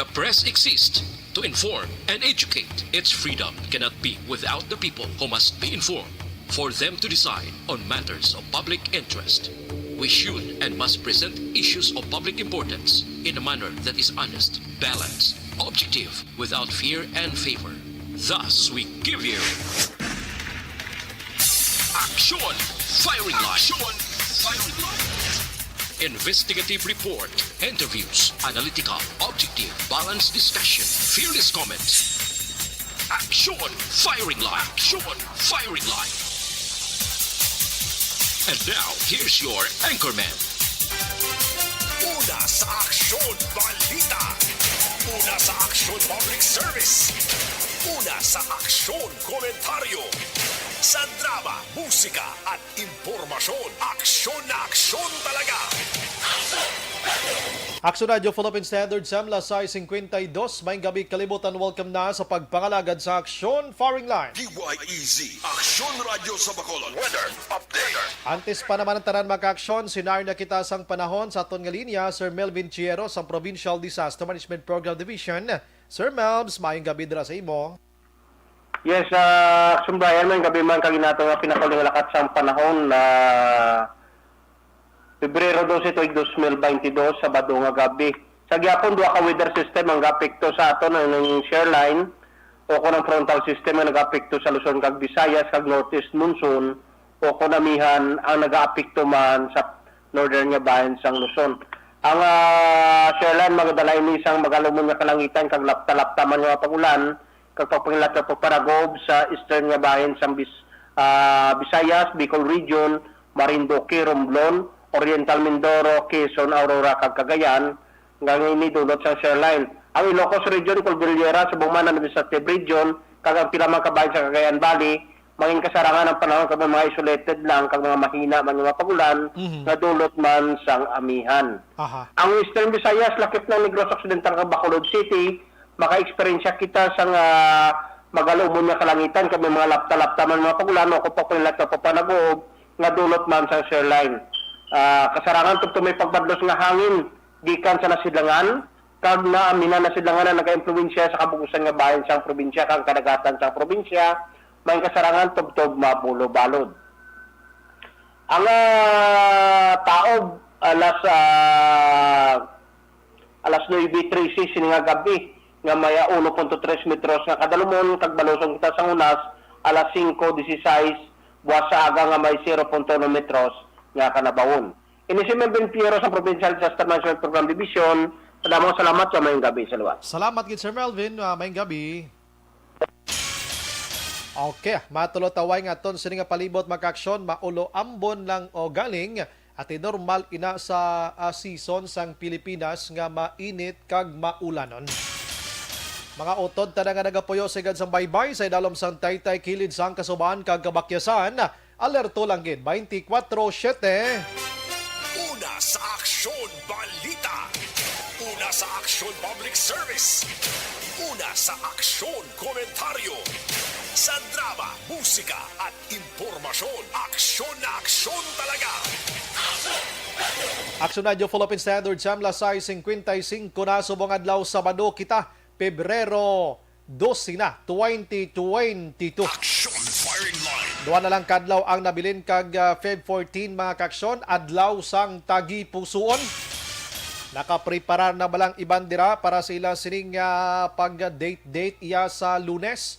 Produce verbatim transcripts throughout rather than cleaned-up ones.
The press exists to inform and educate. Its freedom cannot be without the people, who must be informed for them to decide on matters of public interest. We should and must present issues of public importance in a manner that is honest, balanced, objective, without fear and favor. Thus, we give you Action Firing Line. Action Firing Line. Investigative report, interviews, analytical, objective, balanced discussion, fearless comments. Action Firing Line. Action Firing Line. And now, here's your anchorman. Una sa Aksyon Balita. Una sa Aksyon Public Service. Una sa Aksyon Komentaryo. Sa drama, musika at impormasyon, aksyon na aksyon talaga. Aksyon Radyo Philippine Standard, Samla sais cincuenta y dos. Maayong gabi, kalibutan. Welcome na sa pagpangalagad sa Aksyon Firing Line. D Y E Z, Aksyon Radyo sa Bacolod. Weather update. Antes pa naman ang tanan, mga kaaksyon, sinaryo na kita sang panahon sa aton nga linya, Sir Melvin Chiero sang Provincial Disaster Management Program Division. Sir Melvs, maayong gabi dira sa imo. Yes, ah, Aksyon Brian, maayong gabi man kag inato nga pinakauli nga lakat sang panahon na Pebrero dose, tuig dos mil baynte dos, Sabado nga gabi. Sa gihapon, duha ka weather system ang gaapekto sa aton, ang, ang shear line o kon ang frontal system ang nagaapekto sa Luzon kag Visayas kag northeast monsoon o kon amihan ang nagaapekto man sa northern nga bahin sang Luzon. Ang, ah, shear line magadala ini sang magalumon nga kalangitan kag lapta-lapta man nga pag-ulan kag pagpangilat nga pagpanagob sa eastern nga bahin sang Bis-, ah, Visayas, Bicol Region, Marinduque, Romblon, Oriental Mindoro, Quezon, Aurora, kag Cagayan, nga ini dulot sang shear line. Ang Ilocos Region, Cordillera, subong man ang Administrative Region, kag ang pila man ka bahin sa Cagayan Valley, mangin kasarangan ang panahon kag may mga isolated lang kag mga mahina man nga mga pag-ulan Mhm. nga dulot man sang amihan. Aha. Ang Eastern Visayas, lakip ng Negros Occidental kag Bacolod City, maka-eksperyensya kita sang, ah, magalumon nga kalangitan kag may mga lapta-lapta man mga pag-ulan o kung pagpanilat nga pagpanagob nga dulot man sang shear line. Ah, kasarangan tubtob may pagbadlos nga hangin gikan sa nasidlangan kag naaminan nasidlangan ang nagaimpluwensya sa kabug-usan nga bahin sang probinsya kag kadagatan sang probinsya, may kasarangan tubtob mabulo-balod. Ang, ah, taob, alas, ah, alas nuebe trese sini nga gabi, nga may uno punto tres metros nga kadalumon, kag baluson kita sang hunas, alas singko disisais buwas sa aga, nga may zero punto uno metros nga kanabawon. Ini si Melvin Piero sa Provincial Disaster Management Program Division. Kadamo nga salamat, kag maayong gabi sa liwat. Salamat gid, Sir Melvin. Ah, maayong gabi. Okay, matulotaway nga aton sini nga palibot, mga kaaksyon, maulo ambon lang o galing, ati normal ina sa, ah, season sang Pilipinas nga mainit kag maulanon. Mga utod, tanan nga nagapuyo sa igad sang baybay sa idalom sang taytay kilid sang Kasuban kag Kabakyasan, alerto lang gid twenty-four seven. Una sa Aksyon Balita. Una sa Aksyon Public Service. Una sa Aksyon Komentaryo. Sa drama, musika at impormasyon, aksyon na aksyon talaga. Aksyon Radyo Philippine Standard, Samla sais cincuenta y cinco na, subong adlaw, Sabado kita, Pebrero dose na, twenty twenty-two. Action Firing Line. Duha na lang kadlaw ang nabilin kag, ah, Feb fourteen, mga kaaksyon, adlaw sang tagipusoon. Nakapreparar na ba lang iban dira para sa ila sining, ah, pag-date-date iya sa Lunes?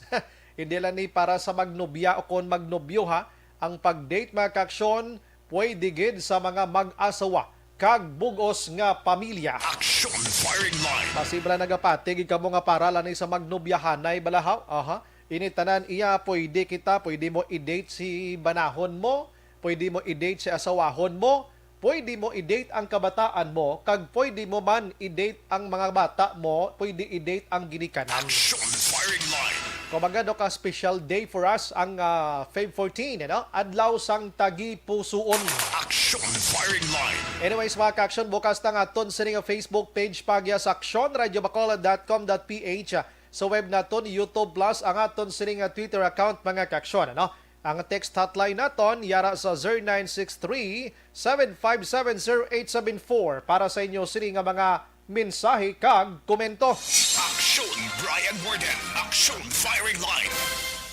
Hindi lang ni para sa magnobya o kon magnobyo, ha. Ang pag-date, mga kaaksyon, pwede gid sa mga mag-asawa kag bug-os nga pamilya. Action Firing Line. Posible nagapati gid kamo nga para lang ni sa magnobyahanay bala, haw? Aha. Ini tanan iya, pwede kita, pwede mo i-date si banahon mo, pwede mo i-date si asawahon mo, pwede mo i-date ang kabataan mo, kag pwede mo man i-date ang mga bata mo, pwede i-date ang ginikanan. Action Firing Line. Kumbaga, no, ka special day for us ang, ah, Feb fourteen, ano? Adlaw sang tagipusoon. Action Firing Line. Anyways, mga kaaksyon, bukas na nga aton sini nga Facebook page, pagya sa action radio bacolod dot com dot ph. Sa web naton, YouTube Plus, ang aton sini nga Twitter account, mga kaaksyon, ano? Ang text hotline naton, yara sa zero nine six three, seven five seven, zero eight seven four. Para sa inyo sini nga mga mensahe kag komento. Aksyon, Brian Warden. Aksyon, Firing Line.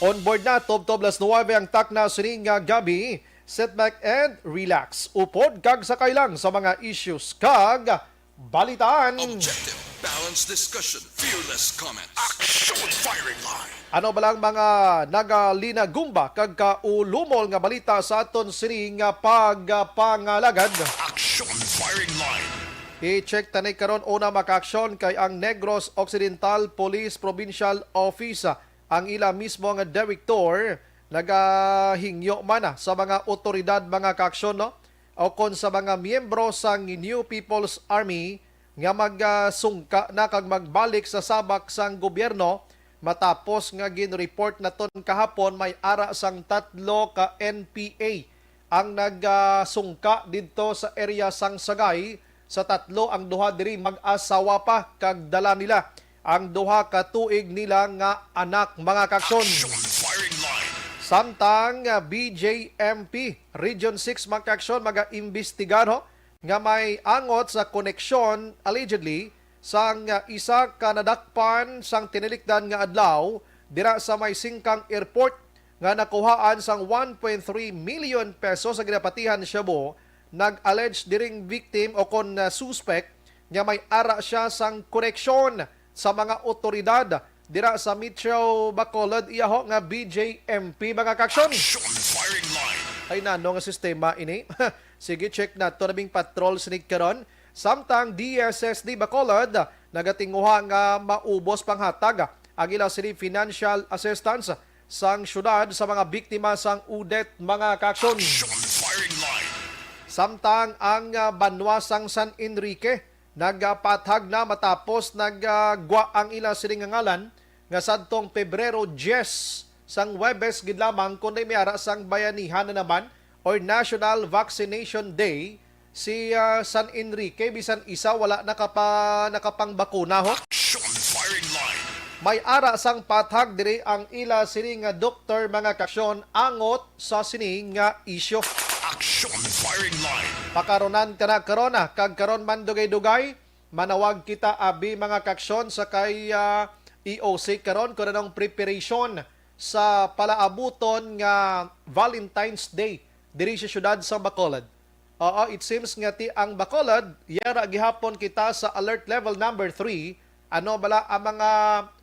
On board na, tubtob las nuwebe ang takna sining nga gabi. Sit back and relax. Upod kag sakay lang sa mga issues kag balitaan. Objective, balanced discussion, fearless comments. Aksyon, Firing Line. Ano ba lang mga nagalinagumba kag kaulumol nga balita sa aton sini nga pagpangalagad? Aksyon, Firing Line. I-check tani karon una, mga kaaksyon, kay ang Negros Occidental Police Provincial Office, ang ila mismo nga direktor, nagahingyo man sa mga otoridad, mga kaaksyon, no, o kon sa mga miyembro sang New People's Army nga magsungka na kag magbalik sa sabak sang gobyerno matapos nga gin-report naton kahapon may ara sang tatlo ka N P A ang nagasungka didto sa area sang Sagay. Sa tatlo, ang duha diri mag-asawa pa kag dala nila ang duha ka tuig nila nga anak, mga kaaksyon. Action Firing Line. Samtang, ah, B J M P Region six, mga kaaksyon, magaimbestigar, ho, nga may angot sa koneksyon, allegedly, sang, ah, isa ka nadakpan sang tinilikdan nga adlaw dira sa may Singkang Airport nga nakuhaan sang one point three million pesos sa ginapatihan shabu. Nag-allege diring victim o kon, ah, suspect nga may ara siya sang koneksyon sa mga otoridad dira sa Metro Bacolod, iya ho nga B J M P, mga kaaksyon. Action Firing Line. Ay, nano nga sistema ini? Sige, check nato, nabing patrol sinig karon. Samtang D S S D Bacolod nagatinguha nga maubos panghatag ang ila sini financial assistance sang syudad sa mga biktima sang Odette, mga kaaksyon. Action Firing Line. Samtang ang, ah, banwa sang San Enrique nagapathag na matapos naggwa ang ila sini nga ngalan nga sadtong Pebrero diyes, sang Huwebes gid lamang, kundi may ara sang bayanihan na naman or National Vaccination Day si, ah, San Enrique, bisan isa wala nakapa-, nakapangbakuna, ho. Action Firing Line. May ara sang pathag diri ang ila sini nga doktor, mga kaaksyon, angot sa sini nga isyu. Action Firing Line. Pakaronan ka na karon, ah, kag karon man dugay-dugay, manawag kita, abi, mga kaaksyon, sa kay, ah, E O C karon kung anong preparation sa palaabuton nga Valentine's Day diri sa siyudad sa Bacolod. Oo, it seems nga ti ang Bacolod, yara gihapon kita sa alert level number three. Ano bala ang mga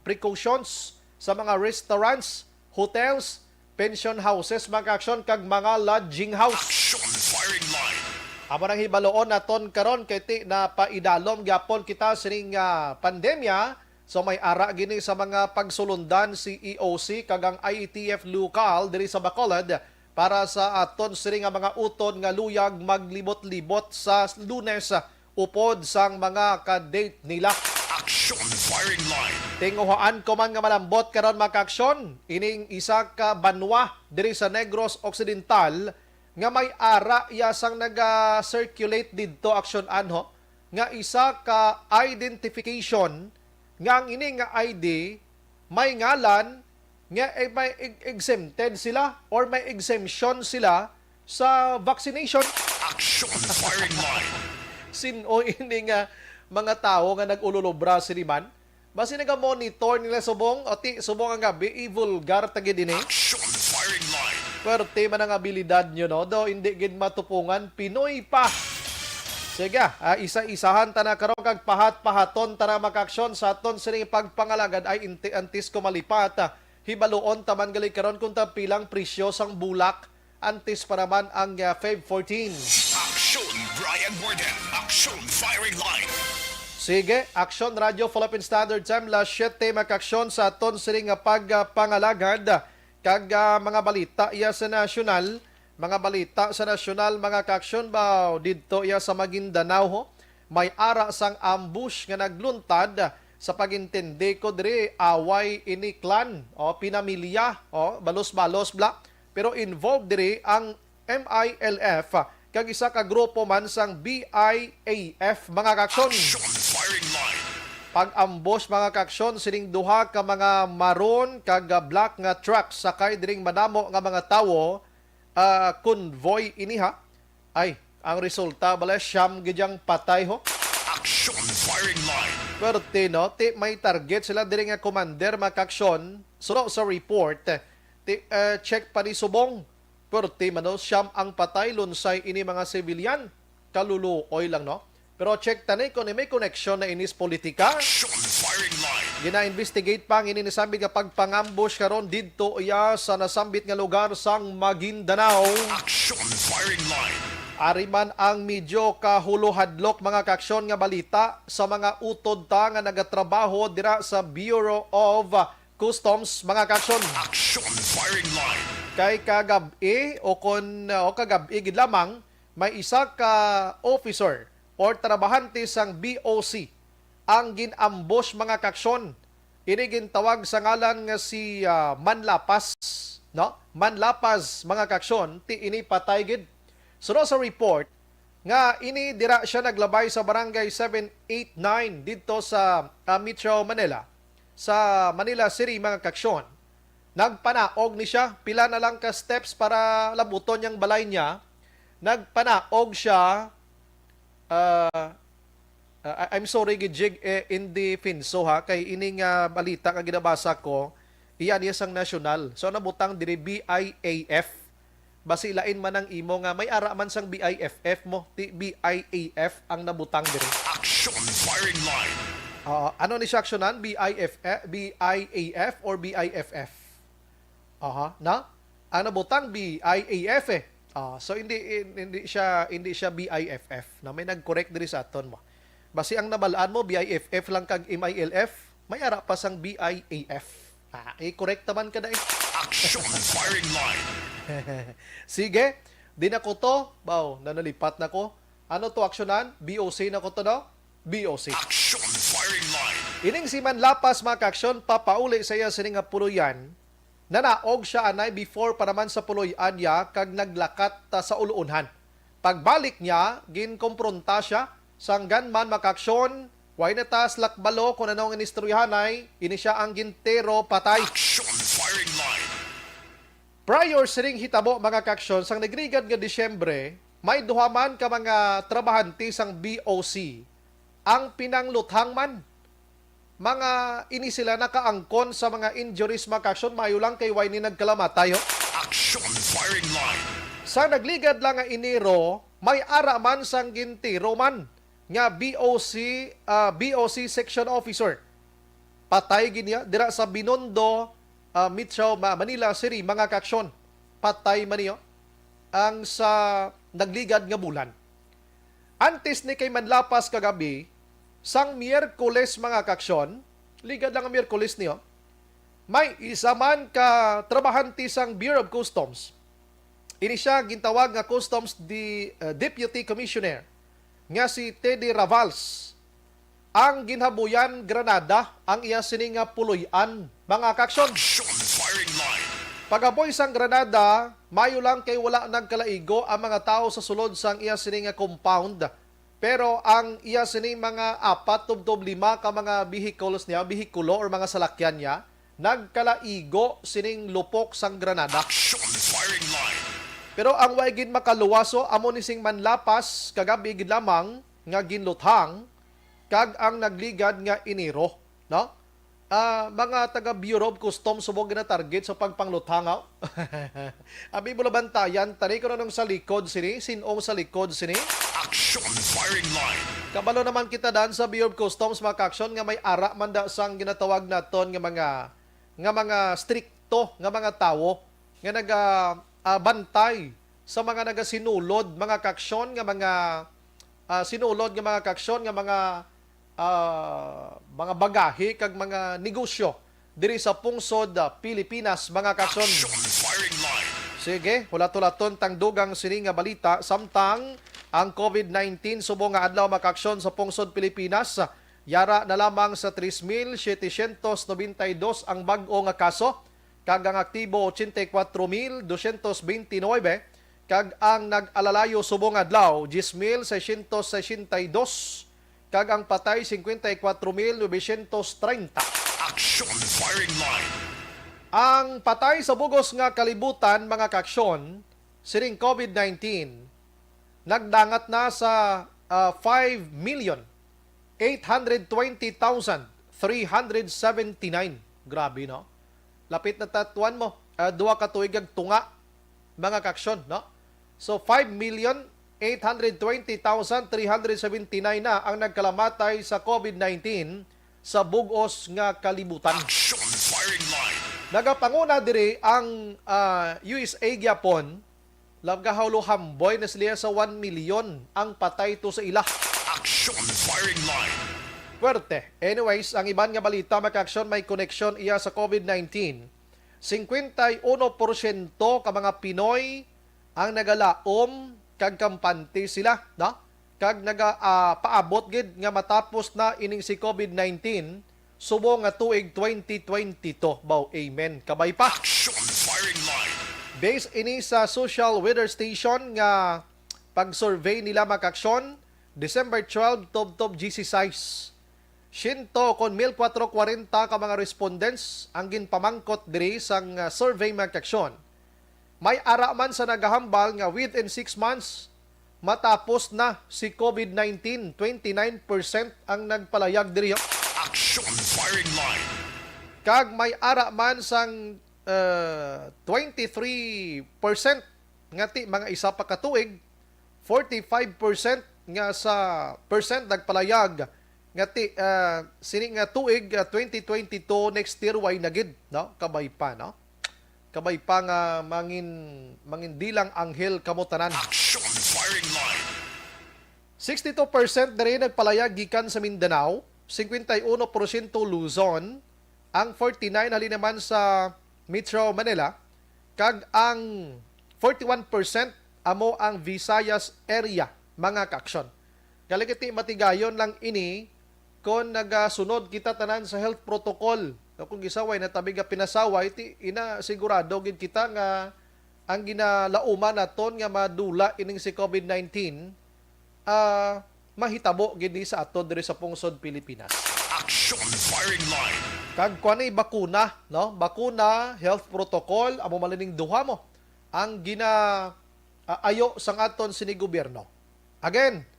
precautions sa mga restaurants, hotels, pension houses, mga kaaksyon, kag mga lodging house? Action Firing Line. Amo nang hibaloon naton karon kay ti napaidalom gyapon kita sining, ah, pandemya. So, may ara gini sa mga pagsulundan si E O C kag ang I A T F lokal diri sa Bacolod para sa aton sini nga mga utod nga luyag maglibot-libot sa Lunes upod sang mga ka-date nila. Action Firing Line. Tinguhaan ko man nga malambot karon, mga kaaksyon, ining isa ka banwa diri sa Negros Occidental nga may ara iya sang naga-circulate didto, aksyon anho, nga isa ka identification nga ang ini nga I D may ngalan nga, eh, may ex-, exempted sila or may exemption sila sa vaccination. Action Firing Line. Sin-o ini nga mga tawo nga nag-ululobra sini man? Basi naga-monitor nila subong, o ti, subong ang gabi, i-vulgar ta gid ini. Action Firing Line. Pwerte man ang abilidad nyo, no? Do, hindi gid matupungan, Pinoy pa. Sige, ah, isa-isahan ta na karon kag pahat-pahaton ta na, mga kaaksyon, sa aton sining pagpangalagad. Ay, inti-, antes ko malipat, ah, hibaloon ta man gali karon kung ta pilang presyo sang bulak antes pa naman ang, ah, Feb fourteen. Action, Brian Warden. Action Firing Line. Sige, Aksyon Radyo Philippine Standard Time, las siyete, mga kaaksyon, sa aton sining nga pagpangalagad kag, ah, mga balita iya sa nasyonal. Mga balita sa nasyonal, mga kaaksyon, ba didto iya sa Maguindanao, ho? May ara sang ambush nga nagluntad. Sa pagintindi ko diri, away ini clan, o, pinamilya, o, balos-balos bla. Pero involved diri ang M I L F kag isa ka grupo man sang B I A F, mga kaaksyon. Action Firing Line. Pag-ambush, mga kaaksyon, sining duha ka mga maroon kag black nga truck sakay diring madamo nga mga tawo, ah, convoy ini, ha. Ay, ang resulta bala, siyam gid ang patay, ho. Action firing line. Pwerte, no? Ti may target sila diri nga commander, mga kaaksyon. Suno sa report, ti, uh, check pa ni subong. Pwerte man, no? Siyam ang patay, lunsay ini mga civilian. Kaluluoy lang, no? Pero check tani kung may koneksyon na inis politika. Action firing line. Gina-investigate pa ang ini nasambit nga pagpang-ambush karon didto iya sa nasambit nga lugar sang Maguindanao. Action firing line. Ari man ang medyo kahuluhadlok, mga kaaksyon, nga balita sa mga utod ta nga nagatrabaho dira sa Bureau of Customs, mga kaaksyon. Action firing line. Kay kagab-i o kon o kagab-i gid lamang, may isa ka officer or trabahante sang B O C ang gin-ambush, mga kaaksyon. Ini gintawag sa ngalan nga si ah, Manlapas, no? Manlapas, mga kaaksyon, ti ini patay gid. Suno sa report nga ini dira siya naglabay sa barangay seven eight nine didto sa ah, Metro Manila, sa Manila City, mga kaaksyon. Nagpanaog ni siya, pila na lang ka steps para labuton yang balay niya. Nagpanaog siya, ah, ah, I- I'm sorry, gid, Jig, eh, in defenso, ha, kay ini nga balita nga ginabasa ko, iya niya sang nasyonal. So, ang nabutang diri, B I A F. Basi lain man ang imo nga may ara man sang B I F F mo, ti B I A F ang nabutang diri. Action firing line. Ah, ano ni siya aksyonan? B I F F, B I A F or B I F F? Aha, na? Ang nabutang B I A F eh. Ah, so hindi hindi siya hindi siya B I F F. Na may nag-correct diri sa aton mo. Basi ang nabalaan mo B I F F lang kag M I L F, may ara pa sang B I A F. Ah, i-correct naman ka na eh. Action firing line. Sige, di na ko to. Baw, nanalipat na ko. Ano to aksyonan? B O C na ko to, no? B O C. Action firing line. Ining si Manlapas, mga kaaksyon, papauli sa iya sini nga puloy-an. Nanaog siya anay before pa naman sa puloy-an niya kag naglakat ta sa uluonhan. Pagbalik niya, ginkompronta siya sang gunman, mga kaaksyon. Way na ta slakbalo kung ano ang inistoryahanay, ini siya ang gintiro patay. Action firing line. Prior sining hitabo, mga kaaksyon, sang nagligad nga Disyembre, may duha man ka mga trabahante sang B O C ang pinangluthang man. Mga ini sila nakaangkon sa mga injuries, mga kaaksyon, maayo lang kay way ni nagkalamatay, ho. Action firing line. Sa nagligad lang nga Enero, may ara man sang gintiro man nga B O C, ah, B O C section officer. Patay gid niya dira sa Binondo, ah, Metro Ma- Manila City, mga kaaksyon. Patay man niya ang sa nagligad nga bulan. Antes ni kay Manlapas kagabi, sang Miyerkules, mga kaaksyon, ligad lang ang Miyerkules niyo, may isa man ka trabahante sang Bureau of Customs. Ini siya gintawag nga Customs di, uh, Deputy Commissioner nga si Teddy Ravals. Ang ginhabuyan granada ang iya sini nga puloy-an, mga kaaksyon. Action firing line. Paghaboy sang granada, mayo lang kay wala nagkalaigo ang mga tawo sa sulod sang iya sini nga compound. Pero ang iya sining mga apat tubtob lima ka mga vehicles niya, behikulo or mga salakyan niya, nagkalaigo sining lupok sang granada. Action firing line. Pero ang way gid makaluwaso amo ni sing Manlapas kagabi gid lamang nga ginluthang kag ang nagligad nga Enero, no? Ah, mga taga Bureau of Customs subong ginatarget sa pagpangluthangaw. Abi mo nabantayan, tani ko nung sa likod sini, sinong sa likod sini? Action firing line. Kabalo naman kita dan sa Bureau of Customs, mga kaaksyon, nga may ara man da sang ginatawag naton nga mga nga mga strikto nga mga tawo nga naga ah, bantay sa mga nagasinulod, mga kaaksyon, nga mga ah, sinulod nga mga kaaksyon nga mga ah, mga bagahe kag mga negosyo diri sa pungsod ah, Pilipinas, mga kaaksyon. Action firing line. Sige, hulat-hulaton tang dugang sini nga balita samtang ang COVID nineteen subong nga adlaw, mga kaaksyon, sa pungsod Pilipinas. Yara na lamang sa tres mil setecientos noventa y dos ang bag-o nga kaso, kag ang aktibo ochenta y cuatro mil doscientos veintinuebe, kag ang nag-alalayo subong adlaw, diyes mil seiscientos sesenta y dos, kag ang patay, cincuenta y cuatro mil novecientos treinta. Action firing line. Ang patay sa bugos nga kalibutan, mga kaaksyon, sining COVID nineteen, nagdangat na sa ah, five million Eight hundred twenty thousand three hundred seventy-nine. Grabe, no? Lapit na tatuan mo. Ah, duha ka tuig ag tunga, mga kaaksyon, no? So, five million eight hundred twenty thousand three hundred seventy-nine na ang nagkalamatay sa COVID nineteen sa bug-os nga kalibutan. Action Firing Line. Nagapanguna diri ang, ah, U S A gyapon. Nagahulohamboy na sila sa one million ang patay to sa ila. Action Firing Line. Puwerte. Anyways, ang iban nga balita, mga kaaksyon, may koneksyon iya sa COVID nineteen. Singkwenta y uno porsyento ka mga Pinoy ang nagalaom kag kampante sila, no? Kag naga, ah, paabot gid nga matapos na ining si COVID nineteen subong nga tuig twenty twenty-two. Baw, amen. Kabay pa. Action Firing Line. Based ini sa Social Weather Station nga pag-survey nila, mga kaaksyon, December twelve tubtob diyesisais. Siyento kon mil kwatro kwarenta ka mga respondents ang ginpamangkot diri sang, ah, survey, mga kaaksyon. May ara man sa nagahambal nga within six months, matapos na si COVID nineteen, twenty-nine percent ang nagpalayag diri. Action Firing Line. Kag may ara man sang, uh, twenty-three percent nga ti mga isa pa ka tuig, forty-five percent nga sa percent nagpalayag nga ti, uh, sini nga tuig, uh, twenty twenty-two, next year, way na gid, no? Kabay pa, no? Kabay pa nga mangin-, mangindilang anghel kamo tanan. Action Firing Line. Sixty-two percent diri nagpalayag gikan sa Mindanao, singkwenta y uno porsyento Luzon, ang forty-nine halin naman sa Metro Manila, kag ang forty-one percent amo ang Visayas area, mga kaaksyon. Kaligiti matigayon lang ini kon nagasunod kita tanan sa health protocol. No, kung gisaway na tabi nga pinasaway, ti ina sigurado gid kita nga ang ginalauman naton nga madula ining si COVID nineteen, ah, mahitabo gid ni sa ato diri sa pungsod Pilipinas. Action Firing Line. Kag kuan ni bakuna, no? Bakuna, health protocol, amo man ning duha mo ang gina, ah, ayo sang aton sini gobyerno. Again,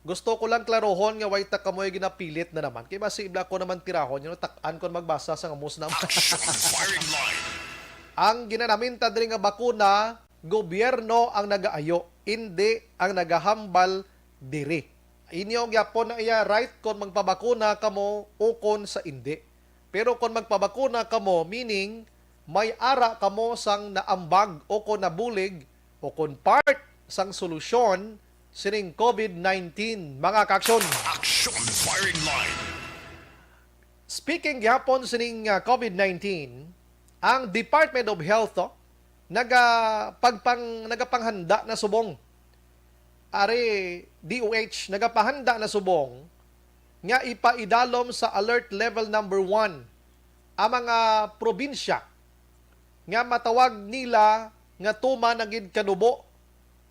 gusto ko lang klarohon nga way ta kamoy ginapilit na naman. Kay basi ibla ko naman tirahon, you know, tak-an kon magbasa sa amos na. Action Firing Line. Ang ginanamintan diri nga bakuna, gobyerno ang nagaayo, indi ang nagahambal diri. Inyo gyapon na iya right kon magpabakuna kamo ukon sa indi. Pero kon magpabakuna kamo, meaning may ara kamo sang naambag o kon nabulig o kon part sang solusyon sining COVID nineteen, mga kaaksyon. Action Firing Line. Speaking gihapon sining, ah, COVID nineteen, ang Department of Health, oh, nagapagpang-, nagapanghanda na subong. Ari, D O H, nagapahanda na subong nga ipaidalom sa alert level number one ang mga probinsya nga matawag nila nga tuman na gid kanubo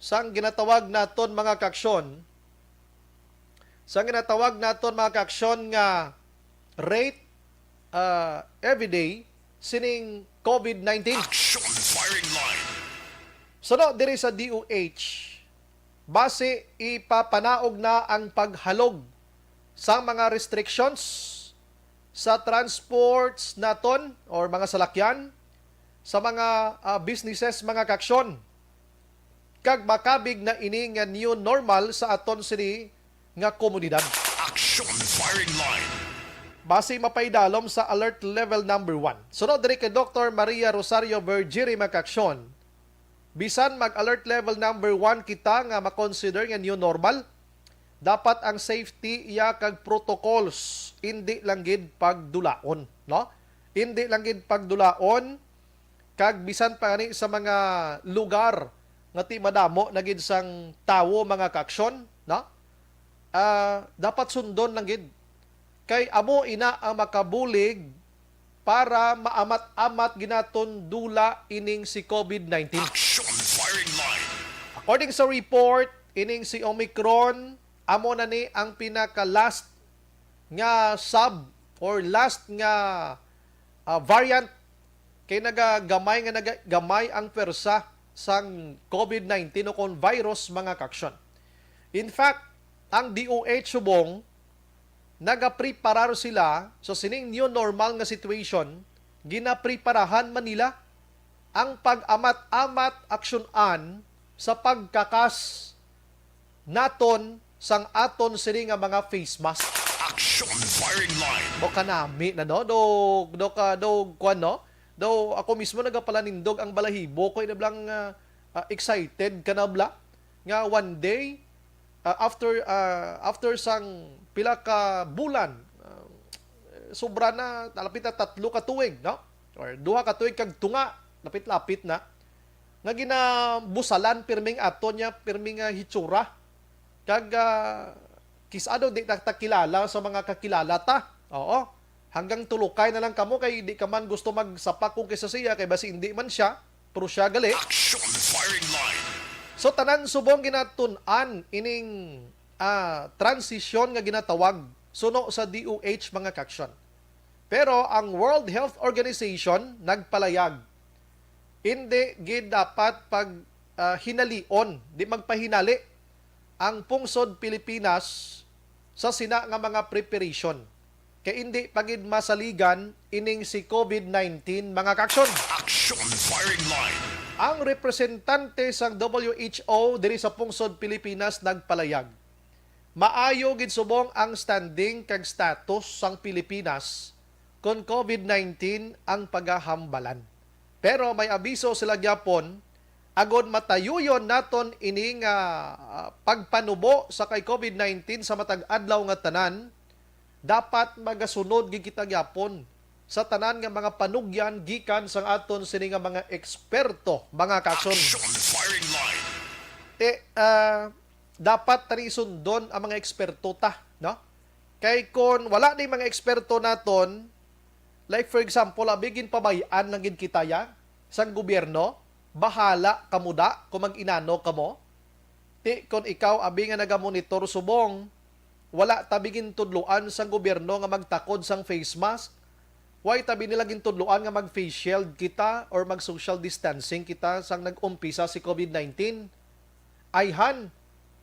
sang ginatawag naton, mga kaaksyon, sang ginatawag naton, mga kaaksyon, nga rate, ah, everyday sining COVID nineteen. Action Firing Line. Suno diri sa D O H, basi ipapanaog na ang paghalog sa mga restrictions sa transports naton or mga salakyan, sa mga, ah, businesses, mga kaaksyon. Kag makabig na ini nga new normal sa aton sini nga komunidad. Action Firing Line. Basi mapaidalom sa alert level number one. Sunod diri kay Doktor Maria Rosario Vergiri, mga kaaksyon, bisan mag-alert level number one kita nga makonsider nga new normal, dapat ang safety iya kag protocols, indi lang gid pagdulaon, no? Indi lang gid pagdulaon, kag bisan pa gani sa mga lugar nga ti madamo na gid sang tawo, mga kaaksyon, no? Ah, dapat sundon lang gid. Kay amo ina ang makabulig para maamat-amat gid naton dula ining si COVID nineteen. Action Firing Line. According sa report, ining si Omicron, amo na ni ang pinaka-last nga sub or last nga, ah, variant, kay nagagamay nga nagagamay ang pwersa sang COVID nineteen o kon virus, mga kaaksyon. In fact, ang D O H subong nagapreparar sila sa sining new normal nga situation, ginapreparahan man nila ang pag-amat-amat aksyonan sa pagkakas naton sang aton sini nga mga face mask. Action firing line. O kanami na, no? Do, do ka, do, kwan, no? Do, ako mismo nagapalanindog ang balahibo ko, inablang, ah, ah, excited ka na bla? Nga one day, ah, after, ah, after sang pila ka bulan, ah, sobra na, lapit na tatlo ka tuig, no? Or duha ka tuig kag tunga, lapit-lapit na. Nga ginabusalan pirming ato niya, pirming, ah, hitsura. Kag, ah, kis-, ano, di na ta kilala sa mga kakilala ta. Oo. Hanggang tulukay na lang kamo kay di ka man gusto magsapak kung kisa siya kay basi hindi man siya, pero siya gali. Action firing line. So, tanan subong ginatun-an ining, ah, transisyon nga ginatawag suno sa D O H, mga kaksyon. Pero ang World Health Organization nagpalayag, hindi gid dapat pag, ah, hinalion, di magpahinali ang pungsod Pilipinas sa sina nga mga preparation. Kay indi pa gid masaligan ining si COVID nineteen, mga kaksyon. Action firing line. Ang representante sang W H O diri sa pungsod Pilipinas nagpalayag, maayo gid subong ang standing kag status sang Pilipinas kon COVID nineteen ang pagahambalan. Pero may abiso sila gyapon, agod matayuyon naton ini nga, ah, pagpanubo sa kay COVID nineteen sa matag adlaw nga tanan, dapat magasunod gid kita gyapon sa tanan nga mga panugyan gikan sang aton sini nga mga eksperto, mga kaksyon. Action firing line. Ti, ah, dapat tani sundon ang mga eksperto ta, no? Kay kon wala ni mga eksperto naton, like for example, abi ginpabay-an lang gid kita ya sang gobyerno, bahala kamo da kung mag-inano kamo. Ti kon ikaw abi nga nagamonitor subong, wala tabi gintudloan sang gobyerno nga magtakod sang face mask, why tabi nila gintudloan nga mag-face shield kita or mag-social distancing kita sang nag-umpisa si COVID nineteen? Ayhan,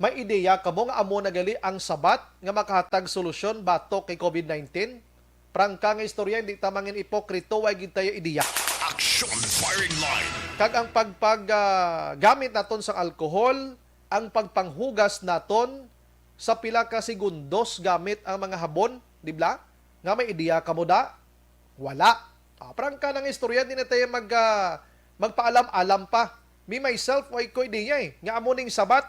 may ideya kamo nga amo na gali ang sabat nga makahatag solusyon batok kay COVID nineteen? Prangka nga istorya, hindi ta mangin ipokrito, way gid tayo ideya. Action firing line. Kag ang pagpag, ah, gamit naton sang alcohol, ang pagpanghugas naton sa pila ka segundos gamit ang mga habon, di ba? Nga may ideya kamo da? Wala. Ah, prangka nang istorya, di na tayo mag, ah, magpaalam-alam pa. Me, myself, way ko ideya eh, nga amo ning sabat.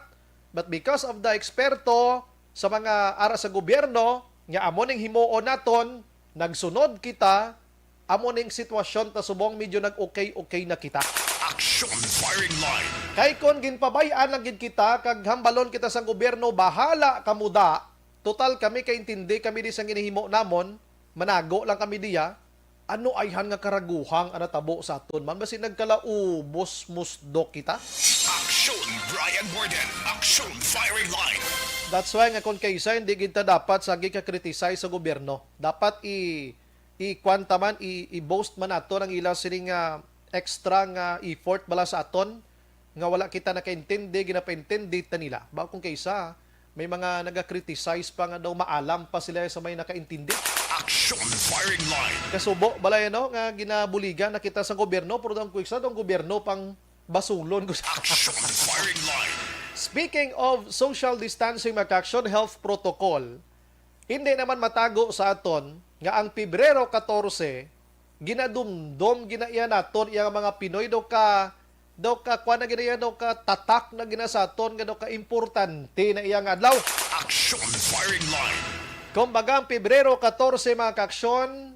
But because of the eksperto sa mga ara sa gobyerno, nga amo ning himuon naton, nagsunod kita, amo ning sitwasyon ta subong medyo nag-okay-okay na kita. Action firing line. Kay kon ginpabay-an lang gid kita kag hambalon kita sang gobyerno, bahala kamo da. Total kami kaintindi kami di sang ginahimo namon, manago lang kami diya. Ano ayhan nga karaguhang ang natabo sa aton man? Basi nagkalaubos musdo kita. Action, Brian Warden. Action firing line. That's why nga kon kaysa hindi gid ta dapat sagi ka criticize sa gobyerno. Dapat i, i-kwan ta man, i, i-boast man nato ang ila sining, ah, extra nga effort bala sa aton nga wala kita nakaintindi, ginapaintindi ta nila. Ba kung kaysa may mga naga-criticize pa nga daw maalam pa sila sa may nakaintindi. Action firing line. Kasubo bala yan, no, nga ginabuligan na kita sa gobyerno, pero daw kung isa daw gobyerno pang basulon ko sa Action firing line. Speaking of social distancing, mga kaksyon, health protocol, hindi naman matago sa aton nga ang Pebrero katorse, ginadumdom ginaiya naton iya nga mga Pinoy daw ka, daw ka, kuwan na gina, daw ka tatak na gina sa aton, nga daw ka importante na iya nga adlaw. Action firing line. Kumbaga, ang Pebrero katorse, mga kaksyon,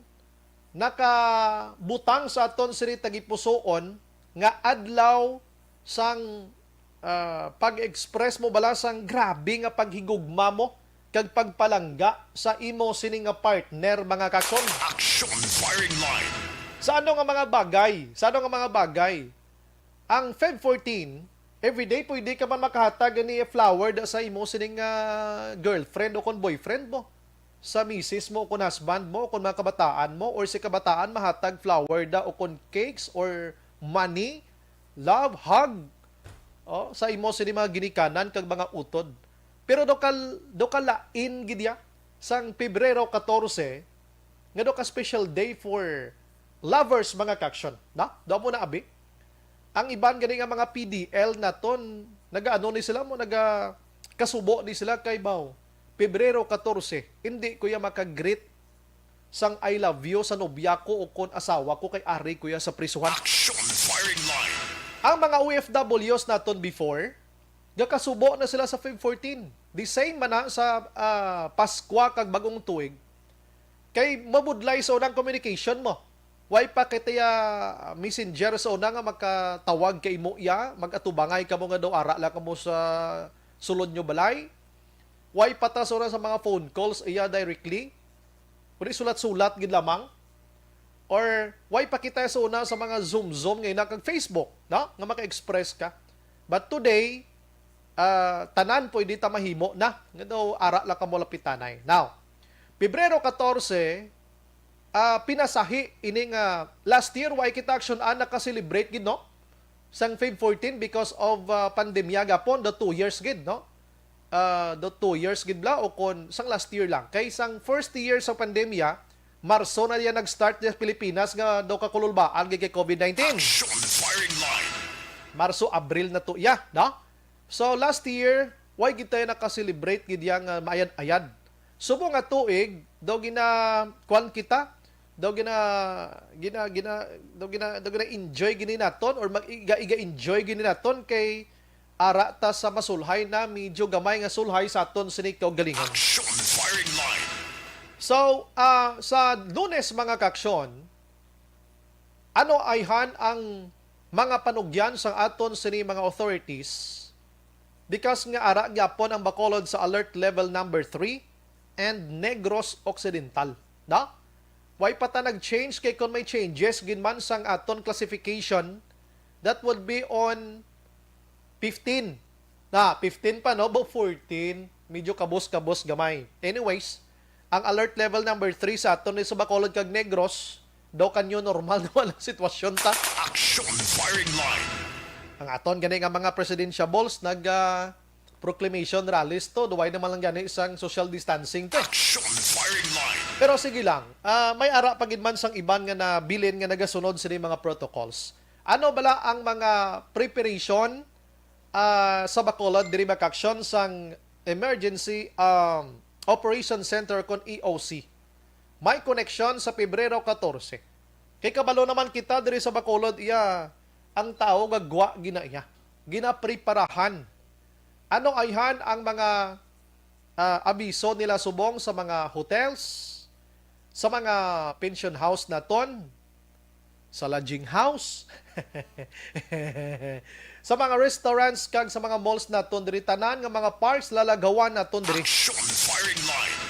nakabutang sa aton sini tagipusoon nga adlaw sang, ah, pag-express mo bala sang grabe nga paghigugma mo kag pagpalangga sa imo sini nga partner, mga kaksyon. Action firing line. Sa ano nga mga bagay? Sa ano nga mga bagay? Ang Feb fourteen, everyday pwede ka man makahatag ni flower da sa imo sining, ah, girlfriend o kon boyfriend mo, sa misis mo o kon husband mo o kon mga kabataan mo, or si kabataan mahatag flower da o kon cakes or money, love, hug, oh, sa imo sini mga ginikanan kag mga utod. Pero do kal-, do kalain gid ya sang Pebrero katorse, nga daw ka special day for lovers, mga ka-aksyon. Na? Daw mo na, abi? Ang iban gani nga mga P D L naton, nagaano ni sila mo, naga kasubo ni sila kay baw, Pebrero katorse, hindi ko ya maka-greet sang "I love you" sa nobya ko o kon asawa ko kay ari ko ya sa prisuhan. Action Firing Line. Ang mga O F Ws naton before, gakasubo na sila sa Feb fourteen. The same man na sa, ah, Paskwa kag Bagong Tuig. Kay mabudlay sa unang communication mo. Way pa kita ya messenger sa una nga makatawag ka imo ya, mag-atubangay ka mo nga daw ara lang ka mo sa sulod nyo balay. Way pa ta sa una sa mga phone calls iya directly. Kundi sulat-sulat gid lamang. Or way pa kita sa una sa mga Zoom-Zoom nga ina kag Facebook, no? Nga maka-express ka. But today, ah, tanan pwede ta mahimo na. Nga daw, ara lang ka mo lapitanay. Now, Pebrero katorse, ah, pinasahi ini nga last year, way kita aksyon-an naka-celebrate gid, no? Sang Feb fourteen because of, ah, pandemya gapon, the two years gid, no? Ah, the two years gid bala, o kon sang last year lang. Kay sang first year sa pandemya, Marso na yan nag-start sa Pilipinas nga daw kakululbaan gid kay COVID nineteen. Action Firing Line. Marso, Abril na to iya, no? So, last year, way gid tayo naka-celebrate gid yang, ah, maayad-ayad. Subong nga tuig, daw gina, kwan kita, daw gina, gina, gina, daw gina, daw gina-enjoy gini naton or mag, iga, iga-enjoy gini naton kay ara ta sa masulhay na, medyo gamay nga sulhay sa aton sini kaugalingon. Action Firing Line. So, ah, sa Lunes, mga ka-aksyon, ano ayhan ang mga panugyan sang aton sini mga authorities? Because nga ara gyapon ang Bacolod sa alert level number three and Negros Occidental. Na? Way pa ta nag-change kay kung may changes gid man sang aton classification, that would be on fifteen. Na, fifteen pa, no? Bo, fourteen. Medyo kabos-kabos gamay. Anyways, ang alert level number three sa aton ni sa Bacolod kag Negros, daw ka new normal naman ang sitwasyon ta. Action Firing Line. Ang aton gani nga mga presidentiables nag, ah, proclamation rallies to, duway naman lang gani isang social distancing to. Action Firing Line. Pero sige lang, ah, may ara pa gid man sang iban nga nabilin nga nagasunod sini mga protocols. Ano bala ang mga preparation, ah, sa Bacolod diri, mga ka-aksyon, sang Emergency, um, Operation Center kon E O C? May koneksyon sa Pebrero katorse. Kay kabalo naman kita diri sa Bacolod, iya, ang tawo gagwa gina iya. Ginapreparahan. Ano ayhan ang mga, ah, abiso nila subong sa mga hotels, sa mga pension house naton, sa lodging house, sa mga restaurants kag sa mga malls naton diri, tanan nga mga parks lalagawan naton diri. Action Firing Line.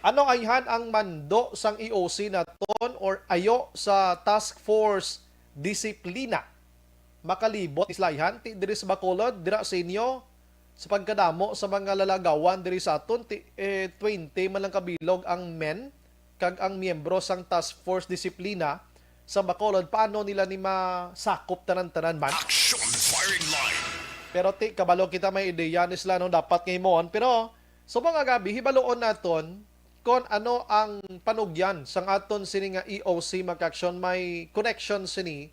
Ano ayhan ang mando sang E O C naton or ayo sa Task Force Disiplina? Makalibot islayhan ti diri sa Bacolod, dira sa inyo, sa pagkadamo sa mga lalagawan diri sa aton, ti, eh, twenty man lang kabilog ang men kag ang miyembro sang Task Force Disiplina sa Bacolod. Paano nila ni masakop tanan-tanan man? Action Firing Line. Pero ti, kabalo kita may ideya ni sila, no, dapat nga himuon. Pero sa mga gabi, hibaluon naton kon ano ang panugyan sang aton sini nga E O C, mga ka-aksyon, may connection sini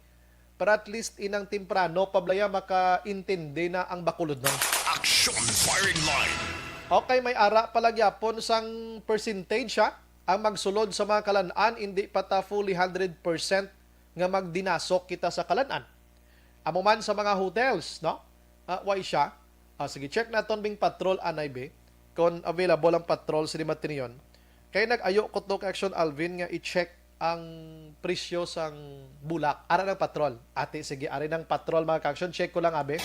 para at least inang temprano pa bala ya makaintindi na ang Bacolodnon. Action Firing Line. Okay, may ara pala gyapon sang percentage, ha? Ang magsulod sa mga kalan-an, hindi pa ta fully hundred percent nga magdinasok kita sa kalan-an. Amo man sa mga hotels, no? Ah, way siya. Ah, sige, check naton bing patrol anay, be. Kung available ang patrol sa Dimatinyon. Kay nag-ayo ko to, ka-aksyon Alvin, nga i-check ang presyo sang bulak. Ara ng patrol. Ate, sige, ari ng patrol, mga ka-aksyon. Check ko lang, abe.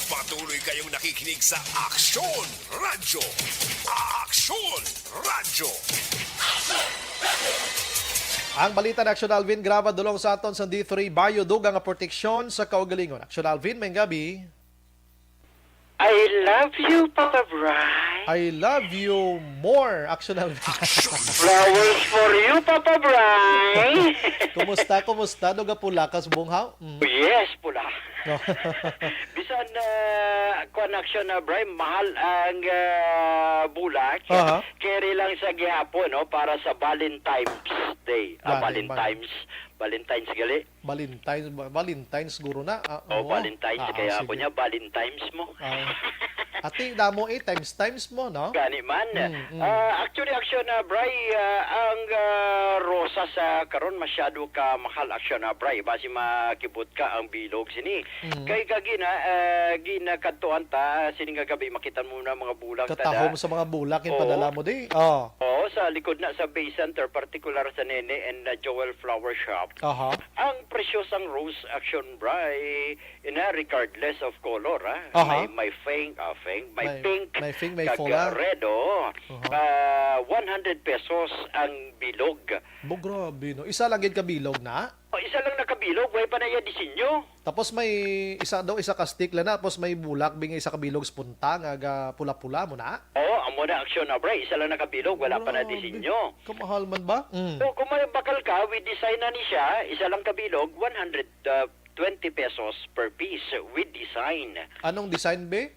Patuloy kayong nakikinig sa Aksyon Radyo. Aksyon Radyo. Ang balita ni Aksyon Alvin, graba dulong sa aton sa D three Bayo, dugang nga proteksyon sa kaugalingon. Aksyon Alvin, may gabi. I love you, Papa Bry. I love you more, Aksyon Alvin. Flowers for you, Papa Bry. Kumusta, kumusta? Duga pula ka subong haw? Mm. Yes, pula. Bisan, ah, kuwan, Action, ah, Bri, mahal ang, ah, bulak. Aha. Keri lang sa gihapon, no, para sa Valentine's Day. Ah, Gani man. Valentine's. Valentine's gali. Valentine's, ba-, Valentine's siguro na. Ah, Oh, oo. Valentine's. Ah, Kaya ako sige. niya, Valentine's mo. Ah. Ati, damo eh, times, times mo, no? Gani man. Mm, mm. Ah, actually, Action, ah, Bri, ah, ang, ah, rosas, ah, karon masyado ka mahal, Action, ah, Bri. Basi makibot ka ang bilog sini. Mm. Kay kagina, ah, ginakadtuan ta, sini nga gabi, makita mo na mga bulak ta Katahom da. sa mga bulak yung Oo. padala mo di. Oh. Oo, sa likod na sa Bay Center, partikular sa Nene and, ah, Joel Flower Shop. Aha. Ang presyo sang rose, Action, Bri, ina, regardless of color, ah. Aha. May, may pink, ah, pink, may May, pink, may pink, may kag, pula. ah, red, oh. Aha. Ah, one hundred pesos ang bilog. Bo, grabe, no? Isa lang gid ka bilog na? Oh, isa lang nakabilog, way pa na iya disenyo. Tapos may isa daw, isa ka stick lang na, tapos may bulak, bing isa ka bilog sa punta, nga ga pula-pula mo na? Oh, amo na, Action, ah, Bri. Isa lang nakabilog, wala pa na Grabe. disenyo. Kamahal man ba? Mm. So, kung may bakal ka, with design na ni siya, isa lang kabilog, one hundred, uh, twenty pesos per piece with design. Anong design, be?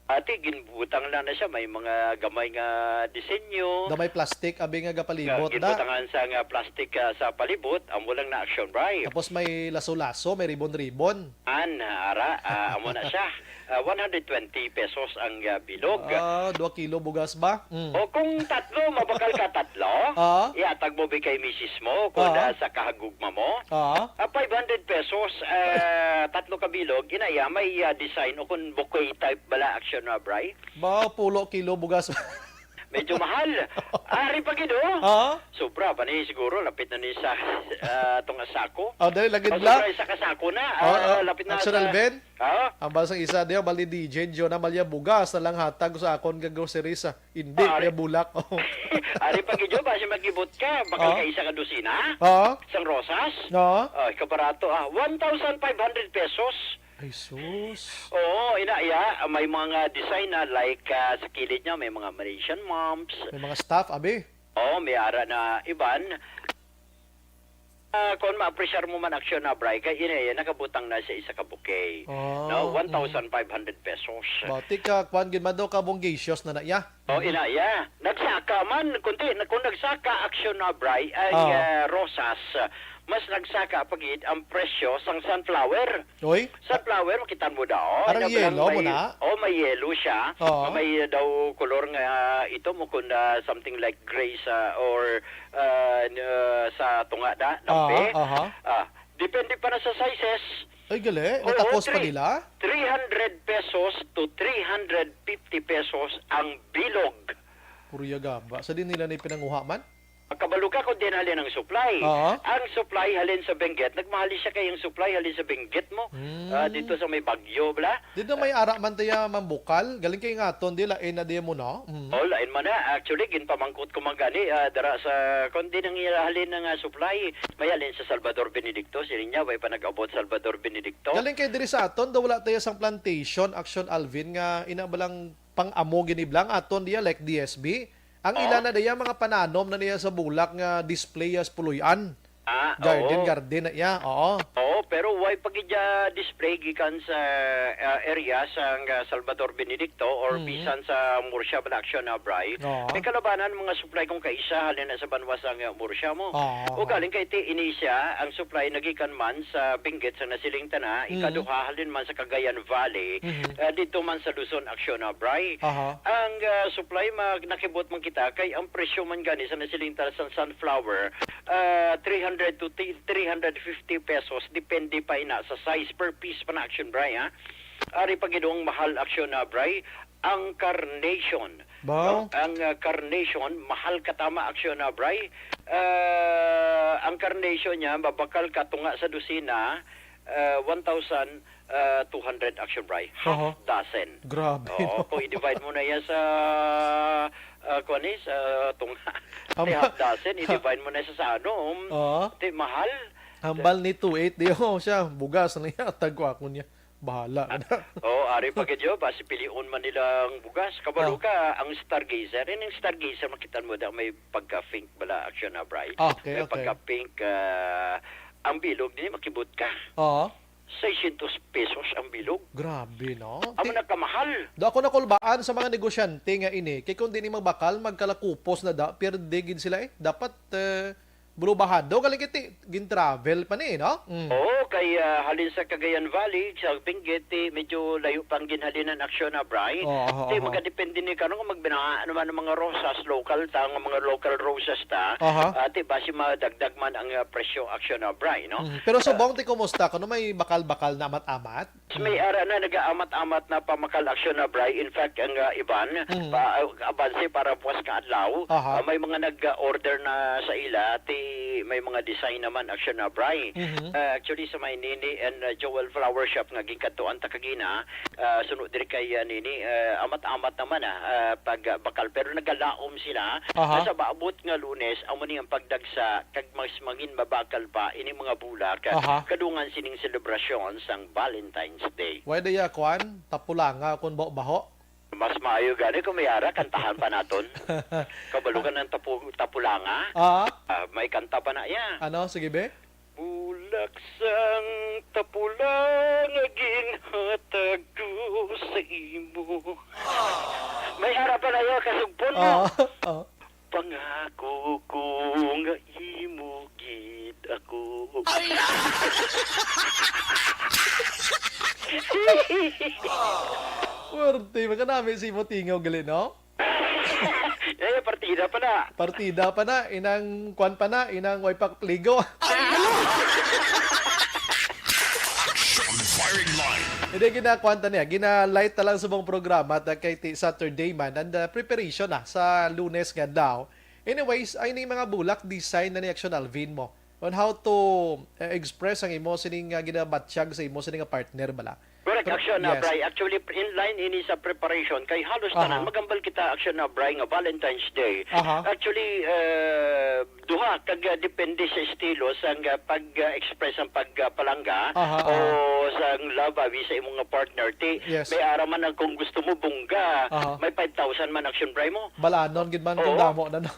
Ati, ginbutang lang na siya. May mga gamay nga disenyo. Gamay plastic, abi nga gapalibot Nga na. ginbutangan sa nga plastic, ah, sa palibot. Amo lang na, Action, Bri. Tapos may laso-laso, may ribbon-ribbon. An, ara, ah, amo na siya. Ah, one hundred twenty pesos ang, ah, bilog. Ah, dua kilo bugas ba? Mm. O kung tatlo, mabakal ka tatlo, Ah? ihatag mo bi kay misis mo, kung Ah? sa kahagugma mo. Ah? Ah, five hundred pesos, ah, tatlo ka bilog, inaya, may, ah, design o kung bouquet type bala, Action, ah, Bri. Ba, pulo kilo bugas. Medyo mahal. Ari pa gid, oh. Ah? Sobra pa ni siguro, lapit na ni sa, ah, tong sako. Oh, dali, lagid Oh, bla. sobra, isa ka sako na. Oh, Ah, oh. lapit na Action sa Alvin? Ah? Ang basang isa diyo, bali D J, Diyo na Malia bugas na lang hatag sa akon nga groceries, ah. Hindi, Ah, ari. may bulak. Oh. Ari pa gid, oh, basi magibot ka, bakal Ah? ka isa ka dosina? Ah? Sang rosas? Ah? Oh, kabarato, ah. One thousand five hundred pesos. Ay, sus. Oo, ina, iya, may mga design na like, ah, sa kilid niya, may mga Malaysian moms. May mga staff, abi? Oo, may ara na iban. Ah, kung ma-appreciate mo man, Action, na, Bri, kay ina, iya, nakabutang na sa isa ka bouquet. Ah, No, mm. one thousand five hundred pesos. Ba, tika, kwan gid man daw ka bongacious na na iya. Oh, Mhm. ina, iya. Nagsaka man, kundi, na, kung nagsaka, Action, na, Bri, ang, Ah. ah, rosas, ah, mas nagsaka pa gid ang presyo sang sunflower. Oy? Sunflower, makita mo daw. Parang Ina, yellow may, mo na? Oh, may yellow siya. Oo. May daw color nga ito mo kung, ah, something like gray sa, or, ah, n-, ah, sa tunga da, dampi. Aha, aha. Ah, depende pa na sa sizes. Ay, gali. Oo, Natakos pa three, nila? three hundred pesos to three hundred fifty pesos ang bilog. Purya gaba. Sa din nila ni pinanguha man? Kabalo ka kung din halin ang supply. Oo. Ang supply halin sa Benguet, nagmahali siya kay ang supply halin sa Benguet mo. Mm. Ah, dito sa may Baguio, bala. Dito may ara man tiya mambukal. Galing kay nga aton, di lain na di mo, no? Mm. Oh, lain man na. Actually, ginpamangkot ko man gani, ah, dara sa, kung di nang halin nga supply, may halin sa Salvador Benedicto. Sini niya, way pa nag-abot Salvador Benedicto. Galing kay diri sa aton, daw wala tayo sang plantation, Action Alvin, nga ina ba lang pang-amo gini blang aton diya, like D S B. Ang Oh. ila na diya, mga pananom na niya sa bulak nga display, ah, sa puloy-an. Ah, Garden, oo. garden na iya, oo. Oo, pero way pa gid ya display gikan sa, ah, area sa, ah, Salvador Benedicto or Mhm. bisan sa Murcia, Bala Action na, Bri. Oo. May kalabanan mga supply kung kaisa, halin na sa banwa sa, ah, Murcia mo. Oo. O galing kay ti ini siya, ang supply nagikan man sa Benguet sa nasiling tana, Mhm. ikaduha halin man sa Cagayan Valley, Mhm. ah, dito man sa Luzon, Action na, Bri. Aha. Ang, ah, supply, mag-, nakibot man kita kay ang presyo man gani sa nasiling tana sa sunflower, ah, three hundred to ti-, three hundred fifty pesos, depende pa ina sa size per piece pa na, Action, Bri, ha? Ari pa gid ang mahal, Action na, Bri, ang carnation. Ba? No? Ang, ah, carnation, mahal katama, Action na, Bri. Ah, ang carnation niya, mabakal ka tunga sa dosina, ah, one thousand, ah, two hundred, Action, Bri. Half Aha. dozen. Grabe, Oo, no? kung i-divide mo na yan sa, ah, kuwan eh, sa tunga. Hamba- Di half dozen, i-divide mo na sa, sa ano, um, Oo. di mahal. Hambal ni two eight, di, oh, siya, bugas na niya, tag ko ako niya. Bahala ka na. Oh, ari pa gid yo, basi pilion man nila ang bugas. Kabalo Oh. ka, ang Stargazer, yun yung Stargazer, makita mo daw may pagka-pink bala, Action na, Bri. Okay, May okay. pagka-pink, ah, ang bilog din, makibot ka. Oo. Seiscientos pesos ang bilog. Grabe, no? Amo na kamahal. Do ako nakulbaan sa mga negosyante nga ini, kay kung di ni magbakal, magkalakupos na da, pierde gid sila eh. Dapat, eh, bulubahado, galing kiti, gin-travel pa ni, no? Mm. Oo, kay, ah, halin sa Cagayan Valley, sa Benguet, eh, medyo layo pang ginhalinan aksyon na, Bri. Oo, oo, Ti, oo. Makadepende ni karon kung magbinaa naman ng mga rosas, local ta, ang mga local rosas ta. Aha. Ah, ti, basi madagdag man ang, ah, presyo aksyon na, Bri, no? Mm. Pero Ah. subong, ti, kumusta? Kano may bakal-bakal na amat-amat? May Mm. ara na nagaamat-amat na pamakal aksyon na, Bri. In fact, ang, ah, iban, Mm. pa, ah, abanse para buwas nga adlaw, Aha. ah, may mga nag-order na sa ila, ti may mga design naman aksyon na, Bri. Mhm. Ah, actually, sa may Nini and, ah, Joel Flower Shop nga ginkadtuan ta kagina, ah, suno diri kay, ah, Nini, ah, amat-amat naman, ah, ah, pagbakal. Pero nagalaom sila Aha. na sa maabot nga Lunes, amo ni ang pagdagsa kag mas mangin mabakal pa ini mga bulak, ah, Aha. kadungan sining selebrasyon sang Valentine's Day. Why diya, kwan? Tapulanga kung baho-baho? Mas maayo gani kung may ara, kantahan pa naton. Kabalo ka ng tapu-, tapulanga? Ah? Ah, may kanta pa na iya. Ano? Sige, be? Bulak sang tapulanga ginhatag ko sa imo. May ara pa na iya, kasugpon mo. Ah, ah. Pangako ko nga imo gid ako. Ay, ah! Puwerte, makanami si imo tingaw gali, no? Eh, partida pa na. Partida pa na, inang kwan pa na, inang way pa ligo. Action firing line. Hindi, ginakuan ta niya. Gina-light ta lang sa mong programa, ta kay ti Saturday man, and, uh, preparation na sa Lunes nga daw. Anyways, ay ni mga bulak, design na ni Action Alvin mo on how to, uh, express ang imo sining, uh, ginabatyag sa imo sining nga partner bala. Correct, Pero, action na, yes. Bri. Actually, in line ini sa preparation, kay halos Aha. tanan, magambal kita, action na, Bri, nga Valentine's Day. Aha. Actually, uh, duha, kag, uh, depende sa estilo, sang, uh, pag, uh, express ang pagpalangga, Aha, o aha. sang love, abi sa imong nga partner. Ti, Yes. may ara man ang kung gusto mo, bungga. Aha. May five thousand man, action, Bri, mo. Balanon, gid man, Oo. kung damo na, no?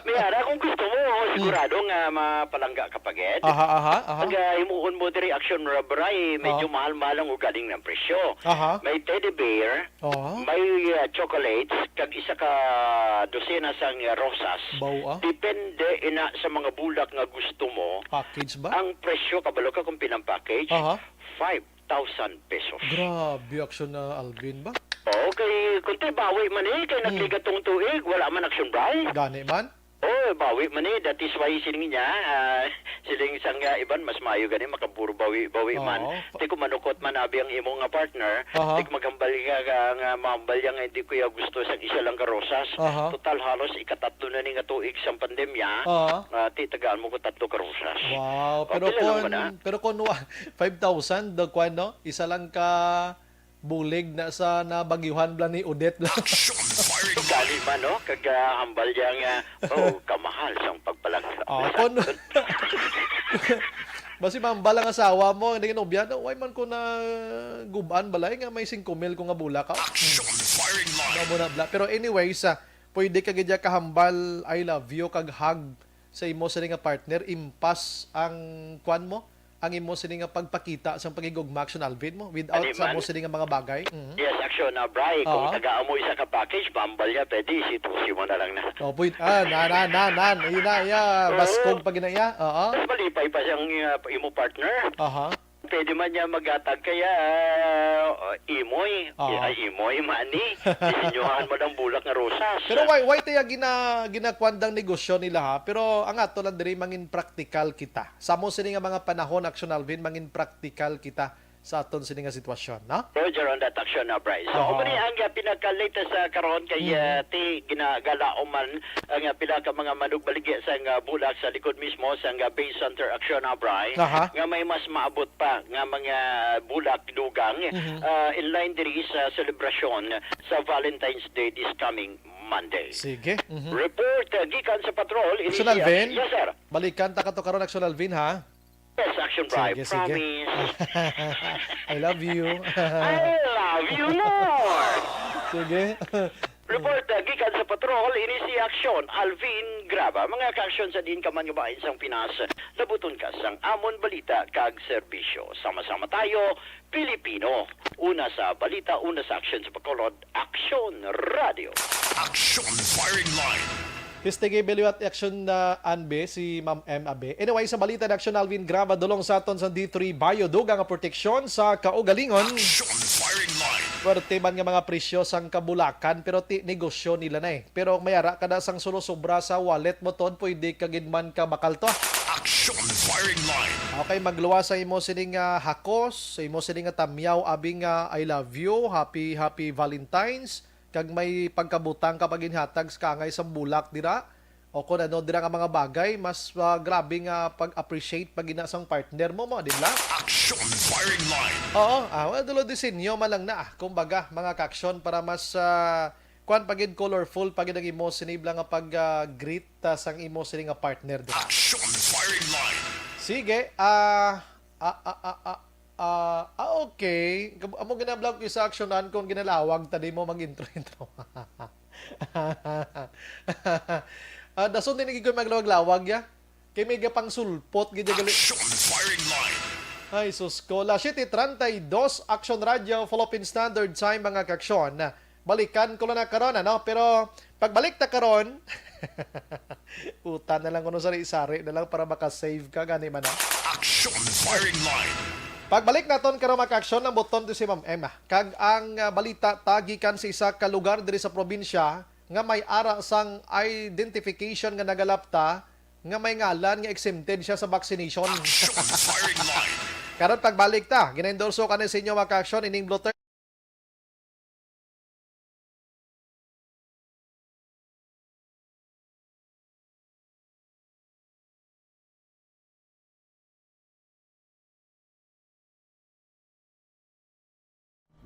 May ara, kung gusto mo, Hmm. sigurado nga mapalangga ka pa, gid. Aha, aha, aha. Pag, ah, himuon mo diri, action, Bri, medyo Aha. mahal-mahal ang ugaling ng presyo. Aha. May teddy bear, Aha. may, ah, chocolates, kag isa ka dosena sang, ah, rosas. Baw, ah. Depende ina sa mga bulak nga gusto mo. Package ba? Ang presyo, kabalo ka kung pinang package? Aha. Five thousand pesos. Grabe, action na Alvin ba? Okay, kung ti bawi man eh, kay Hmm. nagligatong tuig, wala man action, Bri. Gani man? Oh, bawi man eh, that is why siling niya, ah, siling sang, ah, iban, mas maayo gani, makaburo bawi-bawi Oo. man. Ti kung manukot man abi ang imo nga partner, Aha. ti kung maghambal ka, ka nga mahambal niya nga hindi ko ya gusto sang isa lang ka rosas. Aha. Total, halos ikatatlo na ni nga tuig sang pandemya. Aha. Ah, ti tagaan mo ko tatlo ka rosas. Wow, pero Okay lang kung, naman, ah. pero kung wa-, five thousand, daw kwan, no? Isa lang ka bulig na sa nabagyuhan bala ni Odette lang. Action firing Ugali man, no? Kag, ah, hambal niya nga, oh, kamahal sang pagpalangga. Oh, kon-, basi mambal ang asawa mo, hindi nobya, no? Why man ko na gubaan balay nga may singko mil ko nga bulak, ah? Action firing line. Ano mo na, bla-, pero anyways, ah, pwede ka gid ya kahambal, "I love you," kag hug sa imo sini nga partner, impas ang kwan mo, ang imo sini nga pagpakita sang paghigugma, action Alvin mo, without Ani sa man? mo sini nga mga bagay. Mhm. Yes, action na, Bri. Kung Oo. tagaan mo isa ka package, bambal niya, pwede, si Tusi mo na lang na. Oh, pwede. Ah, na, na, na, na. Yun na, iya. Oo. Baskog pa gina iya. Oo. Mas malipay pa siyang, uh, imo partner. Aha. Pwede man niya maghatag kaya, uh, imoy. Oo. Eh, ay, imoy, mani. Disenyohan mo ng bulak nga rosas. Pero why, why tayo gina-, ginakwandang negosyo nila, ha? Pero ang ato lang diri, mangin praktikal kita. Sa mo sini nga mga panahon, Action Alvin, mangin praktikal kita sa aton sini nga sitwasyon, no? Roger on that, action na, Bryce. So, Aha. Amo ni ang, ah, pinaka-latest sa karon kay, Mhm. ah, ti ginagalaom man ang, ah, pila ka mga manugbaligya sa nga bulak sa likod mismo sa nga Bay Center, action na, Bryce, Aha. nga may mas maabot pa nga mga bulak dugang, Mhm. ah, in line diri sa selebrasyon sa Valentine's Day this coming Monday. Sige. Mhm. Report, ah, gikan sa patrol. Ini Action si Alvin? Yes, sir. Balikan ta ka to karon, Action Alvin, ha? Yes, action, Bri. Sige, sige. Promise. I love you. I love you more. Sige. Report, uh, gikan sa patrol, ini si Action, Alvin Graba. Mga ka-action sa diin ka man nga bahin sang Pinas, Nabuton ka sang amon balita kag serbisyo. Sama-sama tayo, Pilipino. Una sa balita, una sa aksyon sa Bacolod, Aksyon Radio. Action Firing Line. Testige Beliwat Action na Anbe, si Ma'am M Abe. Anyway, sa balita na Aksyon, Alvin Graba, dulong sa aton sa D three Bio, dugang nga proteksyon sa kaugalingon. Action Firing Line. Pwerte man nga mga presyo sang kabulakan, pero ti negosyo nila na eh. Pero may ara ka na sang sulo sobra sa wallet mo, Ton, pwede ka gid man ka makalto. Action Firing Line. Okay, magluwas sa imo sining ah, hakos, sa imo sining nga tamyaw, abi nga I love you, happy, happy Valentine's, kag may pagkabutang ka paginhatag sa kangay sa bulak dira. O kung ano dira nga mga bagay, mas ah, grabe nga pag-appreciate pag ina sang partner mo, mo, di ba? Action Firing Line. Oo, ah, well, dulo disenyo man lang na, ah. Kumbaga, mga ka-aksyon para mas ah, kwan pa gid, colorful pa gid ang imo sini bala nga pag ah, greet ah, sang imo sini nga partner, di ba? Action Firing Line. Sige, ah, ah, ah, ah, ah, ah, ah, okay. Kab- Amo ginablag ko sa aksyonan kung ginalawag ta di mo mag-intro-intro. Ah, dason din gid ko maglawag-lawag ya. Kay may gapang sulpot gid ya gali. Action Firing Line. Ay, sus ko. La siete treinta y dos, Action Radio, Philippine Standard Time, mga kaksyon. Balikan ko lang na karon, ano? Pero pagbalik ta karon, utan na lang kuno, sari-sari na lang para makasave ka, gani man, ah. Action Firing Line. Pagbalik naton karon, mga kaksyon, ang buton to si Ma'am Emma. Kag ang ah, balita ta gikan sa isa ka lugar diri sa probinsya nga may ara sang identification nga nagalapta nga may ngalan nga exempted siya sa vaccination. Action Firing Line. Karon pagbalik ta, ginaendorso ka ni sa inyo, mga ka-aksyon, ining blotter.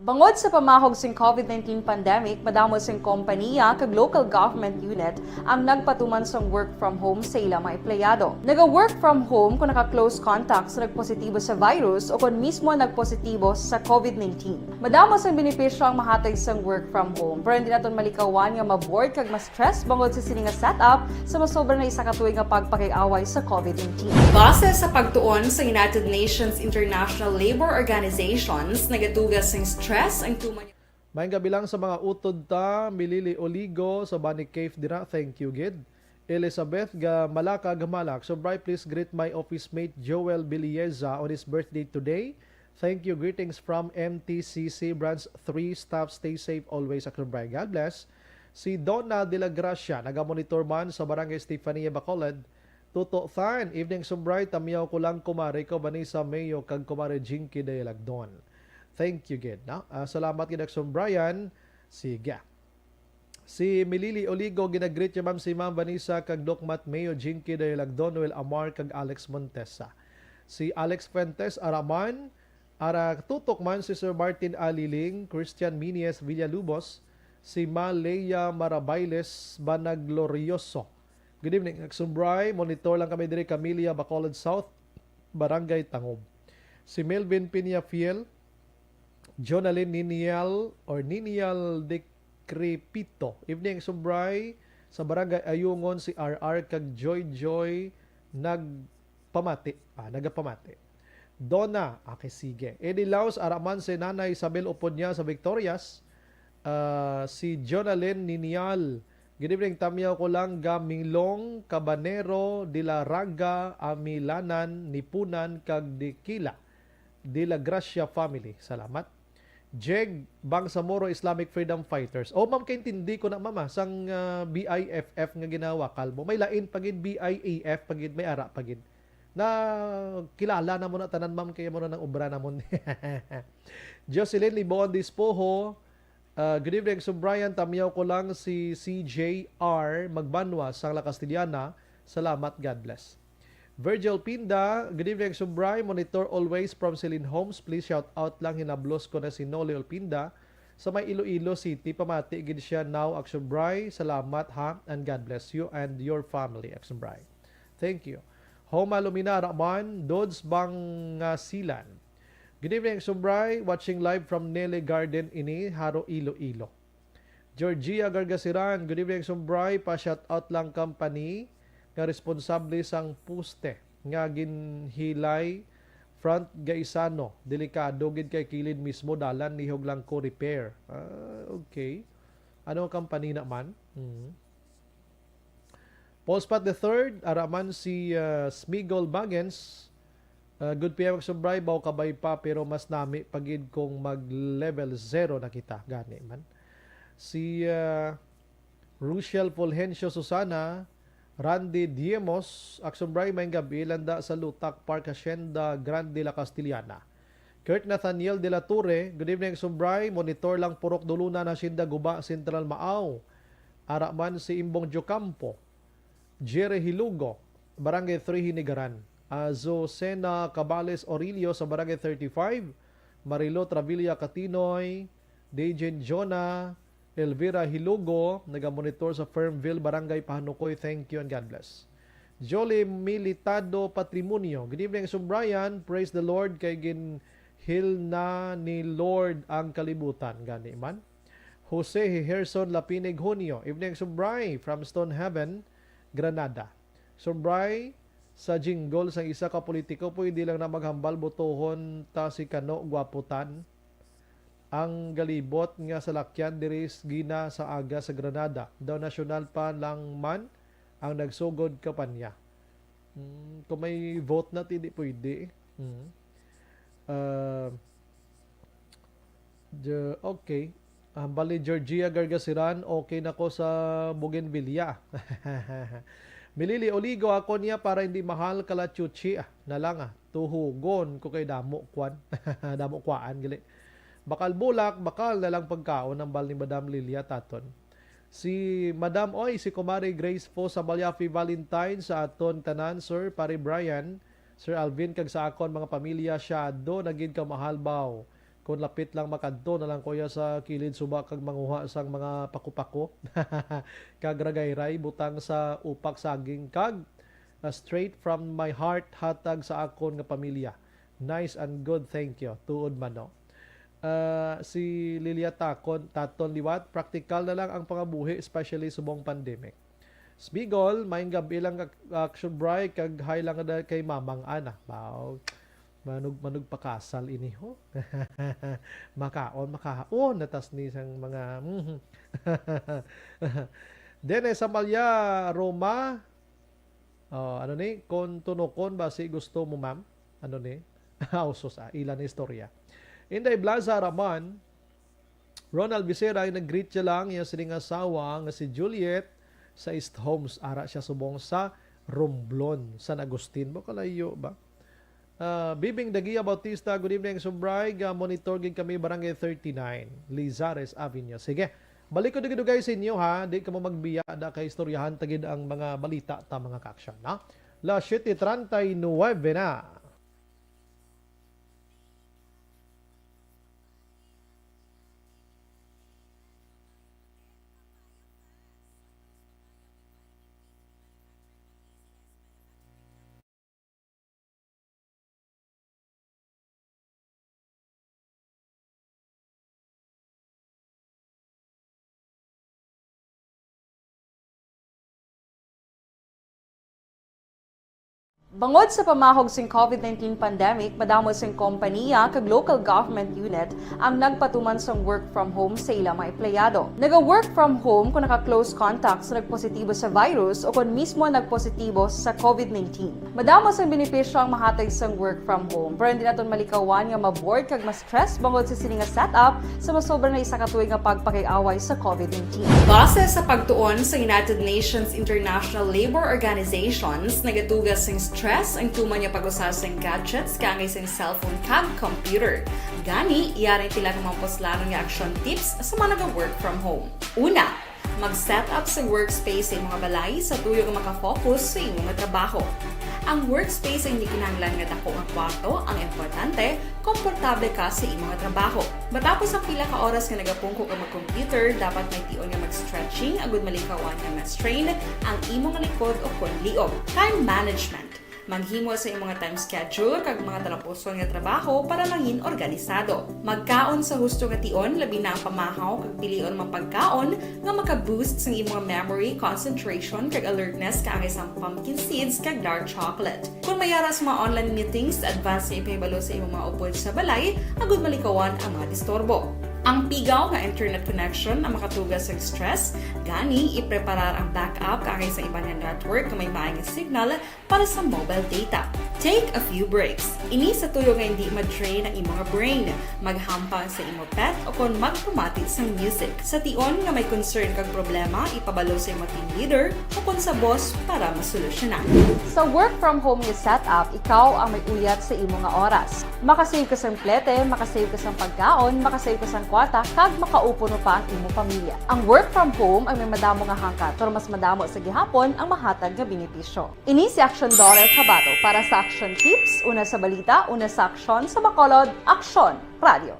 Bangod sa pamahog sing COVID nineteen pandemic, madamo sing kompaniya kag local government unit ang nagpatuman sang work from home sa ila mga empleyado. Naga-work from home kung naka-close contact sa nagpositibo sa virus o kon mismo nagpositibo sa COVID nineteen. Madamo sang benepisyo ang mahatag sang work from home, pero hindi naton malikawan nga ma-bored kag ma-stress bangod sa sini nga setup sa masobra na isa ka tuig nga pagpakig-away sa COVID nineteen. Base sa pagtuon sa United Nations International Labour Organizations, nagaduga sing stress ang tuman. Maayong gabi lang sa mga utod ta, Milili Oligo sa Bani Cave dira, thank you gid. Elizabeth ga Malaka Gamalak, Sobray, please greet my office mate Joel Bilieza on his birthday today. Thank you. Greetings from M T C C Branch three staff. Stay safe always, Sobray. God bless. Si Donna de la Gracia, nagamonitor man sa Barangay Stefania, Bacolod. Tuto Than, evening, Sobray. Tamyaw ko lang, kumare ko, Vanessa Mayo, kag kumare Jinky Dayalagdon. Thank you gid, no? Ah, salamat gid, Sobray. Sige. Si Milili Oligo, ginagreet niya, ma'am, si Ma'am Vanessa kag Doc Matt Mayo, Jinky Dayalagdon, Noel Amar kag Alex Montesa. Si Alex Fuentes, ara man, ara tutok man si Sir Martin Aliling, Christian Minies Villalubos, si Ma Leia Marabailes Banaglorioso. Good evening, Sobray. Monitor lang kami diri, Camilla, Bacolod South, Barangay Tangob. Si Melvin Peñafiel, Jonalyn Ninial or Ninial Decrepito. Evening, Sobray. Sa Barangay Ayungon, si R R kag Joy Joy nagpamati. Ah, nagapamati. Donna, okay, sige. Eddie Laos, ara man si Nanay Isabel upod niya sa Victorias. Ah, si Jonalyn Ninial. Good evening, tamyaw ko lang ga Minglong, Cabanero, de la Raga, Amilanan, Nipunan, kag Dikila. De la Gracia family. Salamat. Jeg Bangsamoro, Islamic Freedom Fighters. Oh, ma'am, kaintindi ko na, ma'am, ah, sang ah, B I F F nga ginawakal mo. May lain pa gid, B I A F pa gid, may ara pa gid. Na kilala na mo na tanan, ma'am, kaya mo na nang obra namon. Jocelyn Libon Dispoho, ah, good evening, Sub Brian. Tamyaw ko lang si C J R Magbanwa sang La Castellana. Salamat, God bless. Virgil Pinda, good evening, Action Bri. Monitor always from Celine Homes. Please shout out lang, hinablos ko na si Noli Olpinda sa may Iloilo City. Pamati gid siya now, Action Bri. Salamat ha, and God bless you and your family, Action Bri. Thank you. Homa Lumina Raman, Dods Bangasilan. Good evening, Action Bri. Watching live from Nele Garden ini, Jaro, Iloilo. Georgia Gargasiran, good evening, Sumbray. Pa-shout out lang company nga responsable sang poste. nga ginhilay, front Gaisano. Delikado gid kay kilid mismo dalan, lihog lang ko repair. Ah, okay. Ano ang company naman? Mhm. Paul Spot the third, ara man si, ah, Smigol Bagens. Ah, good P M Subray, baw kabay pa, pero mas nami pa gid kung mag level zero na kita. Gani man. Si, ah, Rochelle Fulgencio Susana, Randy Diemos, Aksyon Bray, maayong gabi, landa sa Lutak Park, Hacienda Grande, La Castellana. Kurt Nathaniel de la Torre, good evening, Aksyon Bray, monitor lang purok Dulunan, Hacienda Guba, Central Maaw. Ara man si Imbong Diocampo, Jerry Hilugo, Barangay three Hinigaran. Azucena Cabales Orillo sa Barangay thirty-five, Marilo Travilla Catinoy, Dejen Jonah, Elvira Hilugo, nagamonitor sa Fernville, Barangay Pahanukoy. Thank you and God bless. Jolie Militado Patrimonio. Good evening, Sir Brian. Praise the Lord kay ginhil na ni Lord ang kalibutan. Gani man. Jose Herson Lapinig Junio. Evening, Sir Bri, from Stonehaven, Granada. Sir Bri, sa jingle sang isa ka politiko, pwede lang na maghambal, botohon ta si Kano Guaputan. Ang galibot nga salakyan diri s-, gina sa aga sa Granada. Daw nasyonal pa lang man ang nagsugod kampanya. Hmm, kung may vote na, ti di pwede. Hmm. Ah, Ge-, okay. Hambal ni Georgia Gargasiran, okay na ko sa bougainvillea. Milili, oligo ako niya para hindi mahal, kalachuchi, ah, na lang, ah. Tuhugon ko kay damo kwan. Damo kwaan, gali. Bakal bulak, bakal na lang pagkaon, hambal ni Madam Lilia Taton. Si Madam, oy, si Kumari Grace po sa Balyafi Valentine sa aton tanan, Sir, Pare Brian, Sir Alvin, kag sa akon mga pamilya, siyado na gid kamahal baw. Kon lapit lang makadto na lang ko iya sa kilid suba kag manguha sang mga pako-pako. Kag ragayray, butang sa upak saging kag, ah, straight from my heart, hatag sa akon nga pamilya. Nice and good, thank you. Tuod man, no? Ah, si Lilia Takon, Taton liwat, praktikal na lang ang pangabuhi, especially subong pandemic. Smigol, maayong gab-i lang, Ak-, Action Bri, kag hi lang da kay Mamang Ana. Wow. Manug-, manugpakasal ini, ho. Makaon, makaon, natas ni sang mga, mhm. Dennis Amalia Roma, oh, ano ni? Kon tunokon ba si gusto mo, ma'am? Ano ni? Ah, usos, ah, ila ni istorya. Inday Blaza Ramon, Ronald Becerra, ay nag-greet siya lang iya sining asawa nga si Juliet sa East Homes. Ara siya subong sa Romblon, San Agustin. Ba kalayo ba? Ah, Bibing Dagia Bautista, good evening, Subray. Ga-monitor gid kami, Barangay thirty-nine, Lizares Avenue. Sige, balik ko dugay-dugay sa inyo, ha. Di ka mo magbiya, da kay istoryahan ta gid ang mga balita ta, mga ka-action, no? Las siete treinta y nueve na. Bangod sa pamahog sing COVID nineteen pandemic, madamo sing kompaniya kag local government unit ang nagpatuman sang work from home sa ila mga empleyado. Naga-work from home kung naka-close contact sa nagpositibo sa virus o kon mismo nagpositibo sa COVID nineteen. Madamo sang benepisyo ang mahatag sang work from home, pero hindi naton malikawan nga ma-bored kag ma-stress bangod sa sini nga setup sa masobra na isa ka tuig nga pagpakig-away sa COVID nineteen. Base sa pagtuon sa United Nations International Labor Organizations, nagatuga sing stress ang tuman nga pag-usa sing gadgets kaangay sing cellphone kag computer. Gani, yari tila nga mga puslanon nga action tips sa mga naga-work from home. Una, mag-set up sa workspace sa imong balay sa tuyo nga makafocus sa imong trabaho. Ang workspace ay hindi kinahanglan nga dako nga kwarto ang importante, komportable ka sa imong trabaho. Matapos ang pila ka oras nga nagapungko ka mag-computer, dapat may tion nga mag-stretching agud malikawan nga ma-strain ang imong likod o kon liog. Time management. Maghimo sa imong time schedule kag mga talapuson nga trabaho para mangin organisado. Magkaon sa husto nga tion, labi na ang pamahaw kag pilion mga pagkaon nga maka-boost sang imong memory, concentration, kag alertness kaangay sang pumpkin seeds kag dark chocolate. Kung may ara sa mga online meetings, advance nga ipahibalo sa imong mga upod sa balay agud malikawan ang mga disturbo. Ang pigaw nga internet connection ang makatuga sa stress, gani ipreparar ang backup kaangay sa iban nga network nga may maay nga signal para sa mobile data. Take a few breaks. Ini sa tuyo nga hindi ma-drain ang imo nga brain, maghampang sa imo pet, o kon magpamati sang music. Sa tion nga may concern kag problema, ipabalo sa imo team leader o kon sa boss para masolusyonan. Sa work from home nga setup, ikaw ang may uyat sa imo nga oras. Makasave ka sang plete, makasave ka sang pagkaon, makasave ka sang kwarta, kag makaupo pa ang imo pamilya. Ang work from home ang may madamo nga hangkat, pero mas madamo sa gihapon ang mahatag nga benepisyo. Ini si Action Dorer Cabato para sa Action Tips, una sa balita, una sa aksyon, sa Bacolod, Aksyon Radio.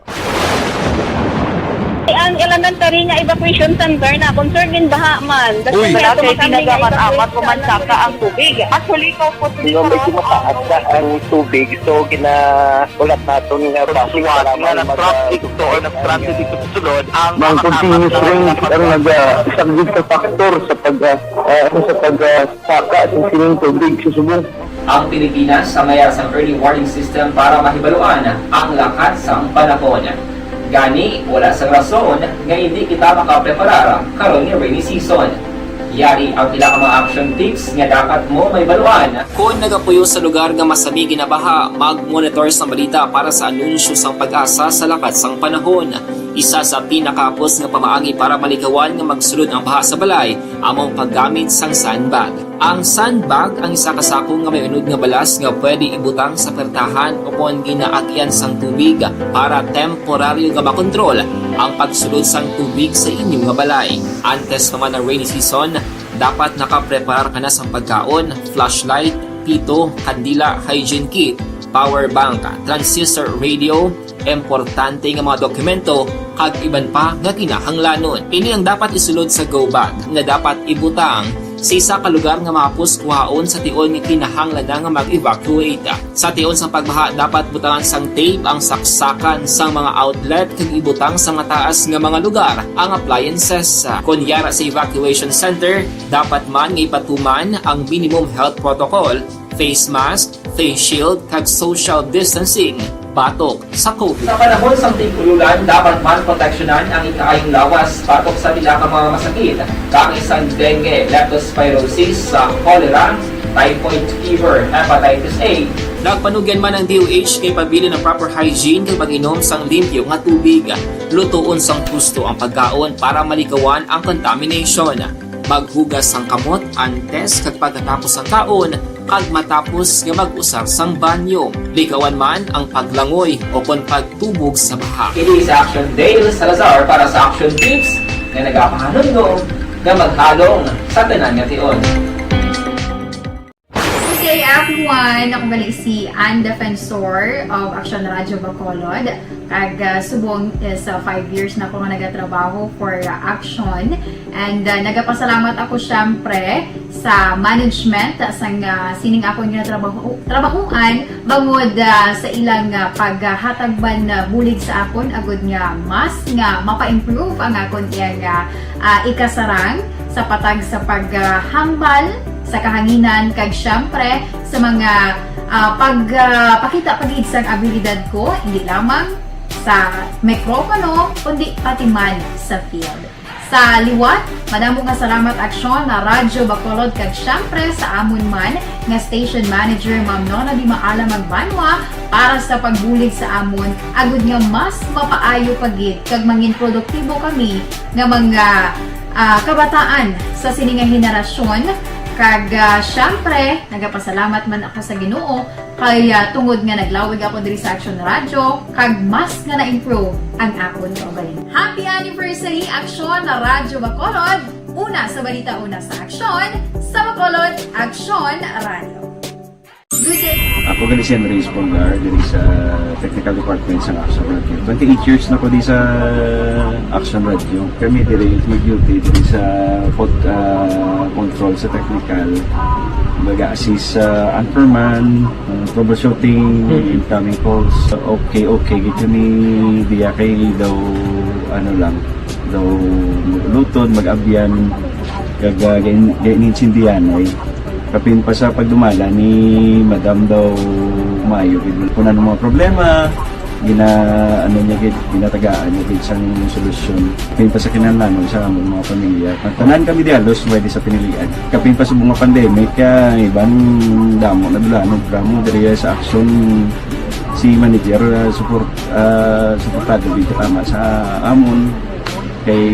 Ang elementary nga evacuation center na concerned in baha man. Uy. Wala kay tinaga man amat ko man saka ang tubig. Actually, ko po. Di ba, medyo mataas na ang tubig, so ginaulat naton nga basi para nga na-traffic to or na-stranded dito sa sulod ang mga continuous rain ang nag-, ah, isa gid sa factor sa pag, ah, ah, ano, sa pag, ah, saka sa sining tubig sa subong. Ang Pilipinas ang may sang early warning system para mahibaluan ang lakat sang panahon. Gani, wala sang rason nga hindi kita makapreparar karon nga rainy season. Yari ang pila ka mga action tips nga dapat mo mahibaluan. Kon nagapuyo sa lugar nga masami ginabaha, mag-monitor sa balita para sa anunsyo sang PAGASA sa lakat sang panahon. Isa sa pinakahapos nga pamaagi para malikawan nga magsulod ang baha sa balay amo ang paggamit sang sandbag. Ang sandbag ang isa ka sako nga may unod nga balas nga pwede ibutang sa pertahan o kon ginaagyan sang tubig para temporaryo nga makontrol ang pagsulod sang tubig sa inyo nga balay. Antes pa man ang rainy season, dapat nakapreparar ka na sang pagkaon, flashlight, pito, kandila, hygiene kit, power bank, transistor radio, importante nga mga dokumento, kag iban pa nga kinahanglanon. Ini ang dapat isulod sa go bag nga dapat ibutang sa isa ka lugar nga mahapos kuhaon sa tion nga kinahanglan na nga mag-evacuate. Sa tion sang pagbaha, dapat butangan sang tape ang saksakan sang mga outlet kag ibutang sa mataas nga mga lugar ang appliances. Kon yara sa evacuation center, dapat man nga ipatuman ang minimum health protocol, face mask, face shield, kag social distancing batok sa COVID. Sa panahon sang tig-ululan, dapat man proteksyonan ang ikaayong lawas batok sa pila ka mga masakit, kaangay sang dengue, leptospirosis, sa cholera, typhoid fever, hepatitis A. Nagpanugyan man ang D O H nga ipabilin ang proper hygiene kag pag-inom sang limpyo nga tubig. Lutoon sang husto ang pagkaon para malikawan ang contamination. Maghugas sang kamot antes kag pagkatapos sang kaon, kag matapos nga mag-usar sang banyo. Likawan man ang paglangoy o kon pagtubog sa baha. Ini si Action Dale Salazar para sa Action Tips nga nagapahanumdom nga maghalong sa tanan nga tion. Good day, everyone! Ako gali si Ann Defensor of Action Radio Bacolod. Kag, ah, subong is, ah, five years na ako nga nagatrabaho for, ah, Action. And, ah, nagapasalamat ako, syempre, sa management, ah, sang, ah, sining akon nga trabaho, trabahuan, bangod, ah, sa ilang, ah, paghatag man, ah, bulig sa akon, agud nga mas nga mapa-improve ang akon iyang, ah, ah, ikasarang sa patag sa paghambal sa kahanginan, kag, syempre, sa mga, ah, pag, ah, pakita pa gid sang abilidad ko, hindi lamang sa mikropono, kundi pati man sa field. Sa liwat, madamo nga salamat, Aksyon, na Radyo Bacolod, kag, syempre, sa amon man nga station manager, Ma'am Nona Di Maala Magbanwa, para sa pagbulig sa amon, agud nga mas mapaayo pa gid kag mangin produktibo kami nga mga, ah, kabataan sa sini nga henerasyon. Kag, ah, syempre, nagapasalamat man ako sa Ginoo kay, ah, tungod nga naglawig ako diri sa Action Radio, kag mas nga na-improve ang akon kaugalingon. Happy anniversary, Action na Radyo Bacolod, una sa balita, una sa aksyon, sa Bacolod, Action Radio. Good day. Ako gali si Andres Polgar, diri sa Technical Department sa Action Radio. Twenty-eight years na ko di sa Action Radio. Kami diri mag-duty diri sa pod-, ah, control sa technical. Mag-assist sa anchorman, uh, troubleshooting, Mm. incoming calls. Okay, okay, gid kami diya kay daw, ano lang, daw lutod, mag-abyan, kag, uh, gain-, gainintindihan ay. Kapin pa sa pagdumala ni Madam daw maayo gid. Kung ano mga problema, gina-, ano niya gid, ginatagaan niya gid sang solusyon. Kapin pa sa kinahanglanon sa among mga pamilya. Tanan kami diya, halos, pwede sa pinilian. Kapin pa sa mga pandemic, kaya iban damo na dula, ano, drama diri sa aksyon si manager, ah, support, ah, suportado gid tama sa amon. Kay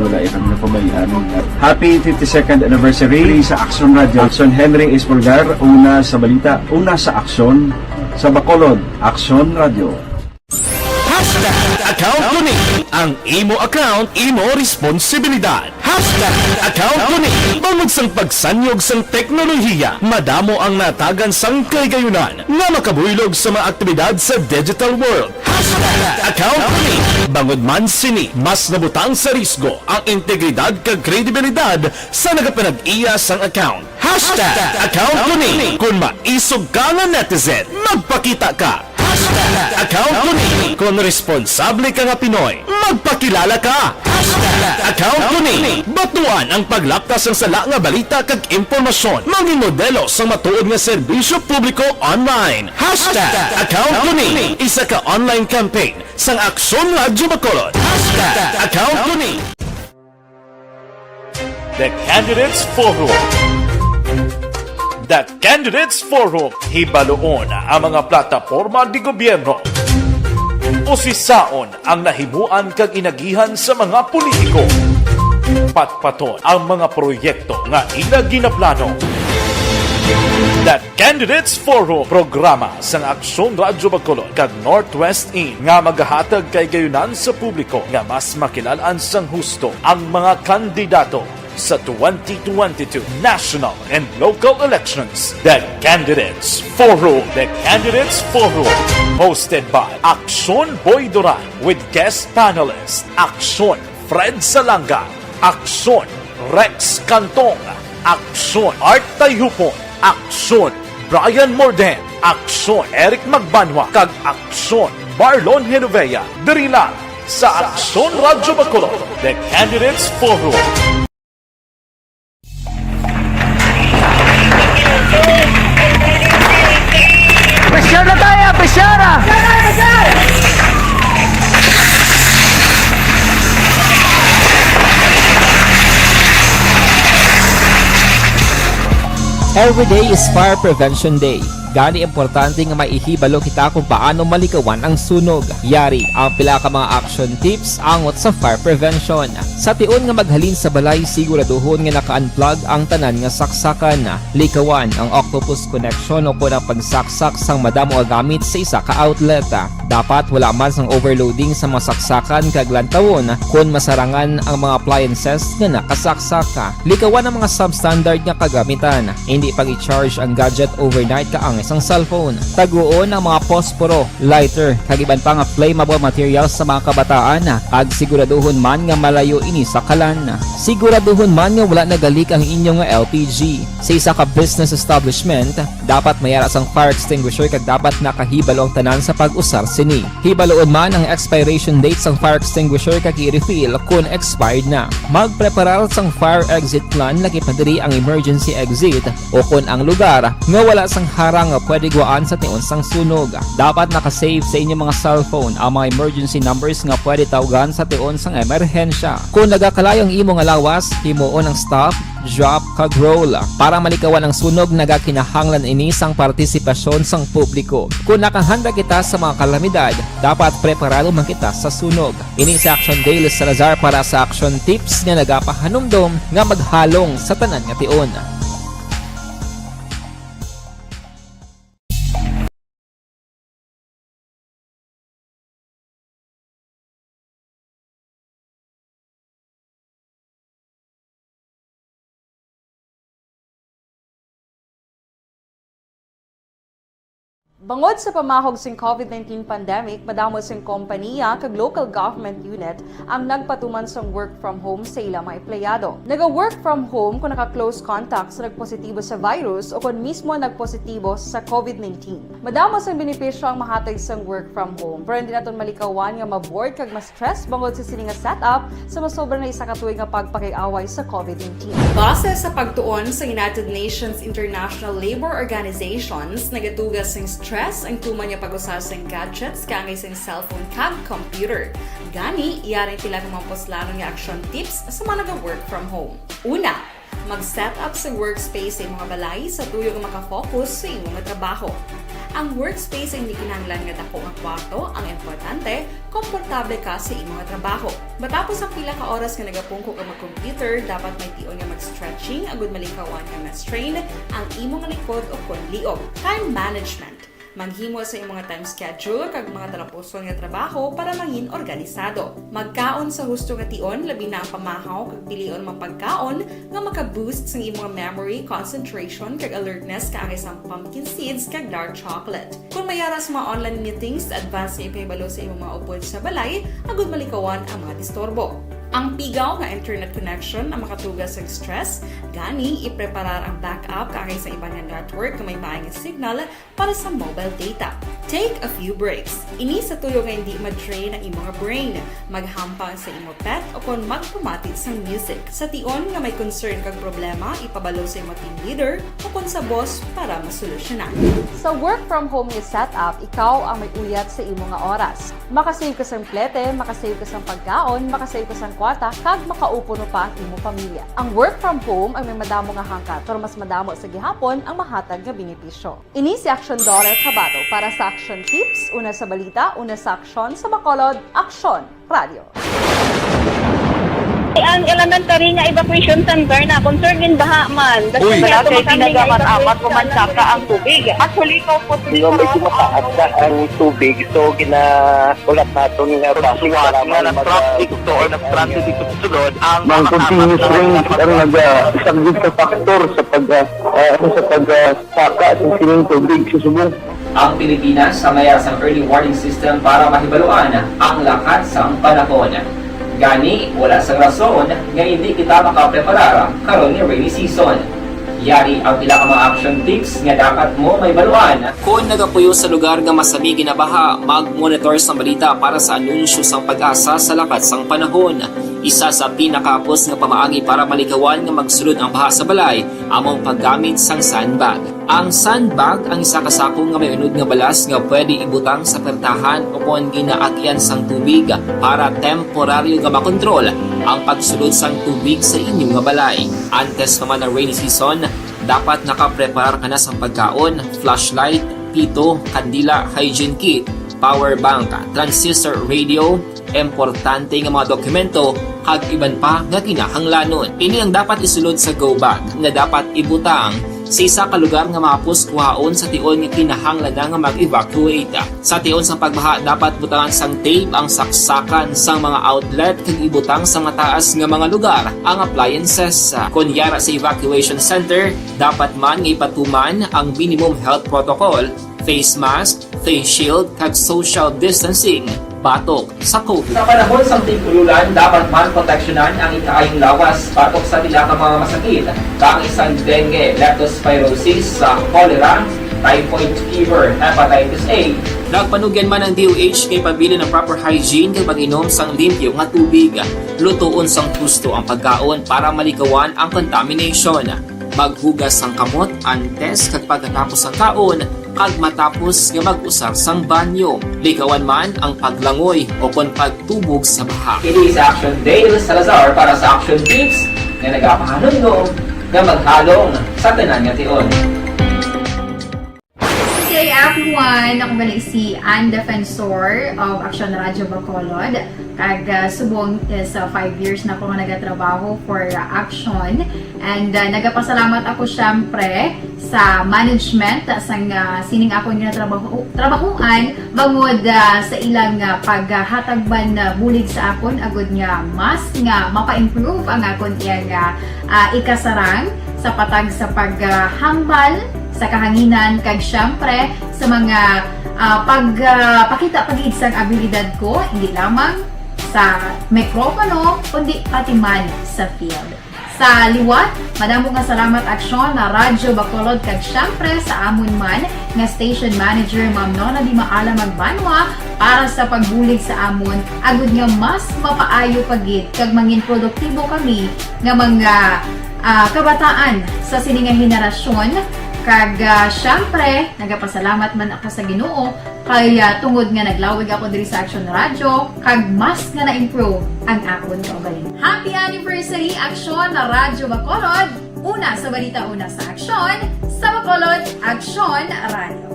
wala ya kami napabayaan. Happy fifty-second anniversary sa Aksyon Radio. Aksyon Henry Espolgar, una sa balita, una sa aksyon, sa Bacolod, Aksyon Radio. Hashtag account ko ni. Ang imo account, imo responsibilidad. Hashtag account ko ni. Bangod sang pagsanyog sang teknolohiya, madamo ang natagan sang kahigayunan nga makabuylog sa mga aktibidad sa digital world. Hashtag account ko ni. Bangod man sini mas nabutang sa risgo ang integridad kag kredibilidad sa nagapanag-iya sang account. Hashtag account ko ni. Kon maisog ka nga netizen, magpakita ka. Hashtag account ko ni. Kon responsable ka nga Pinoy, magpakilala ka. Hashtag account ko ni. Batuan ang paglapkas sang sala nga balita kag impormasyon. Maging modelo sang matuod nga serbisyo publiko online. Hashtag account ko ni. Isa ka online campaign sang Aksyon Radyo Bacolod. Hashtag account ko ni. The Candidates Forum. The Candidates Forum. Hibaloon ang mga plataporma de gobyerno. Usisaon ang nahimuan kag inagihan sa mga politiko. Patpaton ang mga proyekto nga ila ginaplano. The Candidates Forum, programa sang Aksyon Radyo Bacolod kag Northwest In nga magahatag kahigayunan sa publiko nga mas makilal-an sang husto ang mga kandidato sa twenty twenty-two national and local elections. The Candidates Forum. The Candidates Forum, hosted by Aksyon Boy Duran with guest panelist Aksyon Fred Salanga, Aksyon Rex Cantong, Aksyon Art Tayhupon, Aksyon Brian Morden, Aksyon Eric Magbanwa, kag Aksyon Marlon Genovea. Diri lang sa Aksyon Radyo Bacolod, The Candidates Forum. Pressure na tayo, pressure na! Every day is Fire Prevention Day. Gani, importante nga maihibalo kita kung paano malikawan ang sunog. Yari ang pila ka mga action tips angot sa fire prevention. Sa tion nga maghalin sa balay, siguraduhon nga naka-unplug ang tanan nga saksakan. Likawan ang octopus connection o kon ang pagsaksak sang madamo nga gamit sa isa ka outlet. Dapat wala man sang overloading sa mga saksakan kag lantawon kon masarangan ang mga appliances nga nakasaksak. Likawan ang mga substandard nga kagamitan. Indi pag-i-charge ang gadget overnight kaangay sang cellphone. Taguon ang mga posporo, lighter, kag iban pa nga flammable materials sa mga kabataan, kag siguraduhon man nga malayo ini sa kalan. Siguraduhon man nga wala nagalik ang inyo nga L P G. Sa isa ka business establishment, dapat may ara sang fire extinguisher kag dapat nakahibalo ang tanan sa pag-usar sini. Hibaluon man ang expiration date sang fire extinguisher kag i-refill kon expired na. Magpreparar sang fire exit plan, lakip na diri ang emergency exit, o kon ang lugar nga wala sang harang nga pwede gwaan sa tion sang sunog. Dapat naka-save sa inyo mga cellphone ang mga emergency numbers nga pwede tawgan sa tion sang emerhensya. Kon nagakalayo ang imo nga lawas, himuon ang stop, drop, kag roll. Para malikawan ang sunog, nagakinahanglan ini sang partisipasyon sang publiko. Kon nakahanda kita sa mga kalamidad, dapat preparado man kita sa sunog. Ini si Action Dale Salazar para sa Action Tips nga nagapahanumdom nga maghalong sa tanan nga tion. Bangod sa pamahog sing COVID nineteen pandemic, madamo sing kompaniya kag local government unit ang nagpatuman sang work from home sa ila mga empleyado. Naga-work from home kung naka-close contact sa nagpositibo sa virus o kon mismo nagpositibo sa COVID nineteen. Madamo sang benepisyo ang mahatag sang work from home, pero hindi naton malikawan nga ma-bored kag ma-stress bangod sa sini nga setup sa masobra na isa ka tuig nga pagpakig-away sa COVID nineteen. Base sa pagtuon sa United Nations International Labour Organizations, nagatugas sing stress ang tuman nga pag-usa sang gadgets kaangay sang cellphone kag computer. Gani, yari ang pila ka mga puslanon nga action tips sa mga naga-work from home. Una, mag-set up sa workspace sa imong balay sa tuyo nga makafocus sa imong trabaho. Ang workspace ay hindi kinahanglan nga dako nga kwarto ang importante, komportable ka sa imong trabaho. Matapos ang pila ka oras nga nagapungko ka mag-computer, dapat may tion nga mag-stretching agud malikawan nga ma-strain ang imong likod o kon liog. Time management. Maghimo sa imong time schedule kag mga talapuson nga trabaho para mangin organisado. Magkaon sa husto nga tion, labi na ang pamahaw kag pilion mga pagkaon nga maka-boost sang imong memory, concentration, kag alertness kaangay sang pumpkin seeds kag dark chocolate. Kung may ara sa mga online meetings, advance nga ipahibalo sa imong mga upod sa balay agud malikawan ang mga disturbo. Ang pigaw nga internet connection ang makatugas sa stress, gani ipreparar ang backup kaangay sa iban nga network nga may maayong signal para sa mobile data. Take a few breaks. Ini sa tuyo nga hindi ma-drain ang imong brain. Maghampang sa imo pet o kon magpamati sang music. Sa tion nga may concern kag problema, ipabalo sa imo team leader o kon sa boss para masolusyonan. Sa work from home nga setup, ikaw ang may uyat sa imo nga oras. Makasave ka sang plete, makasave ka sang pagkaon, makasave ka sang kwarta, kag makaupuno pa ang imo pamilya. Ang work from home ay may madamo nga hangkat, pero mas madamo sa gihapon ang mahatag nga benepisyo. Ini si Action Daughter Kabato para sa Action Tips, una sa balita, una sa aksyon, sa Bacolod, Aksyon Radio. Ang elementary nga evacuation center na concerned in baha man. Uy, wala kay tinaga man amat kumansaka ang tubig. Actually, ko po. Medyo mataas na ang tubig, so ginaulat naton nga basi para nga mag-, nag-traffic to or nag-transit dito sa sulod ang mga continuous rain ang nag-, ah, isang big factor sa pag, ah, ah, sa pag, ah, saka sa sining tubig sa subong. Ang Pilipinas ang may sang early warning system para mahibaluan ang lakat sang panahon. Gani, wala sang rason nga hindi kita makapreparar karon nga rainy season. Yari ang pila ka mga action tips nga dapat mo mahibaluan. Kon nagapuyo sa lugar nga masami ginabaha, mag-monitor sang balita para sa anunsyo sang PAGASA sa lakat sang panahon. Isa sa pinakahapos nga pamaagi para malikawan nga magsulod ang baha sa balay amo ang paggamit sang sandbag. Ang sandbag ang isa ka sako nga may unod nga balas nga pwede ibutang sa pertahan o kon ginaagian sang tubig para temporaryo nga makontrol ang pagsulod sang tubig sa inyo nga balay. Antes pa man ang rainy season, dapat nakapreparar ka na sang pagkaon, flashlight, pito, kandila, hygiene kit, power bank, transistor radio, importante nga mga dokumento, kag iban pa nga kinahanglanon. Ini ang dapat isulod sa go bag nga dapat ibutang sa isa ka lugar nga mahapos kuhaon sa tion nga kinahanglan na nga mag-evacuate. Sa tion sang pagbaha, dapat butangan sang tape ang saksakan sang mga outlet kag ibutang sa mataas nga mga lugar ang appliances. Kon yara sa evacuation center, dapat man nga ipatuman ang minimum health protocol, face mask, face shield, kag social distancing batok sa COVID. Sa panahon sang tig-ululan, dapat man proteksyonan ang ikaayong lawas batok sa pila ka mga masakit, kaangay sang dengue, leptospirosis, sa cholera, typhoid fever, hepatitis A. Nagpanugyan man ang D O H nga ipabilin ang proper hygiene kag pag-inom sang limpyo nga tubig. Lutoon sang husto ang pagkaon para malikawan ang contamination. Maghugas sang kamot antes kag pagkatapos sang kaon, kag matapos nga mag-usar sang banyo. Likawan man ang paglangoy o kon pagtubog sa baha. Ini si Action Dale Salazar para sa Action Tips nga nagapahanumdom nga maghalong sa tanan nga tion. Good day, everyone. Ako gali si Ann Defensor of Action Radio Bacolod. Kag, ah, subong is, ah, five years na ako nga nagatrabaho for, ah, Action. And, ah, nagapasalamat ako, syempre, sa management, ah, sang, ah, sining akon nga trabaho, trabahuan, bangod, ah, sa ilang, ah, paghatag man, ah, bulig sa akon, agud nga mas nga mapa-improve ang akon iyang, ah, ah, ikasarang sa patag sa paghambal sa kahanginan, kag siyempre sa mga, ah, pag, ah, pakita pa gid sang abilidad ko, hindi lamang sa mikropono, kundi pati man sa field. Sa liwat, madamo nga salamat, Aksyon, na Radyo Bacolod, kag siyempre sa amon man nga station manager, Ma'am Nona Di Maala Magbanwa, para sa pagbulig sa amon, agud nga mas mapaayo pa gid kag mangin produktibo kami nga mga, ah, kabataan sa sini nga henerasyon. Kag, ah, siyempre, nagapasalamat man ako sa Ginoo kay, ah, tungod nga naglawig ako diri sa Action Radio, kag mas nga na-improve ang akon kaugalingon. Happy anniversary, Aksyon na Radyo Bacolod! Una sa balita, una sa aksyon, sa Bacolod, Aksyon Radio.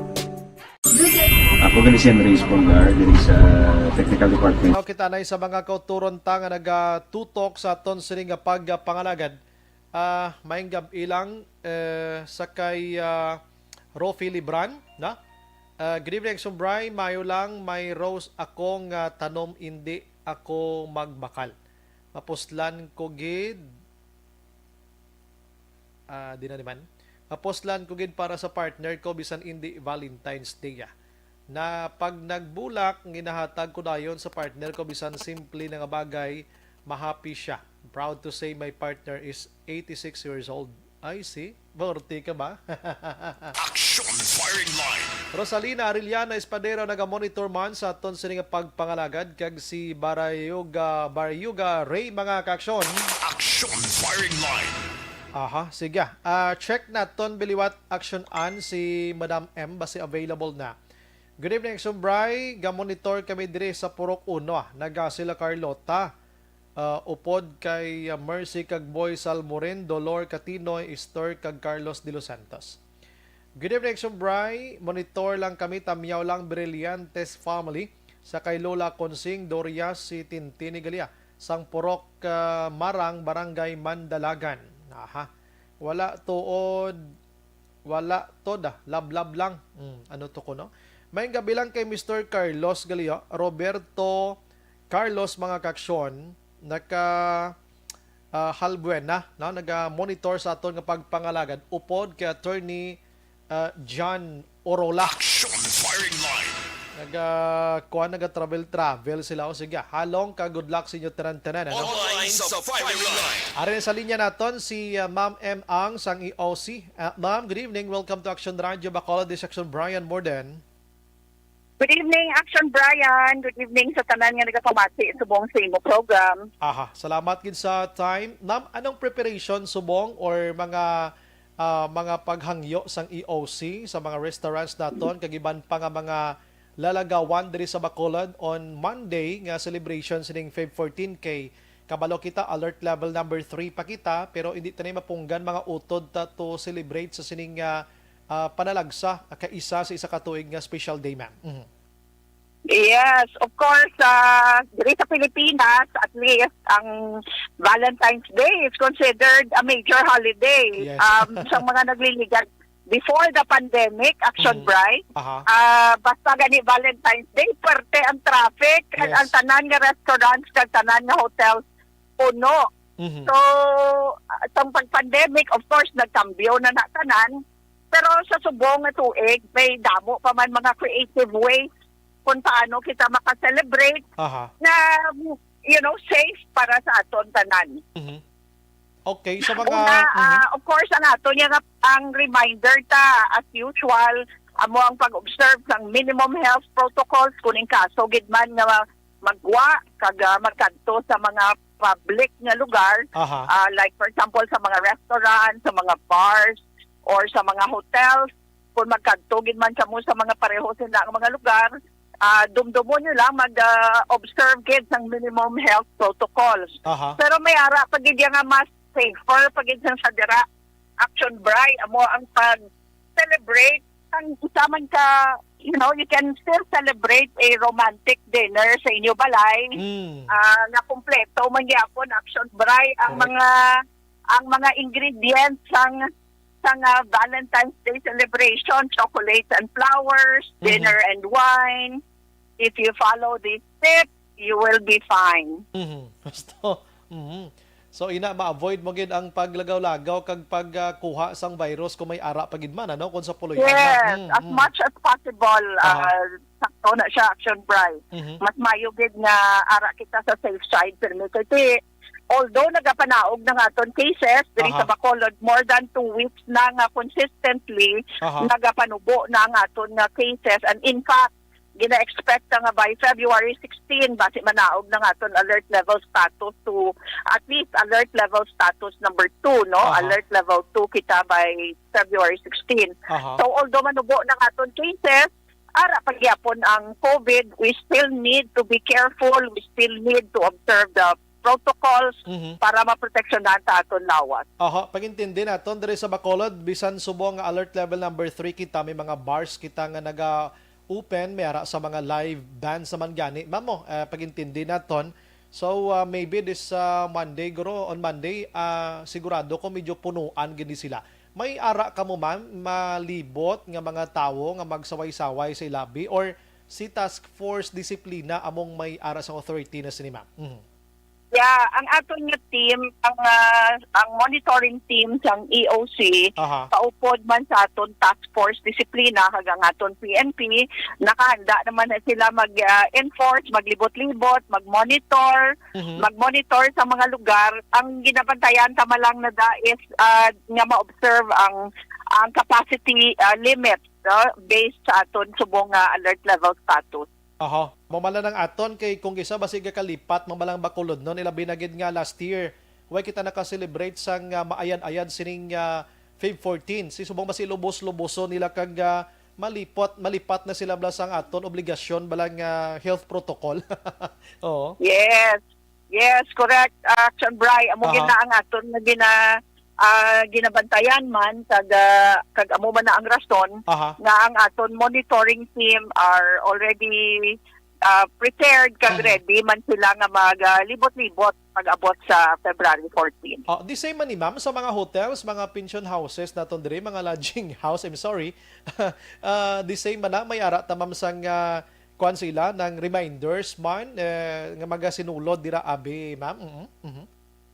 Ako gani si Henry Espongar, diri sa technical department. Aw, kita na sa mga kauturon ta nga nagatutok sa aton sini nga pagpangalagad. Ah, maayong gab-i lang, eh, sa kay, ah, Rofi Libran, na? Ah, good evening, Sumbray. Mayo lang, may rose ako nga tanom, indi ako magbakal. Mapuslan ko gid, ah, di na naman. Mapuslan ko gid para sa partner ko, bisan indi Valentine's Day, ah. Na pag nagbulak, ginahatag ko dayon sa partner ko, bisan simple na nga bagay, mahappy siya. Proud to say my partner is eighty-six years old. Ay, see? Forty ka ba? Action firing line. Rosalina Arellano Espadero naga-monitor man sa aton sini nga pagpangalagad, kag si Barayuga, Barayuga Ray, mga kaaksyon. Action firing line. Aha, sige. Ah, check naton biliwat, Action An, si Madam M, basi available na. Good evening, Action Bray. Ga-monitor kami diri sa Purok Uno, ah. Naga sila Carlota. Ah, upod kay, ah, Mercy kag Boy Salmorin, Dolor Catinoy, Esther kag Carlos de los Santos. Good evening, Action Bray. Monitor lang kami, Tamyaw lang, Brillantes family. Sa kay Lola Consing Doria, si Tintini Galia, sang Purok, ah, Marang, Barangay Mandalagan. Aha. Wala tuod, wala to da, lablab lang. Hmm, ano to ko, no? May gabi lang kay Mister Carlos Galia, Roberto Carlos, mga kaaksyon, naka, ah, Halbuena, no? Naga-monitor sa aton nga pagpangalagad upod kay Attorney, ah, John Orola. Action firing line. Naga, kuan, naga-travel-travel sila. O sige, halong ka, good luck sa inyo tanan-tanan, ano? Online sa firing line. Ari na sa linya naton si, ah, Ma'am M Ang sang E O C. Ah, Ma'am, good evening. Welcome to Action Radio Bacolod. This is Action Brian Morden. Good evening, Action Brian. Good evening sa tanan nga nagapamati subong sa imo program. Aha, salamat gid sa time. Ma'am, anong preparation subong or mga, ah, mga paghangyo sang E O C sa mga restaurants naton kag iban pa nga mga lalagawan diri sa Bacolod on Monday nga celebration sining Feb fourteen? Kay kabalo kita, alert level number three pa kita, pero hindi ta na mapunggan mga utod ta to celebrate sa sining, ah, ah, panalagsa, kaisa sa isa ka tuig nga special day, ma'am. Mhm. Yes, of course, ah, diri sa Pilipinas, at least ang Valentine's Day is considered a major holiday. Yes. Um, sa mga nagliligawan, before the pandemic, Action Mhm. Bright, Aha. ah, basta gani Valentine's Day, perte ang traffic, kag Yes. ang tanan nga restaurants, kag tanan nga hotels, puno. Mhm. So, ah, tong pag-pandemic, of course, nagkambyo na na tanan. Pero sa subong nga tuig, may damo pa man mga creative ways kung paano kita maka-celebrate Aha. na, you know, safe para sa aton tanan. Mhm. Okay, sa mga Una, mhm. ah, of course, ang ato niya nga, ang reminder ta, as usual, amo ang pag-observe sang minimum health protocols kung in kaso gid man nga magwa kag, ah, magkadto sa mga public nga lugar, Aha. ah, like for example sa mga restaurants, sa mga bars, or sa mga hotels. Kung magkadto gid man kamo sa mga pareho sila nga mga lugar, ah, dumdumon nyo lang mag, ah, observe gid sang minimum health protocols. Aha. Pero may ara pa gid nga mas safer pa gid sang sa dira, Action Bray, amo ang pag celebrate ang isa man ka, you know, you can still celebrate a romantic dinner sa inyo balay. Mm. Ah, nga kompleto man gyapon, Action Bray, ang Correct. mga, ang mga ingredients sang, sang, ah, Valentine's Day celebration, chocolates and flowers, Mhm. dinner and wine. If you follow this tip, you will be fine. Mhm. Gusto. Mhm. So, ina, ma-avoid mo gid ang paglagaw-lagaw kag pagkuha sang virus kung may ara pa gid man, ano, kung sa puloy-an na. Yes, Mm, as mm. much as possible, Aha. ah, sakto na siya, Action Bri. Mhm. Mas mayo gid nga ara kita sa safe side, pirmi. Kay, although nagapanaog na nga aton cases diri sa Aha. Bacolod, more than two weeks na nga consistently Aha. nagapanubo na ang aton nga cases. And in fact, gina-expect na nga by February sixteen, basi manaog na nga aton alert level status to at least alert level status number two, no? Aha. Alert level two kita by February sixteen. Aha. So, although manubo na nga aton cases, ara pa gyapon ang COVID, we still need to be careful, we still need to observe the protocols Mhm. para maproteksyonan sa aton lawas. Aha, pag-intindi naton diri sa Bacolod, bisan subong nga alert level number three kita, may mga bars kita nga naga-open, may ara sa mga live bands naman gani. Ma'am, mo, eh, pag-intindi naton. So, ah, maybe this, ah, Monday, guro, on Monday, ah, sigurado ko medyo punuan gid ni sila. May ara kamo, ma'am, malibot nga mga tawo nga magsaway-saway sa ilabi, or si Task Force Disiplina among may ara sa authority na sini, ma'am? Mhm. Yeah, ang aton nga team, ang, ah, ang monitoring team sang E O C, Aha. kaupod man sa aton Task Force Disiplina kag ang aton P N P, nakahanda naman na sila mag, ah, enforce, maglibot-libot, mag-monitor, Mhm. mag-monitor sa mga lugar. Ang ginabantayan ta man lang na da is, ah, nga ma-observe ang, ang capacity, ah, limit, no, based sa aton subong nga alert level status. Aha. Mao man lang ang aton kay kung kisa basi gakalipat man lang Bacolod nun, ilabi na gid nga last year, way kita naka-celebrate sang, ah, maayan-ayan sining, ah, Feb fourteen. Si subong basi lubos-luboson nila kag, ah, malipot, malipat na sila bala sang aton obligasyon bala nga health protocol. Oo. Yes. Yes, correct. Action Bri, amo gid Aha. na ang aton nga gina-, ah, ginabantayan man kag, ah, kag amo man na ang rason Aha. nga ang aton monitoring team are already, ah, prepared kag Mhm. ready man sila nga mag, ah, libot-libot pag-abot sa February fourteen. Oh, the same man ni ma'am sa mga hotels, mga pension houses naton diri, mga lodging house, I'm sorry. Ah, the same man na, may ara ta ma'am sang, ah, kuwan sila, nang reminders man, eh, nga magasinulod dira abi, ma'am? Mhm, mhm.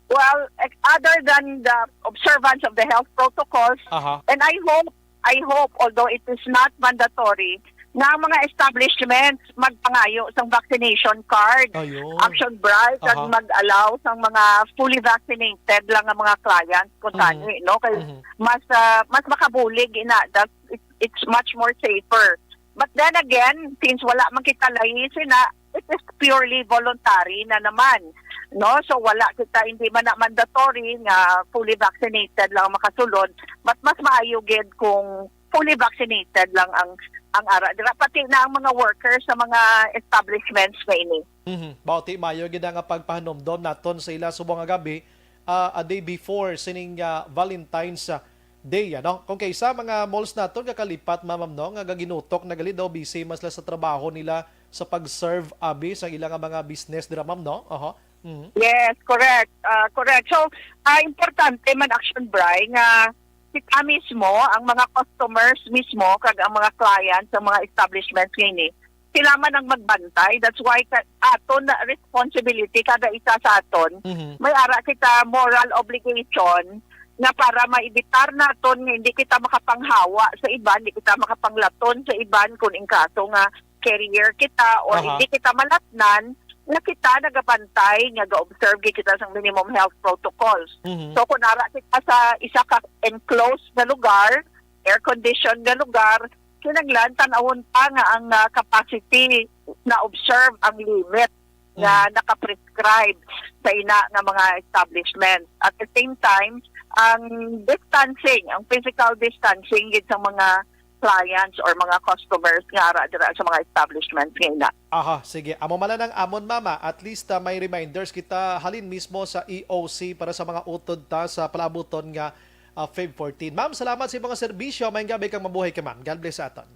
Well, ex-, other than the observance of the health protocols, Aha. and I hope, I hope, although it is not mandatory, nga ang mga establishments magpangayo sang vaccination card, Ayun. Action Bri, kag Aha. mag-allow sang mga fully vaccinated lang nga mga clients kung Mhm. tani, no? Kay Mhm. mas, ah, mas makabulig ina, that it, it's much more safer. But then again, since wala man kita lahi sina, it is purely voluntary na naman, no? So wala kita, hindi man na mandatory nga fully vaccinated lang ang makasulod, but mas maayo gid kung fully vaccinated lang ang, ang ara dira, pati na ang mga workers sa mga establishments nga ini. Mhm. Bauti mayo gid nga pagpahanumdom naton sa ila subong nga gabi, ah, a day before sining, ah, Valentine's, ah, Day, ano? Kung kay sa mga malls naton nga kalipat, ma'am, no, nga gaginutok na gali daw busy man sila sa trabaho nila sa pag-serve abi sa ila nga mga business dira, ma'am, no? Aha. Mhm. Yes, correct. Ah, correct. So, ah, importante man, Action Bri, nga kita mismo, ang mga customers mismo, kag ang mga clients, ang mga establishments nga ini, sila man ang magbantay. That's why ka, aton na responsibility, kada isa sa aton, Mhm. may ara kita moral obligation nga para maibitar naton nga hindi kita makapanghawa sa iban, hindi kita makapanglaton sa iban kung in kaso nga carrier kita or Aha. hindi kita malatnan, nga kita nagabantay, nga ga-observe gid kita sang minimum health protocols. Mhm. So, kung ara kita sa isa ka enclosed na lugar, air-conditioned na lugar, kinahanglan tan-awon pa nga ang, ah, capacity na-observe, ang limit nga Mm. naka-prescribe sa ina nga mga establishment. At the same time, ang distancing, ang physical distancing gid sa mga clients or mga customers nga ara dira sa mga establishments nga ina. Aha, sige. Amo man lang ang amon, mama. At least, ah, may reminders kita halin mismo sa E O C para sa mga utod ta sa palaabuton nga, ah, Feb fourteen. Ma'am, salamat sa imong serbisyo. Maayong gab-i kag mabuhay ka, ma'am. God bless sa aton.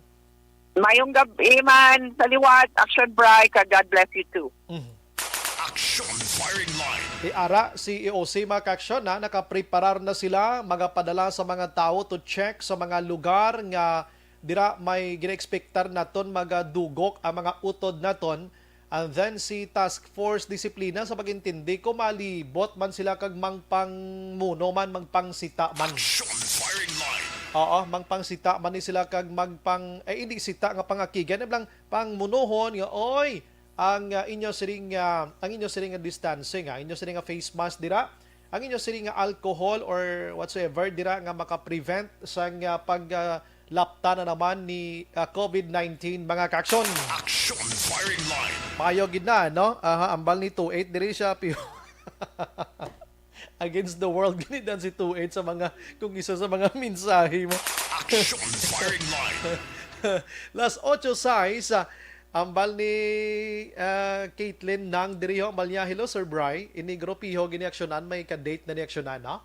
Mayong gab-i man sa liwat, Action Bri, kag God bless you too. Mhm. Action Firing Line. Ti ara si E O C, mga ka-aksyon, ha, nakapreparar na sila, magapadala sa mga tawo to check sa mga lugar nga dira may ginaekspektar naton magadugok ang mga utod naton. And then si Task Force Disiplina, sa pag-intindi ko, malibot man sila kag mangpangmuno man, mangpangsita man. Action firing line. Oo, mangpangsita man ni sila kag magpang, eh, hindi sita nga pangakigan, lang pangmunohon nga, oy, ang, ah, inyo siring, ah, ang inyo siring nga distancing, ah, inyo siring nga face mask dira, ang inyo siring nga alcohol or whatsoever dira nga maka-prevent sang, ah, pag, ah, lapta na naman ni, ah, covid nineteen, mga kaaksyon. Action firing line. Maayo gid na, no? Aha, ambal ni two eight diri siya, piyo. Against the world, ginidan si two eight sa mga, kung isa sa mga mensahe mo. Action firing line. Las ocho sais, ah, ambal ni, ah, Caitlin Nang diri ho, ambal niya, "Hello, Sir Bry. Ini grupiho gini aksyonan, may ka-date na ni aksyonan, no?"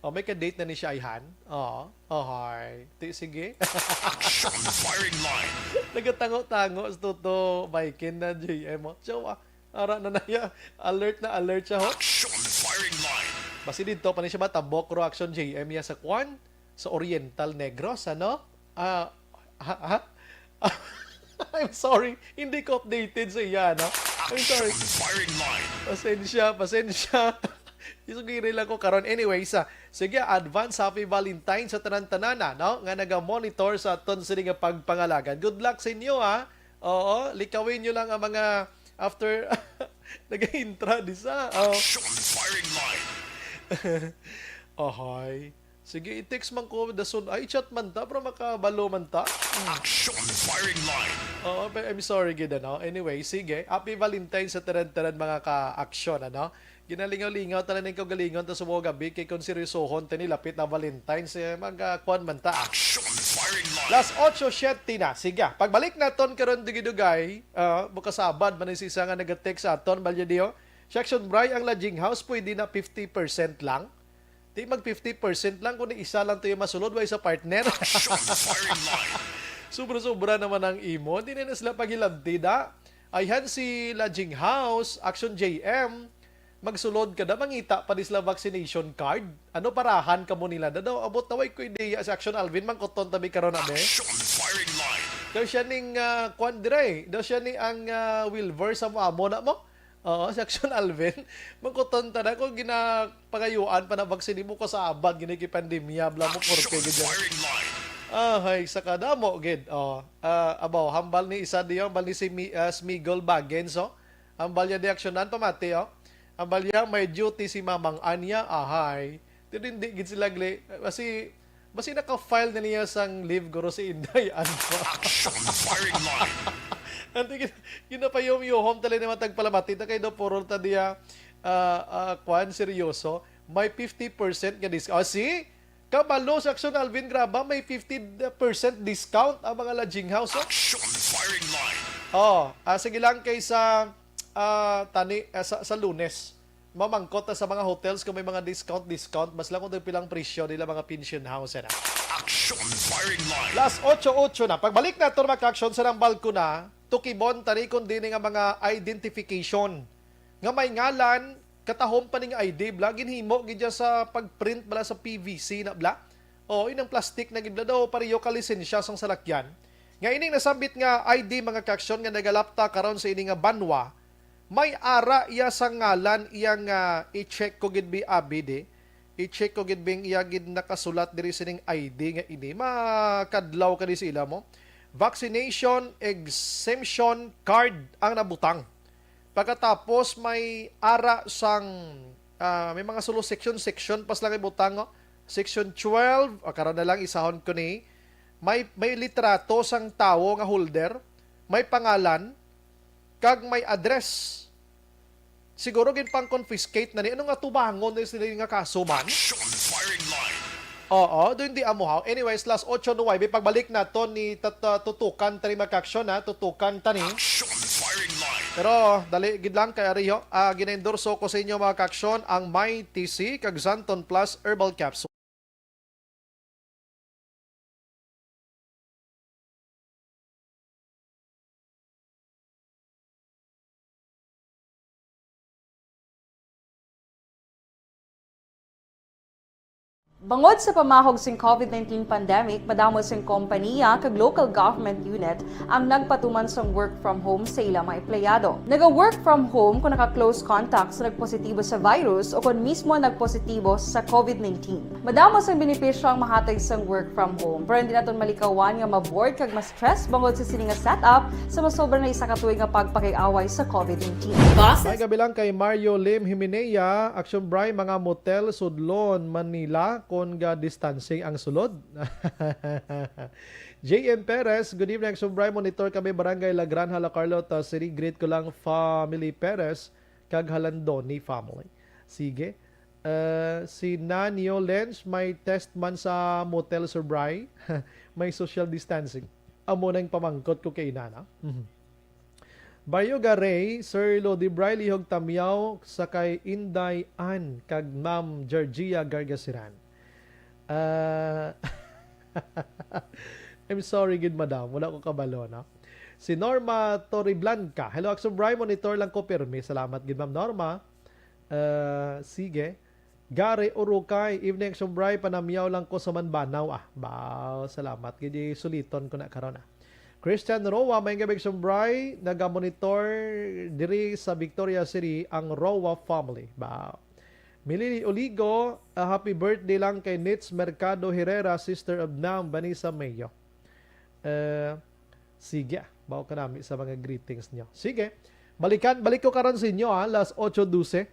Oh, may ka-date na ni siya, ayhan. Oo. Ohay. Ti, sige. Action firing line. Nagatango-tango sa Toto Viking na J M, oh. Siya, ah, ara na na ya. Alert na alert siya, ho. Action firing line. Basi dito pa ni siya matabok ro action J M ya sa kwan, sa Oriental Negros, ano? Ah, ha, ha? I'm sorry, hindi ko updated sa iya, no? I'm sorry. Action firing line. Pasensya, pasensya. Isugiri lang ko karon. Anyways, ah, sige, advance happy Valentine sa tanan-tanan, ah, no? Nga naga-monitor sa aton sini nga pagpangalagan. Good luck sa inyo, ha? Oo, likawin nyo lang ang mga after nag-intra di sa. Oh. Action firing line. Ohoy. Sige, i-text man ko dason. Ay, chat man ta, pero makabalo man ta. Hmm. Action firing line. Oo, pe-, I'm sorry gid, ano. Anyway, sige. Happy Valentine sa tanan-tanan, mga ka-aksyon, ano. Ginalingaw-lingaw tanan ning kaugalingon ta sa mga gabi kay kung seryosohon ta ni lapit na Valentine's, eh, mag, ah, kuwan man ta. Action firing line. Las ocho siete na. Sige, pagbalik naton karon dugay-dugay, ah, makasabad man ni si isa nga nag-text sa aton, Balyadio. Section Bry, ang lodging house pwede na fifty percent lang. Di mag fifty percent lang kung isa lang to yung masulod, wa isa partner. Action firing line. Sobra-sobra naman ang imo. Di na, na sila paghilabti, da. Ayhan si Lodging House, Action J M, magsulod ka da, mangita pa di sila vaccination card. Ano, parahan ka mo nila? Da daw, abot na way ko ideya si Action Alvin, mangkuton tabi karon na, be. Action firing line. Daw siya ning, ah, kwan dire. Daw siya ni ang, ah, Wilver sa mo amo na mo. Oo, si Action Alvin. Mangkuton ta na kung ginapangayuan pa na vaccine mo ko sa abad, gini kay pandemya, bla mo, korte, Action gid yan. Firing line. Ah, hay, sa kadamo, gid. Oh, ah, abaw, hambal ni isa diyo, hambal ni si Mi-, ah, Smigol Baggins, oh. Hambal niya di aksyonan, pamati, oh. Hambal niya, may duty si Mamang Anya, ahay. Pero hindi gid sila gli-, kasi, basi naka-file na niya sang leave, guro, si Inday Anwa. Action firing line. Ang tingin, ginapayom-yohom tali naman tagpalamati, ta kay do puro ta diya, ah, ah, kwan, seryoso. May fifty percent nga discount. Ah, see? Kabalo sa Action Alvin Graba, may fifty percent discount ang mga lodging house, oh. Action firing line. Oh, ah, sige lang kay sa, ah, tani, ah, sa, sa Lunes. Mamangkot ta sa mga hotels kung may mga discount, discount. Mas lang kung pilang presyo nila mga pension house, eh, na. Action firing line. Las ocho ocho na. Pagbalik naton, mga ka-aksyon, sa nang balkona, tukibon tani kung dini nga mga identification nga may ngalan, katahom pa ning I D, bla, ginhimo gid siya sa pag-print bala sa P V C na, bla. O, inang plastic na gid, bla, daw pareho ka lisensya sang salakyan. Nga ining nasambit nga I D, mga ka-aksyon, nga nagalapta karon sa ini nga banwa, may ara iya sa ngalan iya nga i-check ko gid bi abi di. I-check ko gid bing iya gid nakasulat diri sining I D nga ini. Makadlaw ka di sa ila mo. Vaccination exemption card ang nabutang. Pagkatapos may ara sang, ah, may mga sulo section, section pas lang ibutang, oh. Section twelve, ah, karon na lang isahon ko ni. May, may litrato sang tawo nga holder, may pangalan, kag may address. Siguro ginpang-confiscate na ni. Ano nga tubangon ni sila nga kaso man? Action firing line. Oo, do hindi amo haw. Anyways, last ocho nuwebe, pagbalik nato ni tat-, ah, tutukan tani, mga ka-aksyon, ha, tutukan tani. Action firing line. Pero dali gid lang kay ariho, ah, ginaendorso ko sa inyo, mga ka-aksyon, ang Mighty C kag Xanthone Plus Herbal Capsule. Bangod sa pamahog sing COVID nineteen pandemic, madamo sing kompaniya kag local government unit ang nagpatuman sang work from home sa ila mga empleyado. Naga-work from home kon naka-close contact sa nagpositibo sa virus o kon mismo nagpositibo sa COVID nineteen. Madamo sang benepisyo ang mahatag sang work from home, pero hindi naton malikawan nga ma-bored kag ma-stress bangod sa sini nga setup sa masobra na isa ka tuig nga pagpakig-away sa COVID nineteen. Base May gabi lang kay Mario Lim Himenea, Action Bri, mga motel, Sudlon, Manila, kon ga distancing ang sulod. J M Perez, good evening, Action Bri, monitor kami, Barangay La Granja, La Carlota City. Greet ko lang family Perez kag Halandoni family. Sige. Eh, si Nanio Lenz, may test man sa motel, Sir Bri. May social distancing. Amo na yung pamangkot ko kay inana. Mhm. Baryo Garay, Sir Lodi Bri, lihog tamyaw sa kay Inday Ann kag Ma'am Georgia Gargasiran. Ah, I'm sorry gid, madam. Wala ko kabalo, no? Si Norma Torreblanca. Hello, Action Bri. Monitor lang ko pirmi. Salamat gid, Ma'am Norma. Ah, sige. Gary Urukay. Evening, Action Bri. Panamyaw lang ko sa Manbanaw. Ah, baw. Salamat. Gid suliton ko na karon, ah. Christian Roa, may gabi, Action Bri. Nagamonitor diri sa Victoria City ang Roa family. Baw. Milili Oligo, ah, happy birthday lang kay Nitz Mercado Herrera, sister of Nam Vanessa Mayo. Eh, sige, ah, mao kanami sa mga greetings nyo. Sige, balikan, balik ko karon sa inyo, ha, las ocho dose.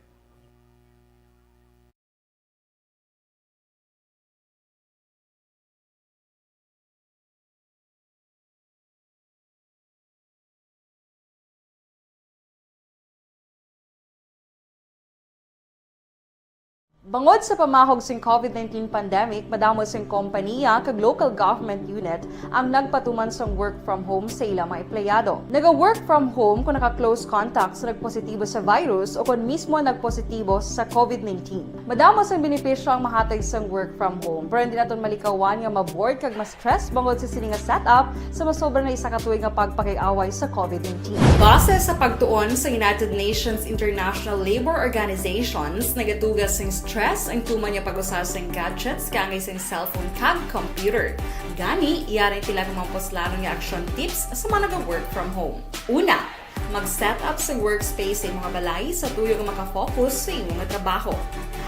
Bangod sa pamahog sing COVID nineteen pandemic, madamo sing kompaniya kag local government unit ang nagpatuman sang work from home sa ila mga empleyado. Naga-work from home kung naka-close contact sa nagpositibo sa virus o kon mismo nagpositibo sa COVID nineteen. Madamo sang benepisyo ang mahatag sang work from home, pero hindi naton malikawan nga ma-bored kag ma-stress bangod sa sini nga setup sa masobra na isa ka tuig nga pagpakig-away sa COVID nineteen. Base sa pagtuon sa United Nations International Labor Organizations, nagatuga sing stress ang tuman nga pag-usa sing gadgets kaangay sing cellphone kag computer. Gani, yari ang pila ka mga puslanon nga action tips sa mga naga-work from home. Una, mag-set up sa workspace sa imong balay sa tuyo nga makafocus sa imong trabaho.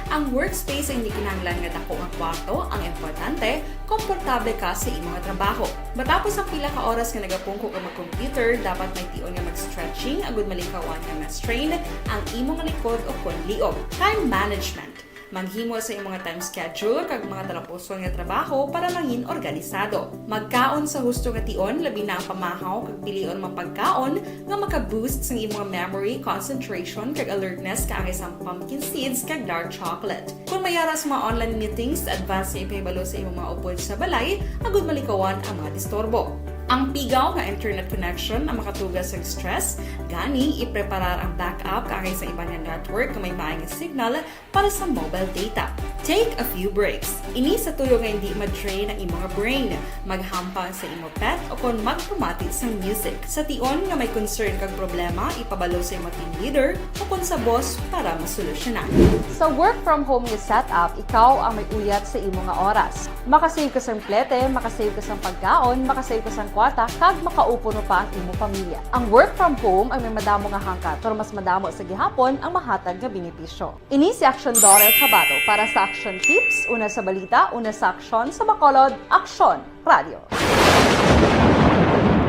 Ang workspace ay hindi kinahanglan nga dako nga kwarto, ang importante, komportable ka sa imong trabaho. Matapos ang pila ka oras nga nagapungko ka mag-computer, dapat may tion nga mag-stretching agud malikawan nga ma-strain ang imong likod o kon liog. Time management. Maghimo sa imong time schedule kag mga talapuson nga trabaho para mangin organisado. Magkaon sa husto nga tion, labi na ang pamahaw kag pilion mga pagkaon nga maka-boost sang imong memory, concentration, kag alertness kaangay sang pumpkin seeds kag dark chocolate. Kung may ara sa mga online meetings, advance nga ipahibalo sa imong mga upod sa balay agud malikawan ang mga disturbo. Ang pigaw nga internet connection ang makatuga sang stress, gani ipreparar ang backup kaangay sa iban nga network nga may maay nga signal para sa mobile data. Take a few breaks. Ini sa tuyo nga hindi ma-drain ang imo nga brain. Maghampang sa imo pet o kon magpamati sang music. Sa tion nga may concern kag problema, ipabalo sa imo team leader o kon sa boss para masolusyonan. Sa work from home nga setup, ikaw ang may uyat sa imo nga oras. Makasave ka sang plete, makasave ka sang pagkaon, makasave ka sang kwarta, kag makaupo pa ang imo pamilya. Ang work from home ay may madamo nga hangkat, pero mas madamo sa gihapon ang mahatag nga benepisyo. Ini si Action Doris Habato para sa Action Tips, una sa balita, una sa aksyon, sa Bacolod, Aksyon Radio.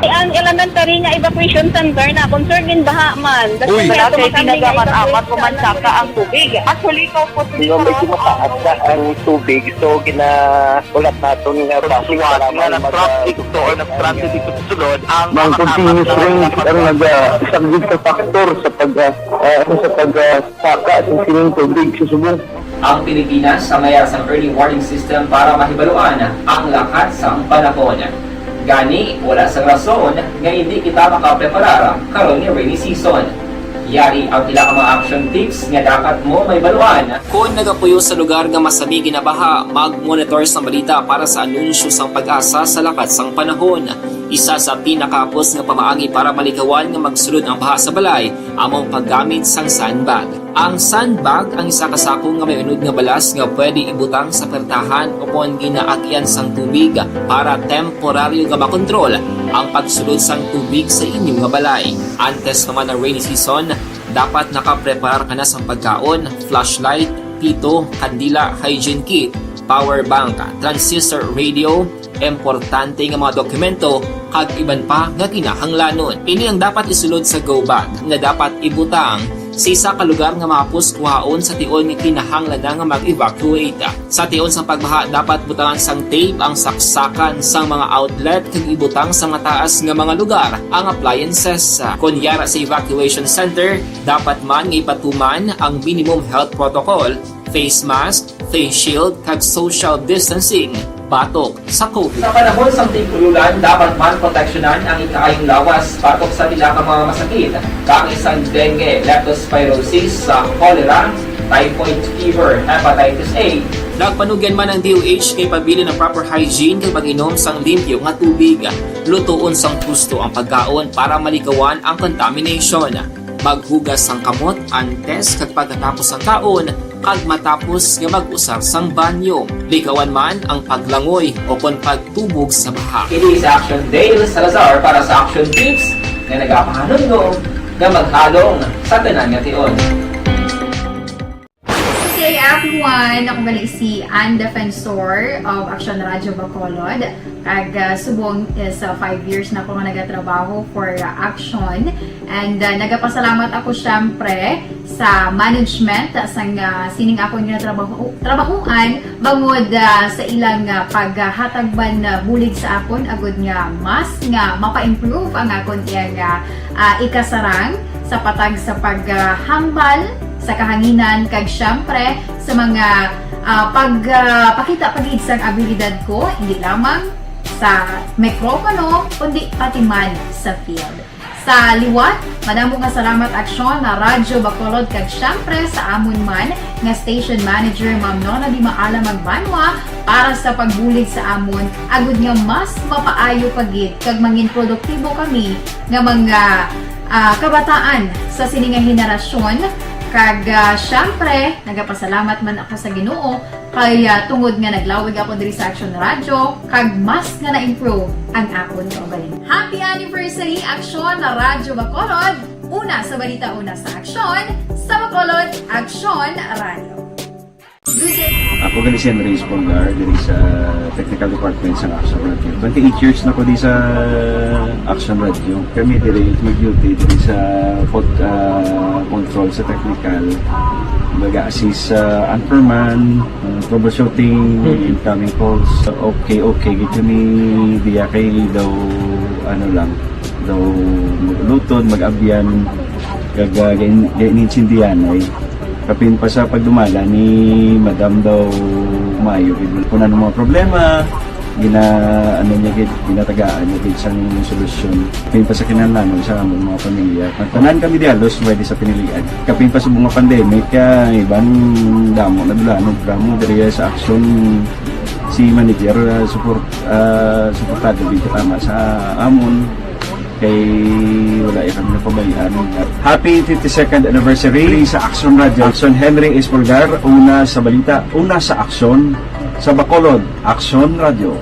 Ang elementary nga evacuation center na concern in baha man. Uy, wala kay tinaga man, amat ko man saka ang tubig. Actually, ikaw po, medyo mataas na ang tubig, so ginahulat naton nga traffic nga para nag-traffic to or nag-transit dito sa sulod ang mga continuous rain ang nag-, ah, isa gid sa factor sa pag, ah, ah, sa pag, ah, saka sa sining tubig sa subong. Ang Pilipinas sa mayar sang early warning system para mahibaluan ang lakat sang panahon. Gani, wala sang rason nga hindi kita makapreparar karon nga rainy season. Yari ang pila ka mga action tips nga dapat mo mahibaluan. Kon nagapuyo sa lugar nga masami ginabaha, mag-monitor sang balita para sa anunsyo sang PAGASA sa lakat sang panahon. Isa sa pinakahapos nga pamaagi para malikawan nga magsulod ang baha sa balay amo ang paggamit sang sandbag. Ang sandbag ang isa ka sako nga may unod nga balas nga pwede ibutang sa pertahan ukon ginaagyan sang tubig para temporaryo nga makontrol ang pagsulod sang tubig sa inyo nga balay. Antes pa man ang rainy season, dapat nakapreparar ka na sang pagkaon, flashlight, pito, kandila, hygiene kit, power bank, transistor radio, importante nga mga dokumento, kag iban pa nga kinahanglanon. Ini ang dapat isulod sa go bag nga dapat ibutang sa isa ka lugar nga mahapos kuhaon sa tion nga kinahanglan na nga mag-evacuate. Sa tion sang pagbaha, dapat butangan sang tape ang saksakan sang mga outlet kag ibutang sa mataas nga mga lugar ang appliances. Kon yara sa evacuation center, dapat man nga ipatuman ang minimum health protocol, face mask, face shield, kag social distancing batok sa COVID. Sa panahon sang tig-ulan, dapat man proteksyonan ang ikaayong lawas batok sa pila ka mga masakit, kaangay sang dengue, leptospirosis, sa cholera, typhoid fever, hepatitis A. Nagpanugyan man ang D O H nga ipabilin ang proper hygiene kag pag-inom sang limpyo nga tubig. Lutoon sang husto ang pagkaon para malikawan ang contamination. Maghugas sang kamot antes kag pagkatapos sang kaon, kag matapos nga mag-usar sang banyo. Likawan man ang paglangoy o kon pagtubog sa baha. Kini sa Action Dale Salazar para sa Action Tips nga nagapahanumdom nga maghalong sa tanan nga tion. Good day, everyone! Ako gali si Ann Defensor of Action Radio Bacolod. Kag, ah, subong is, ah, five years na ako nga nagatrabaho for, ah, Action. And, ah, nagapasalamat ako, syempre, sa management, ah, sang, ah, sining akon nga trabaho, trabahuan, bangod, ah, sa ilang, ah, paghatag man, ah, bulig sa akon, agud nga mas nga mapa-improve ang akon iyang, ah, ah, ikasarang sa patag sa paghambal sa kahanginan, kag, syempre, sa mga, ah, pag, ah, pakita pa gid sang abilidad ko, hindi lamang sa mikropono, kundi pati man sa field. Sa liwat, madamo nga salamat, Aksyon, na Radyo Bacolod, kag, syempre, sa amon man nga station manager, Ma'am Nona Di Maala Magbanwa, para sa pagbulig sa amon, agud nga mas mapaayo pa gid kag mangin produktibo kami nga mga, ah, kabataan sa sini nga henerasyon. Kag, ah, syempre, nagapasalamat man ako sa Ginoo kay, ah, tungod nga naglawig ako diri sa Action Radio, kag mas nga na-improve ang akon kaugalingon. Happy anniversary, Action na Radyo Bacolod! Una sa balita, una sa aksyon, sa Bacolod, Action Radio. Good day. Ako gali si Henry Espolgar diri sa technical department sa Action Radio. Twenty-eight years na ko di sa Action Radio. Kami diri mag-duty diri sa pod-, ah, control sa technical. Mag-assist sa anchorman, ah, troubleshooting, incoming calls. Okay, okay gid kami diya kay daw, ano lang, daw mag-ulutod, mag-abyan, kag, ah, gain-, gainintindihan ay. Kapin pa sa pagdumala ni Madam daw maayo gid. Kung ano mga problema, gina-, ano niya gid, ginatagaan niya gid sang solusyon. Kapin pa sa kinahanglanon sa among mga pamilya. Tanan kami di halos pwede sa pinilian. Kapin pa sa mga pandemic, ah, iban damo na dula, ano, damo diri sa aksyon si manager, ah, support, ah, suportado gid tama sa amon. Kay wala ya kami napabayaan. Happy fifty-second anniversary sa Action Radio. Action Henry Espolgar, una sa balita, una sa aksyon, sa Bacolod, Action Radio.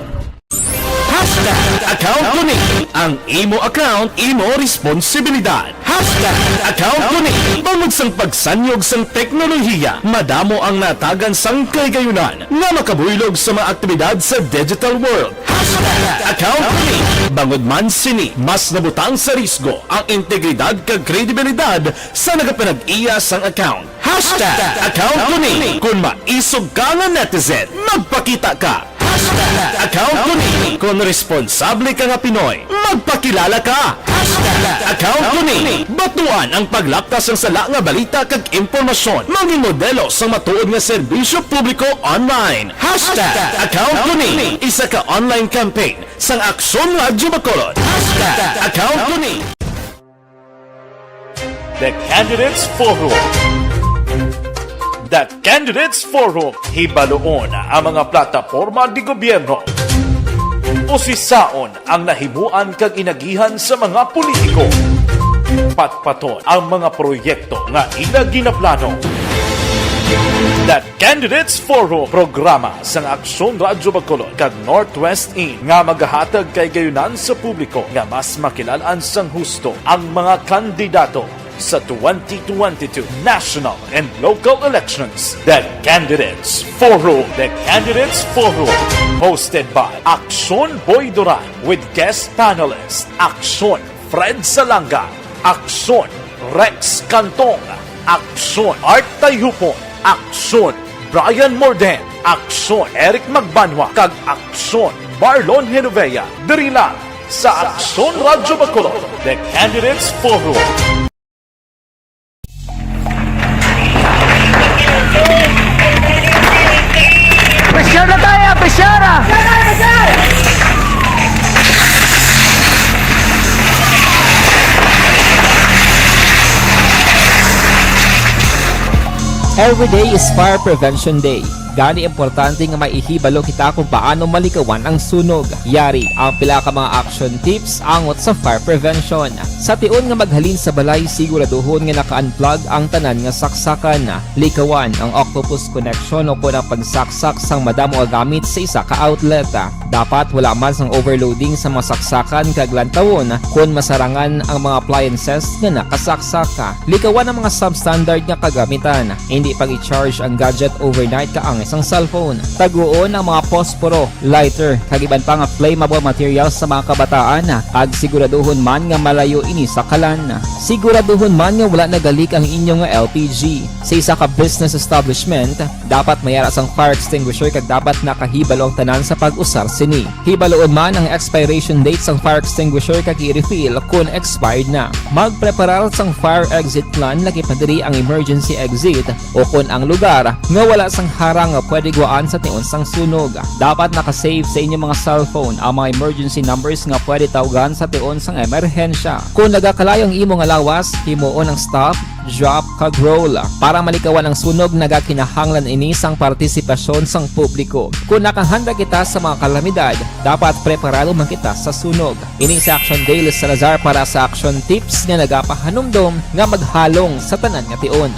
Hashtag account ko ni. Ang imo account, imo responsibilidad. Hashtag account ko ni. Bangod sang pagsanyog sang teknolohiya, madamo ang natagan sang kahigayunan nga makabuylog sa mga aktibidad sa digital world. Hashtag account ko ni. Bangod man sini, mas nabutang sa risgo ang integridad kag kredibilidad sa nagapanag-iya sang account. Hashtag account ko ni. Kon maisog ka nga netizen, magpakita ka. Hashtag account ko ni. Kon responsable ka nga Pinoy, magpakilala ka. Hashtag account ko ni. Batuan ang paglapkas sang sala nga balita kag impormasyon. Mangin modelo sang matuod nga serbisyo publiko online. Hashtag account ko ni. Isa ka online campaign sang Aksyon Radyo Bacolod. Hashtag account ko ni. The Candidates Forum. The Candidates Forum. Hibaloon ang mga plataporma di gobyerno. Usisaon ang nahimuan kag inagihan sa mga politiko. Patpaton ang mga proyekto nga ila ginaplano. The Candidates Forum, programa sang Aksyon Radyo Bacolod kag Northwest In nga magahatag kay gayunan sa publiko nga mas makilal-an sang husto ang mga kandidato sa twenty twenty-two national and local elections. The Candidates Forum. The Candidates Forum, hosted by Aksyon Boy Duran with guest panelist Aksyon Fred Salanga, Aksyon Rex Cantong, Aksyon Art Tayhupon, Aksyon Brian Morden, Aksyon Eric Magbanwa, kag Aksyon Marlon Genovea. Diri lang sa Aksyon Radyo Bacolod, The Candidates Forum. Pressure na tayo, pressure na! Every day is Fire Prevention Day. Gani, importante nga maihibalo kita kung paano malikawan ang sunog. Yari ang pila ka mga action tips angot sa fire prevention. Sa tion nga maghalin sa balay, siguraduhon nga naka-unplug ang tanan nga saksakan. Likawan ang octopus connection o kon ang pagsaksak sang madamo nga gamit sa isa ka outlet. Dapat wala man sang overloading sa mga saksakan kag lantawon kon masarangan ang mga appliances nga nakasaksak. Likawan ang mga substandard nga kagamitan. Hindi pag-i-charge ang gadget overnight kaangay sang cellphone. Taguon ang mga posporo, lighter, kag iban pa nga flammable materials sa mga kabataan, kag siguraduhon man nga malayo ini sa kalan. Siguraduhon man nga wala nagalik ang inyo nga L P G. Sa isa ka business establishment, dapat may ara sang fire extinguisher kag dapat nakahibalo ang tanan sa pag-usar sini. Hibaluon man ang expiration date sang fire extinguisher kag i-refill kon expired na. Magpreparar sang fire exit plan, lakip na diri ang emergency exit o kon ang lugar nga wala sang harang nga pwede guwaan sa tion sang sunog. Dapat naka-save sa inyo mga cellphone ang mga emergency numbers nga pwede tawgan sa tion sang emerhensya. Kon nagakalayo ang imo nga lawas, himuon ang stop, drop, kag roll. Para malikawan ang sunog, nagakinahanglan ini sang partisipasyon sang publiko. Kon nakahanda kita sa mga kalamidad, dapat preparado man kita sa sunog. Ini si Action Dale Salazar para sa Action Tips nga nagapahanumdom nga maghalong sa tanan nga tion.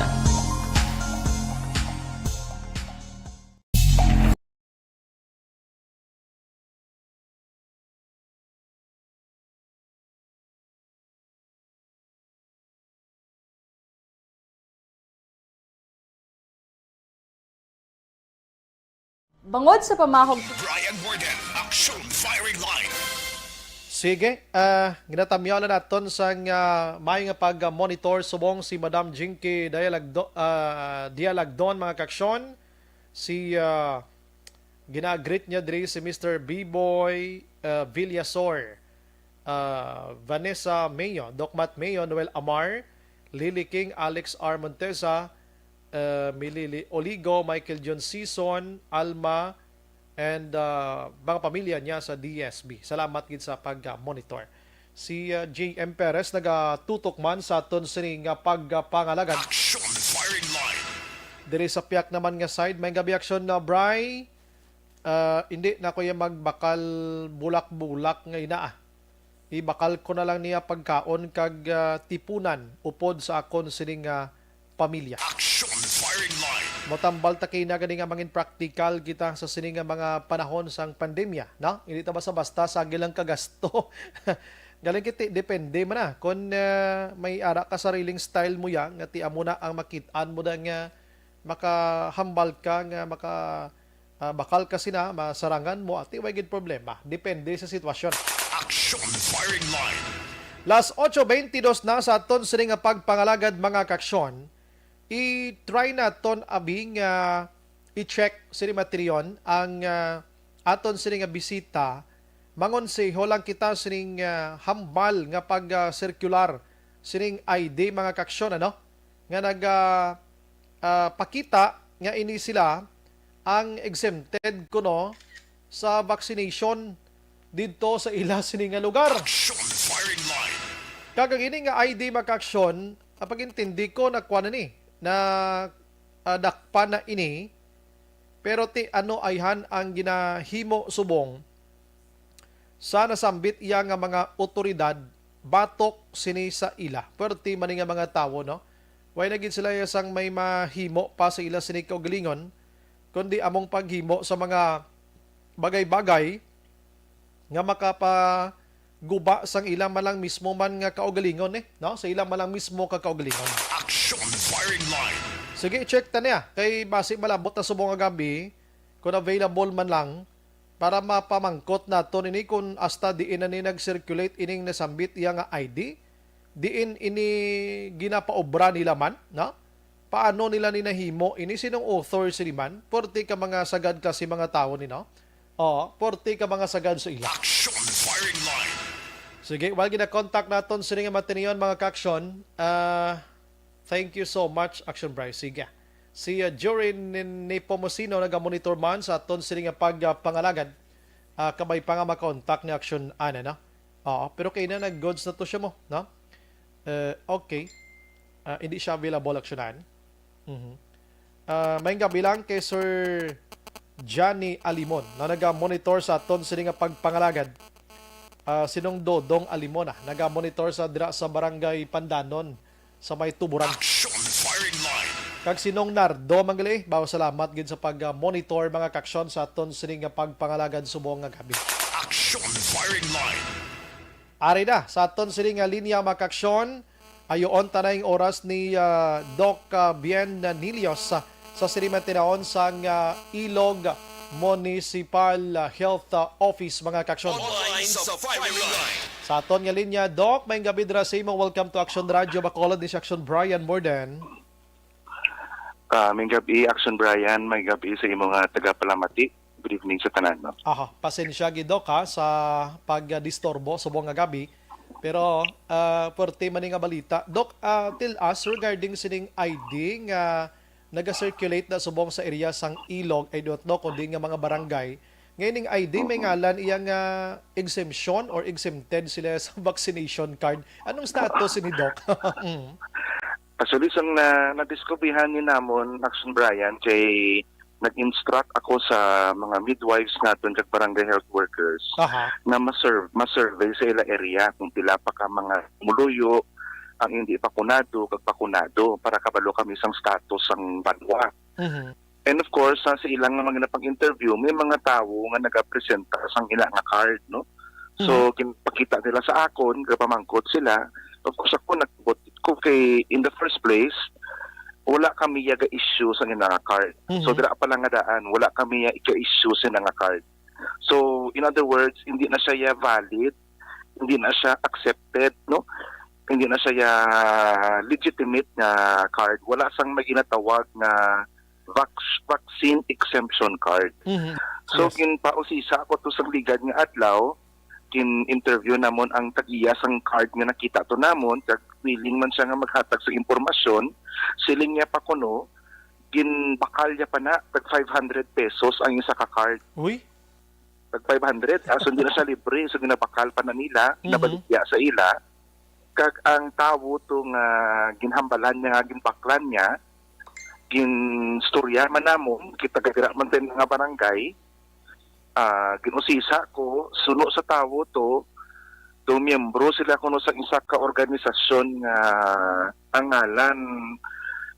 Bangod sa pamahog. Brian Morden, Action Firing Line. Sige, ah, ginatamyaw na naton sang, ah, may nga pag-monitor subong si Madam Jinky Dialagdo-, ah, Dialagdon, mga kaksyon. Si, ah, gina-greet niya diri si Mister B-Boy, ah, Villasor, ah, Vanessa Mayo, Doc Matt Mayo, Noel Amar, Lily King, Alex R Montesa, ah, Milili Oligo, Michael John Season, Alma, and, ah, mga pamilya niya sa D S B. Salamat gid sa pag-monitor. Si, ah, J M Perez nagatutok man sa aton sini nga pagpangalagad. Action Firing Line. Diri sa piyak naman nga side, may gabi aksyon na, Bry. Ah, hindi na ko ya magbakal bulak-bulak nga ina, ah. Ibakal ko na lang niya pagkaon kag, ah, tipunan upod sa akon sini nga pamilya. Action Firing Line. Motambal ta kay na gani nga mangin praktikal kita sa sini nga mga panahon sang pandemya, no? Hindi ta basta-basta sa gilang kagasto. Galing kiti, depende man na. Kung, ah, may ara ka sariling style mo ya, nga ti amo na ang makit-an mo da nga makahambal ka, nga maka, ah, bakal ka sina, masarangan mo, ati, way gid problema. Depende sa sitwasyon. Action Firing Line. Las ocho veintidós na sa aton sini nga pagpangalagad, mga kaksyon. I-try naton abi nga i-check sini, Matrion, ang, ah, aton sini nga bisita. Mangonseho lang kita sining, ah, hambal nga pag, ah, circular, sining I D, mga kaksyon, ano? Nga nag, ah, ah, pakita nga ini sila ang exempted kuno sa vaccination didto sa ila sini nga lugar. Action Firing Line. Kag ang ini nga I D, mga kaksyon, ang pag-intindi ko, nakuha na ni, na, ah, dakpan na ini, pero ti ano ayhan ang ginahimo subong sa nasambit iya nga mga otoridad batok sini sa ila. Perti man ni nga mga tawo, no? Way na gid sila sang may mahimo pa sa ila sini kaugalingon, kundi among paghimo sa mga bagay-bagay nga makapaguba sang ila man lang mismo man nga kaugalingon, eh, no? Sa ila man lang mismo ka kaugalingon. Action Firing Line. Sige, i-check ta niya. Kay basi malabot na subong nga gabi, kung available man lang, para mapamangkot naton ini kung hasta diin na ni nag-circulate ining nasambit iya nga I D, diin ini ginapaobra nila man, no? Paano nila ni nahimo ini? Sinong author sini man? Porte ka mga sagad klase mga tawo ni, no? Oo, porte ka mga sagad sa ila. Action Firing Line. Sige, while gina-contact naton sini nga matiniyon, mga ka-action, ah, thank you so much, Action Bryce. Sige. Si, ah, Jorin Ni-, Nepomuceno naga-monitor man sa aton sini nga pag, ah, pangalagad. Ah, kabay pa nga maka-contact ni Action Ana, no? Oo, pero kay na nag-goods na to siya mo, no? Eh, okay. Ah, hindi siya available, Action Ana. Mhm. Ah, may gabi lang kay Sir Johnny Alimon na naga-monitor sa aton sini nga pagpangalagad. Ah, sinong Dodong Alimon, ah, naga-monitor sa dira sa Barangay Pandanon sa may Tuburan. Action Firing Line. Kag sinong Nardo Mangli, bawo salamat gid sa pag-monitor, mga ka-action, sa aton sini nga pagpangalagad subong nga gabi. Action Firing Line. Ari na, sa aton sini nga linya, mga ka-action, ayoon ta na ing oras ni, ah, Doc, ah, Bien Nilios, ah, sa sini man tinaon sang, ah, Ilog Municipal, ah, Health, ah, Office, mga ka-action. Online sa Firing Line. Sa aton nga linya, Doc, may gabi dira sa imo. Welcome to Action Radio Bacolod, ni si Action Brian Morden. Ah, may gabi, Action Brian, may gabi sa imo nga tagapalamati. Good evening sa tanan, no? Aha, pasensya gid, Doc, ha, sa pagdisturbo subong nga gabi. Pero, ah, puwerte man ni nga balita. Doc, ah, tell us regarding sining I D nga naga-circulate na subong sa area sang Ilog, ay, Doc, no, kundi nga mga barangay. Ngayon, ning I D, may ngalan iya nga exemption or exempted sila sa vaccination card. Anong status ni, Doc? Mm. Actually, sang na, nadiskubrihan ni namon, Action Brian, kay nag-instruct ako sa mga midwives naton kag barangay health workers Aha. na maserve, masurvey sa ila area kung pila pa ka mga muluyo ang hindi bakunado kag bakunado para kabalo kami sang status sang banwa. Mhm. And of course, sa, sa ilang nga mga napag-interview, may mga tawo nga nagapresenta sang ila nga card, no? So, Mhm. ginpakita nila sa akon, gapamangkot sila. Of course, ako nagbot ko kay, in the first place, wala kami ya ga-issue sa ila nga card. So, Mhm. dira pa lang nga daan, wala kami ya ga-issue sa ila nga card. So, in other words, hindi na siya ya valid, hindi na siya accepted, no? Hindi na siya ya legitimate nga card. Wala sang may ginatawag nga vac-, vaccine exemption card. Mhm. So, Yes. ginpausisa ako to sang ligad nga adlaw, gin-interview namon ang tag-iya sang card nga nakita to namon, kag willing man siya nga maghatag sa impormasyon. Siling niya pa kuno, ginbakal niya pa na tag five hundred pesos ang isa ka card. Uy. Tag five hundred, ah, so hindi na siya libre, so ginabakal pa na nila, Mhm. ginabaligya sa ila. Kag ang tawo to nga ginhambalan niya, nga ginbaklan niya, ginstorya man namon, kita gadira man sa mga barangay, ah, ginusisa ko, suno sa tawo to, do miyembro sila kuno sa isa ka organisasyon nga ang ngalan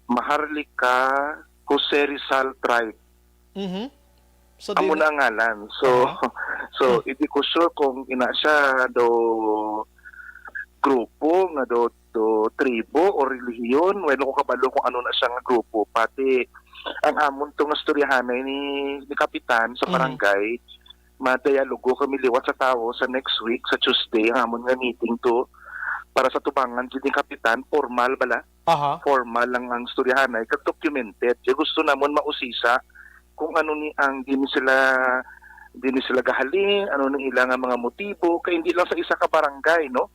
Maharlika Jose Rizal Tribe. Mhm. So, Amo di na ang ngalan. So, Aha. so, Mhm. hindi ko sure kung ina siya do grupo nga do, do tribo o relihiyon. Wala ko kabalo kung ano na siya nga grupo. Pati ang amon to nga istoryahanay ni, ni Kapitan sa Mhm. barangay, madialogo kami liwat sa tawo sa next week, sa Tuesday, ang amon nga meeting to para sa tubangan gid ni Kapitan, formal bala. Aha. Formal lang ang istoryahanay, kag documented. Kaya gusto namon mausisa kung ano ni ang, di ni sila, di ni sila gahalin, ano ni ila nga mga motibo, kay hindi lang sa isa ka barangay, no?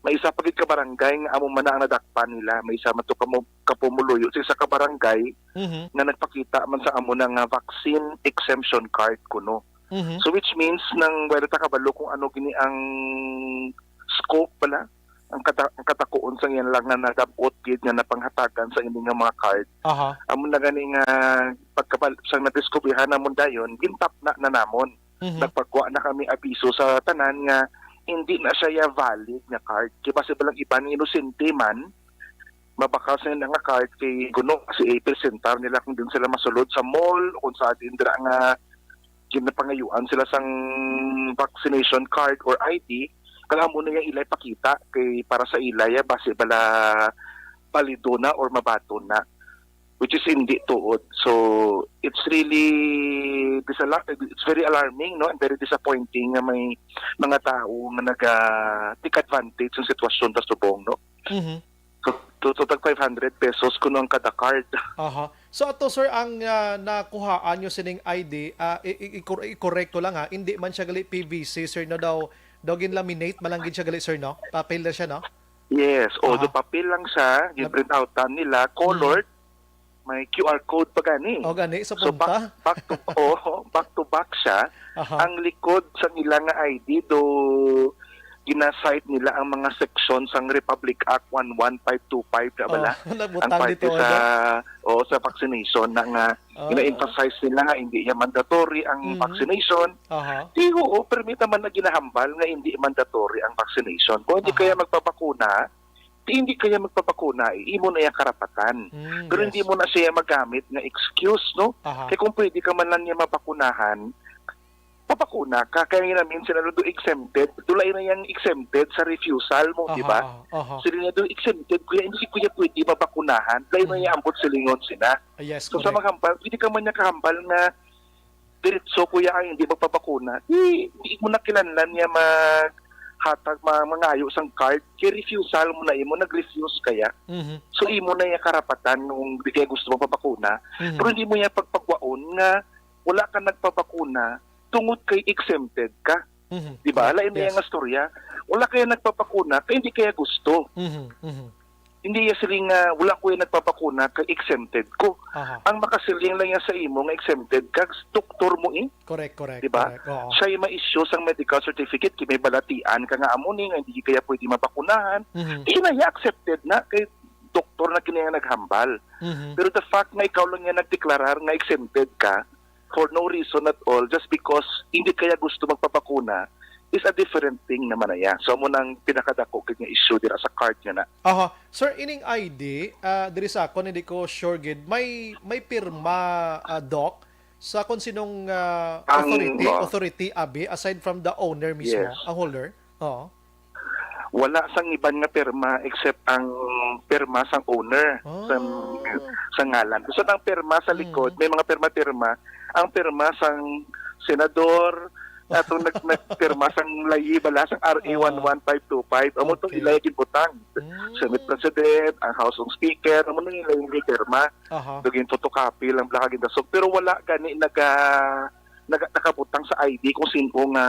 May isa pa gid ka barangay nga amo man na ang nadakpan nila. May isa man to ka mo-, ka pumuluyo sa isa ka barangay Mhm. nga nagpakita man sa amo na nga vaccine exemption card kuno. Mhm. So, which means, nang wala ta kabalo kung ano gini ang scope pala, ang kata-, ang katakuon sa iyan lang nga nadab-ot gid nga napanghatagan sa ini nga mga card. Aha. Amo na gani nga pagkabal-, sang nadiskubrihan namon dayon, gintapna na namon. Mhm. Nagpagwa na kami abiso sa tanan nga hindi na siya ya valid nga card. Kay basi bala ang iban nga inosente man, mabakal sa ila nga card kay kuno si presentar nila kung diin sila masulod sa mall o kung sa diin dira nga ginapangayuan sila sang vaccination card or I D, kag amo na ya ila ipakita kay para sa ila ya basi bala balido na or mabaton na, which is hindi tuod. So it's really disala- it's very alarming, no, and very disappointing nga may mga tao nga naga take advantage sa sitwasyon ta subong, no. Mhm. So, to, to tag five hundred pesos kuno ang kada card. Aha. So ato, sir, ang ah, nakuhaan nyo sining I D, ah, i- i- i- i-correct ko lang ha, hindi man siya gali P V C, sir, no, daw daw gin-laminate man lang gid siya gali, sir, no? Papel na siya, no? Yes, o Aha. do papel lang siya, Nap- gin-printoutan nila, colored, may Q R code pa gani. O gani, sa So punta? back, back to oh, back to back siya. Aha. Ang likod sa ila nga I D do gina-cite nila ang mga section sang Republic Act one one five two five na bala. Oh, Ang nabutang parte dito, sa ano? O sa vaccination na nga Ah. gina-emphasize nila nga hindi niya mandatory ang Mhm. vaccination. Aha. Di, oo, permita man na ginahambal nga hindi mandatory ang vaccination. Kung hindi Aha. kaya magpabakuna, di hindi kaya magpabakuna, eh, imo na yung karapatan. Mm, Pero hindi yes. mo na siya magamit nga excuse, no? Aha. Kaya kung pwede ka man lang niya mabakunahan, mabakuna ka. Kaya nga namin sila do exempted. Dulay na yung exempted sa refusal mo, di ba? Aha, aha. Sila nga do exempted, kuya, hindi kuya pwede mabakunahan. Dulay na Mhm. yung ambot silingon sila. Ah, yes, So sa correct. maghambal, pwede ka man niya kahambal nga diretso, kuya, ay hindi magpabakuna. Di, di mo na kinahanglan niya maghatag, ma- mangayo sang card. Kay refusal mo na imo, nag-refuse kaya. Mhm. So imo na yung karapatan kung di kaya gusto magpabakuna. Mhm. Pero hindi mo niya pagpagwaon nga wala ka nagpabakuna tungod kay exempted ka. Mhm. Di ba? Correct. Lain na Yes. yung storya. Wala kaya nagpabakuna kay hindi kaya gusto. Mhm. Mhm. Hindi niya siling nga wala ko yung nagpabakuna kay exempted ko. Aha. Ang makasiling lang niya sa imo nga exempted ka, doktor mo eh. Correct, correct. Di ba? Correct. Oo. Siya yung ma-issue sang medical certificate, kay may balatian ka nga amo ni, nga hindi kaya pwede mabakunahan. Mhm. Di na niya accepted na, kay doktor na kini nga naghambal. Mhm. Pero the fact nga ikaw lang nga nagdeklarar nga exempted ka for no reason at all, just because hindi kaya gusto magpabakuna, is a different thing naman na yan. So, amo nang pinakadako gid nga issue dira sa card nga na. Aha. Sir, ining I D, ah, diri sa akon, hindi ko sure gid. May, may pirma, ah, Doc, sa kung sinong ah, Ang, authority, uh, authority, abi, aside from the owner mismo, Yes. ang holder? Oo. Wala sang iban nga pirma except ang pirma sang owner Ah. sa, sa ngalan. Gusto ang pirma sa Mm. likod, may mga pirma-pirma. Ang pirma sang senador, atong nag nagpirma sang layi bala sang R A one one five two five. Amo to Okay. Ila yung gibutang. Mm. Senate President, ang House of Speaker, amo nang ila yung pirma. Aha. Dugin photocopy lang bala gindasog. Pero wala gani naga, naga nakabutang sa I D kung sino nga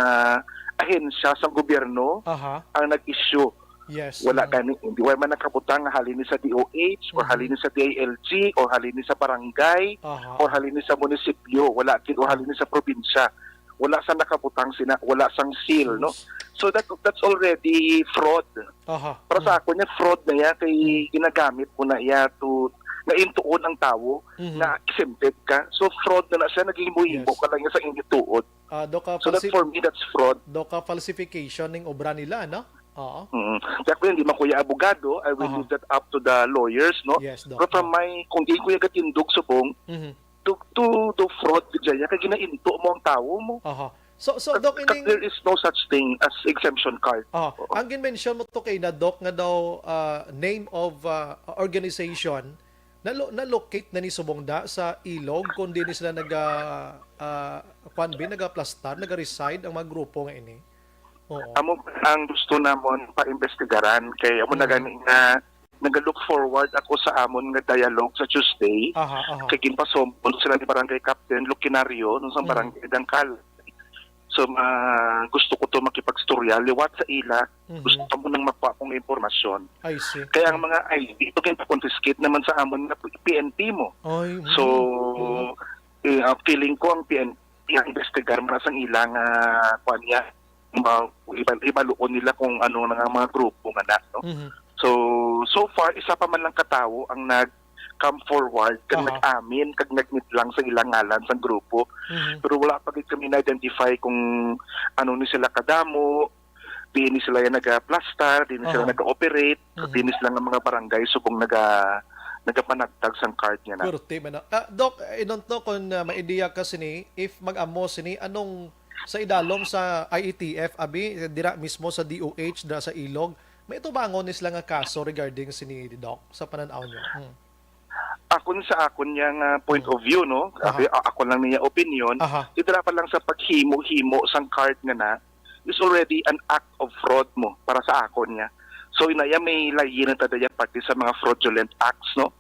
ahensya sang gobyerno Aha. ang nag-issue. Yes. Wala Mm. gani, hindi wala man nakabutang nga halin ni sa D O H or Mhm. halin ni sa D I L G or halin ni sa barangay Aha. or halin ni sa munisipyo, wala gid, o halin ni sa probinsya. Wala sa nakabutang sina, wala sang seal, no? Sus. So that that's already fraud. Aha. Para sa Mm. ako niya, fraud na yan kay ginagamit mo na iya to nga intuon ang tawo Mhm. na exempted ka. So fraud na na siya, naging muhimo Yes. ka lang niya sa intuon. Ah, do ka So that falsi- for me, that's fraud. do ka falsification ning obra nila, no? Oo. Mm. Kaya ako hindi man kuya abogado, I will Aha. leave that up to the lawyers, no? Yes, Doc. Pero from my, kung di kuya gatindog subong, Mhm. to, to, to fraud gid siya, kay ginainto mo ang tawo mo. Aha. So, so Kag- Doc, kag ining there is no such thing as exemption card. Oh, Oo. ang gin-mention mo to kay na, Doc, nga daw ah, name of ah, organization na na-locate na ni subong da sa Ilog, kundi ni sila naga ah, kwan bi, nagaplastar, naga-reside ang mga grupo nga ini. Oo. Amo ang gusto namon paimbestigaran kay amo na Mm. gani nga nagalook forward ako sa amon nga dialogue sa Tuesday. Aha, aha. Kay ginpasompo sila ni Barangay Captain Lucinario nung sa Mm. Barangay Dangkal. So ma gusto ko to makipagstorya liwat sa ila. Mhm. Gusto mo nang makuha kong impormasyon. I see. Kaya ang mga I D, ito ginpa-confiscate naman sa amon nga P N P mo. Ay, mm. So, Mm. eh, ang feeling ko ang P N P ang investigar man sang ilang ah, kuwan niya, ma- iba- ibaluon nila kung ano na nga mga grupo nga na, no? Mhm. So, so far, isa pa man lang katawo ang nag come forward kag Aha. nag-amin kag nagmitlang sa ilang ngalan sang grupo. Mhm. Pero wala pa gid kami na-identify kung ano ni sila kadamo. diin ni sila yung nagaplastar, diin ni sila Aha. nag-ooperate, Mhm. diin ni sila nga mga barangay subong naga-, nagapanagtag sang card niya na. Purti man na. Ah, Doc, inunto kung, ah, may idea ka sini, if mag-amo sini, anong sa idalom sa I E T F, abi, dira mismo sa D O H, dira sa Ilog, may atubangon ni sila nga kaso regarding sini, Doc, sa panan-aw niyo? Hmm. Akon sa akon niya nga point Oh. of view, no? Aha. Abi, a-, ako lang niya opinion. Aha. Dira pa lang sa paghimo-himo sang card nga na is already an act of fraud mo para sa akon niya. So, inaya may layi na ta daya parte sa mga fraudulent acts, no?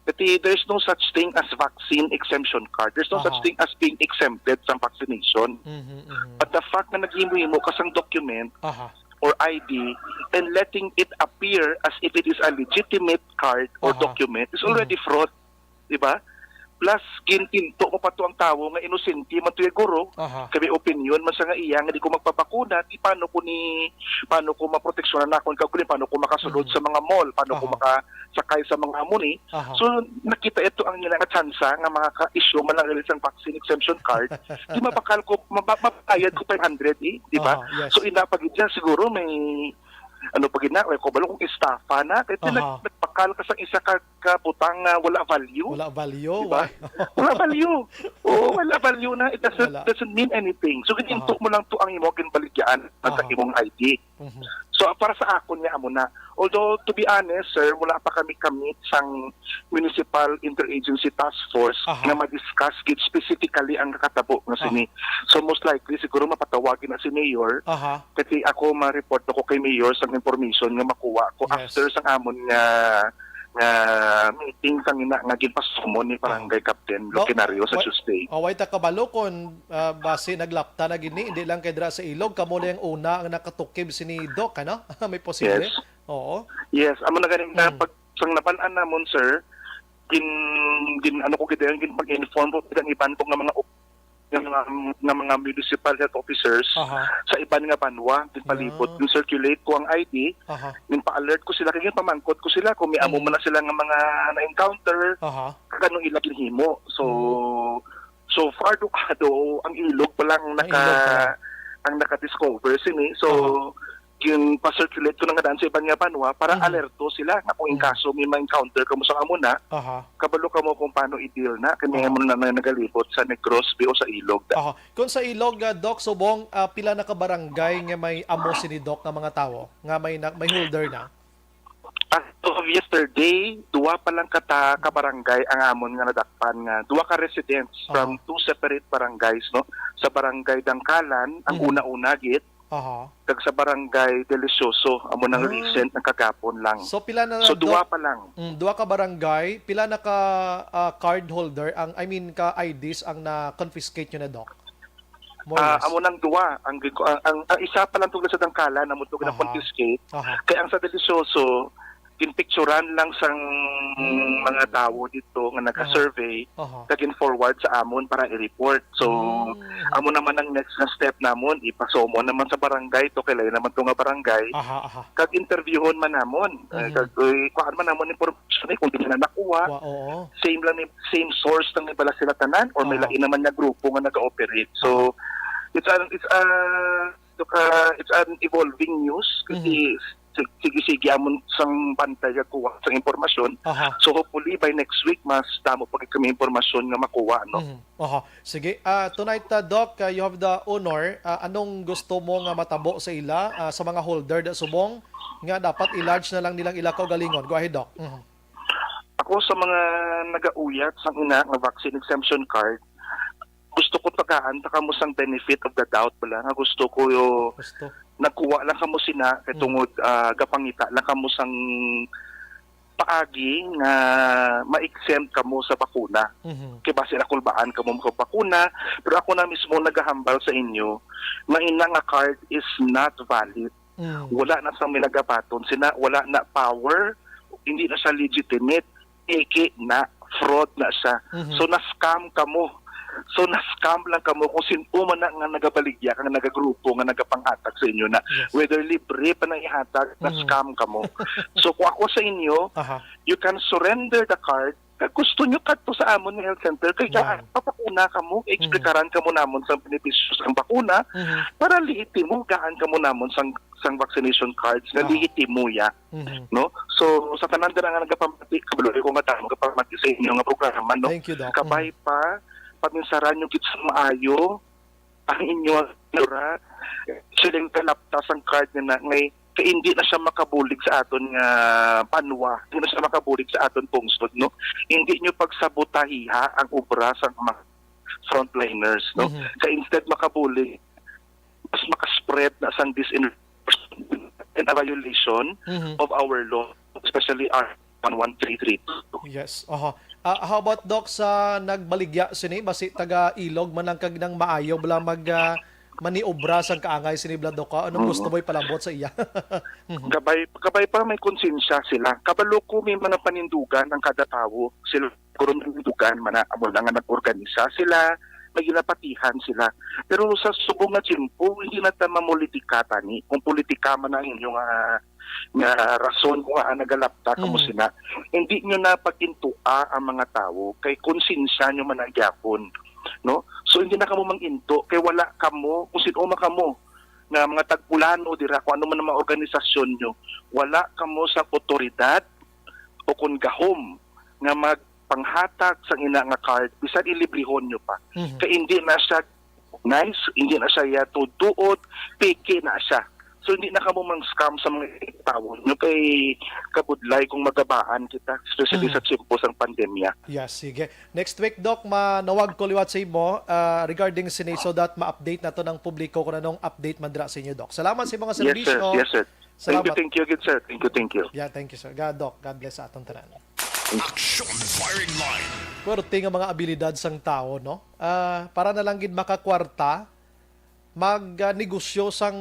Kasi there's no such thing as vaccine exemption card. There's no such Aha. thing as being exempted sa vaccination. Mhm, mhm. But the fact na naghimo-himo ka sang document Aha. or I D and letting it appear as if it is a legitimate card or Aha. document is already Mhm. fraud, di ba? Plus, gintinto mo pa to ang tawo nga inosente man to ya, guro. Aha. Kay may opinion man sa nga iya nga di ko magpabakuna, di paano ko ni, paano ko maproteksyonan akon kaugalingon, paano ko makasulod Mhm. sa mga mall, paano ko Aha. makasakay sa mga amo ni. Aha. So, nakita ito ang ila nga tsansa nga makaka-issue man lang sang vaccine exemption card. Di mabakal ko, maba-, mabayad ko five hundred eh, di ba? Aha, yes. So, ina pa gid siya, siguro may, ano pa gid na, may ko balo kung estafa na, kay Aha. nag-, nagpakal ka sa isa ka, ka butang nga wala value. Wala value, Di ba? why? Wala value. Oo, wala value na. It doesn't, Wala. doesn't mean anything. So, gininto Aha. mo lang to ang imo ginbaligyaan sa Aha. imong I D. Mhm. So, para sa akon nga amo na. Although, to be honest, sir, wala pa kami kamit sang Municipal Interagency Task Force Aha. nga ma-discuss gid specifically ang nakatabo nga Aha. sini. So, most likely, siguro mapatawagin na si Mayor. Aha. Kasi ako, ma-report ako kay Mayor sang information nga makuha ko Yes. after sang amon nga, nga meeting sang ina nga ginpasumon ni Barangay Captain Doc, Lucinario sa wa-, Tuesday. oh, way ta kabalo kung, ah, basi naglapta na gini, hindi lang kay dira sa Ilog, kamo lang ang una ang nakatukib sini, Doc, ano? May posible? Yes. Oo. Yes, amo na ganing Mm. pag, sang nabalaan namon, sir, gin-, gin-, ano ko gid, gin-, pag-inform ko gid ang iban ko nga mga op-, nga mga, nga mga municipal health officers Aha. sa iban nga banwa, ginpalibot, Ah. gin-circulate ko ang I D, Aha. ginpa-alert ko sila, kay ginpamangkot ko sila kung may amo Mm. man na sila nga mga na-encounter, Aha. kag ano ila ginhimo. So, Mm. so far, do, do, ang Ilog pa lang Ang naka-, Ilog pa lang. ang naka-discover sini. So, Aha. ginpa-circulate ko na nga daan sa iban nga banwa para Mhm. alerto sila nga kung in Mhm. kaso may ma-encounter kamo sa amo na, Aha. kabalo kamo kung paano i-deal na, kay may Oo. amo na, na nagalibot sa Negros Bay o sa Ilog da. Aha. Kung sa Ilog, ah, Doc, subong, ah, pila na ka barangay nga may amo sini, Doc, nga mga tawo nga may na, may holder na? As of yesterday, duwa pa lang kata ka barangay ang amon nga nadakpan nga duwa ka residents Aha. from two separate barangays, no? Sa Barangay Dangkalan, ang Mhm. una-una gid, Aha. kag sa Barangay Delicioso, amo nang Ah. recent, ang kagapon lang. So, pila na So, do-, duwa pa lang. Mm, duwa ka barangay, pila na ka, ah, card holder ang, I mean, ka I Ds ang na-confiscate nyo na, Doc? More or Ah, less. amo nang duwa. Ang, ang, ang, ang isa pa lang tungod sa Dangkalan, amo to Aha. na-confiscate. Aha. Kay ang sa Delicioso, ginpicturan lang sang mga tawo dito nga naka-survey, Aha. Aha. kag gin-forward sa amon para i-report. So, Mm. amo naman ang next nga step namon, ipasumon naman sa barangay to, kay lain naman to nga barangay. Aha, aha. Kag interviewon man namon. Eh, Mhm. kag, eh, kuhaan man namon information, eh, kung di na nakuha. Wa-, oo. Same lang ni, same source lang ni bala sila tanan, or may Oo. lain naman nga grupo nga nag-ooperate. So, Aha. it's an, it's a, it's a, it's an evolving news kasi Mhm. sig-, sige-sige amon sang bantay kag kuha sang impormasyon. Aha. So, hopefully, by next week, mas damo pa gid kami impormasyon nga makuha, no? Mhm. Aha. Sige. Ah, tonight, ah, Doc, ah, you have the honor. Ah, anong gusto mo nga matabo sa ila, ah, sa mga holder da subong nga dapat i-lodge na lang nilang ila kaugalingon? Go ahead, Doc. Mhm. Ako sa mga nagauyat sang ina nga vaccine exemption card, gusto ko tagaan ta kamo sang benefit of the doubt bala nga gusto ko yo Gusto. nagkuha lang kamo sina kay Mm. tungod, ah, gapangita lang kamo sang paagi nga ma-exempt kamo sa bakuna. Mhm. Kay basin ako baan kamo makabakuna, pero ako na mismo nagahambal sa inyo nga ina nga card is not valid. Mm. Wala na sang may nagabaton sina, wala na power, hindi na siya legitimate, peke na, fraud na siya. Mhm. So, na-scam kamo. So, na-scam lang kamo kung sin-o man na nga nagabaligya kang nagagrupo nga nagapanghatag sa inyo na. Yes. Whether libre pa nang ihatag, Mhm. na-scam kamo. So, kung ako sa inyo, Aha. you can surrender the card Kag gusto nyo kadto sa amon nga health center, kay Wow. gaan papakuna kamo, Mhm. explikaran kamo namon sang benepisyo sang bakuna, Mhm. para lehitimo, gaan kamo namon sang, sang vaccination cards nga Aha. lehitimo ya, Mhm. no? So, sa tanan dira nga nagapamati, kabalo ko nga damo gapamati sa inyo nga programa, no? Thank you, Doc. Kabay Mhm. pa, paminsaran nyo gid sa maayo ang inyo nga kultura. Siling kalapta sang card nga na, ngay, kay hindi na siya makabulig sa aton nga banwa, hindi na siya makabulig sa aton pungsod, no? Hindi nyo pagsabotahiha ang obra sang mga frontliners, no? Mhm. Kay instead makabulig, mas makaspread na sang disinformation and a violation Mhm. of our law, especially our one one three three two. Yes. Aha. Ah, how about, Doc, sa nagbaligya sini? Basi taga Ilog man lang kag nang maayo bala mag, ah, maniobra sang kaangay sini bala, Doc, ah? Anong gusto Mhm. mo ipalabot sa iya? Mhm. Kabay, kabay pa may konsensya sila. Kabalo ko may mga panindugan ang kada tawo. Sila siguro may panindugan man na amo lang nga nag-organisa sila, may ginapatihan sila. Pero sa subong nga tiyempo, hindi na ta mamulitika tani. Kung politika man ang inyo nga, nga rason kung nga nagalapta kamo Mhm. sina, hindi nyo na pagintua ang mga tawo kay konsensya nyo man ang gyapon, no? So hindi na kamo manginto kay wala kamo kung sino man kamo nga mga tagpulano dira, kung ano man ang mga organisasyon nyo, wala kamo sa otoridad o kung gahom nga magpanghatag sang ina nga card, bisan ilibrihon nyo pa. Mhm. Kay hindi na siya nice, hindi na siya ya tuduot, peke na siya. So, hindi na kamo mang-scam sa mga tawo nyo kay kabudlay kung magabaan kita, especially Mhm. sa tiyempo sang pandemya. Yes, sige. Next week, Doc, manawag ko liwat sa imo, ah, regarding sini so that ma-update naton ang publiko kung anong update man dira sa inyo, Doc. Salamat sa imo nga Yes, sir. serbisyo. Yes, sir. Thank you, Salamat. thank you again, sir. Thank you, thank you. Yeah, thank you, sir. God, Doc, God bless sa atong tanan. Action Firing Line. Pwerte nga mga abilidad sang tawo, no? Ah, para na lang gid makakwarta, mag, ah, negosyo sang